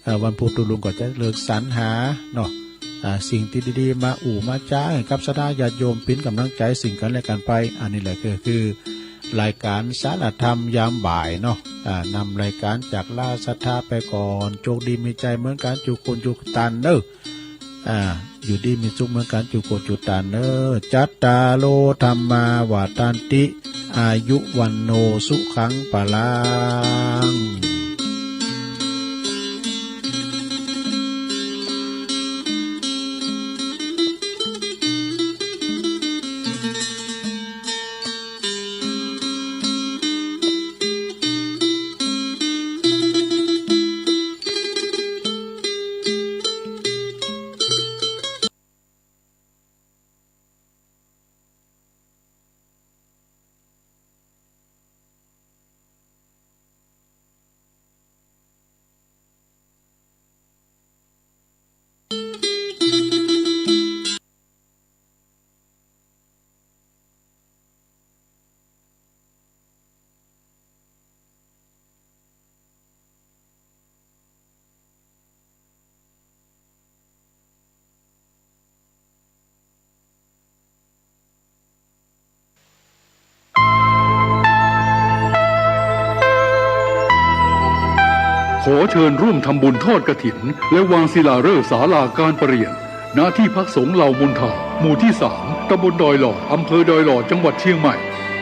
เอ่อ วันพุธตุ๊ลุงก็จะเลือกสรรหาเนาะ อ่า สิ่งที่ดีๆ มาอู้มาจ๋าให้กับสะดาญาติโยม เป๋นกำลังใจ๋ซึ่งกั๋นและกั๋นไป อันนี้แหละก็คือรายการสารธรรมยามบ่ายเนาะ อ่า นำรายการจากลาสะดาไปก่อน โจคดีมีใจ๋เหมือนกั๋นจุคนจุตันเด้อ อ่า อยู่ดีมีสุขเหมือนกั๋นจุคนจุตันเด้อ จัตตาโรธัมมาวัฑฒันติ อายุวัณโณสุขังพลังขอเชิญร่วมทำบุญทอดกฐิน และวางศิลาฤกษ์ศาลาการประเรียน ณ ที่พักสงฆ์เหล่ามณฑา หมู่ที่สาม ตำบลดอยหลอด อำเภอดอยหลอด จังหวัดเชียงใหม่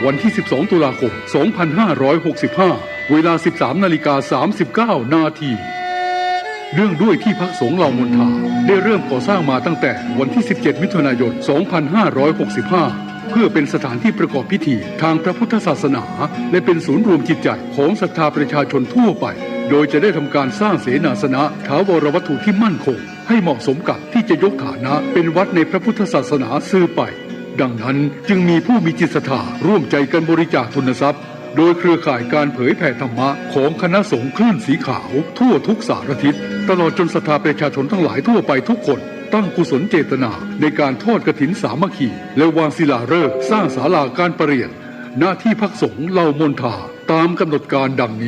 วันที่ สิบสอง ตุลาคม สองพันห้าร้อยหกสิบห้า เวลา สิบสาม นาฬิกา สามสิบเก้า นาที เนื่องด้วยที่พักสงฆ์เหล่ามณฑา ได้เริ่มก่อสร้างมาตั้งแต่วันที่ สิบเจ็ด มิถุนายน สองพันห้าร้อยหกสิบห้า เพื่อเป็นสถานที่ประกอบพิธีทางพระพุทธศาสนา และเป็นศูนย์รวมจิตใจของศรัทธาประชาชนทั่วไป โดยจะได้ทำการสร้างเสนาสนะถาวรวัตถุที่มั่นคง ให้เหมาะสมกับที่จะยกฐานะเป็นวัดในพระพุทธศาสนาสืบไป ดังนั้นจึงมีผู้มีจิตศรัทธาร่วมใจกันบริจาคทุนทรัพย์ โดยเครือข่ายการเผยแผ่ธรรมะของคณะสงฆ์คลื่นสีขาวทั่วทุกสารทิศ ตลอดจนศรัทธาประชาชนทั้งหลายทั่วไปทุกคน ตั้งกุศลเจตนาในการทอดกฐินสามัคคี และวางศิลาฤกษ์สร้างศาลาการประเรียน ณ ที่พักสงฆ์เหล่ามณฑา ตามกำหนดการดังนี้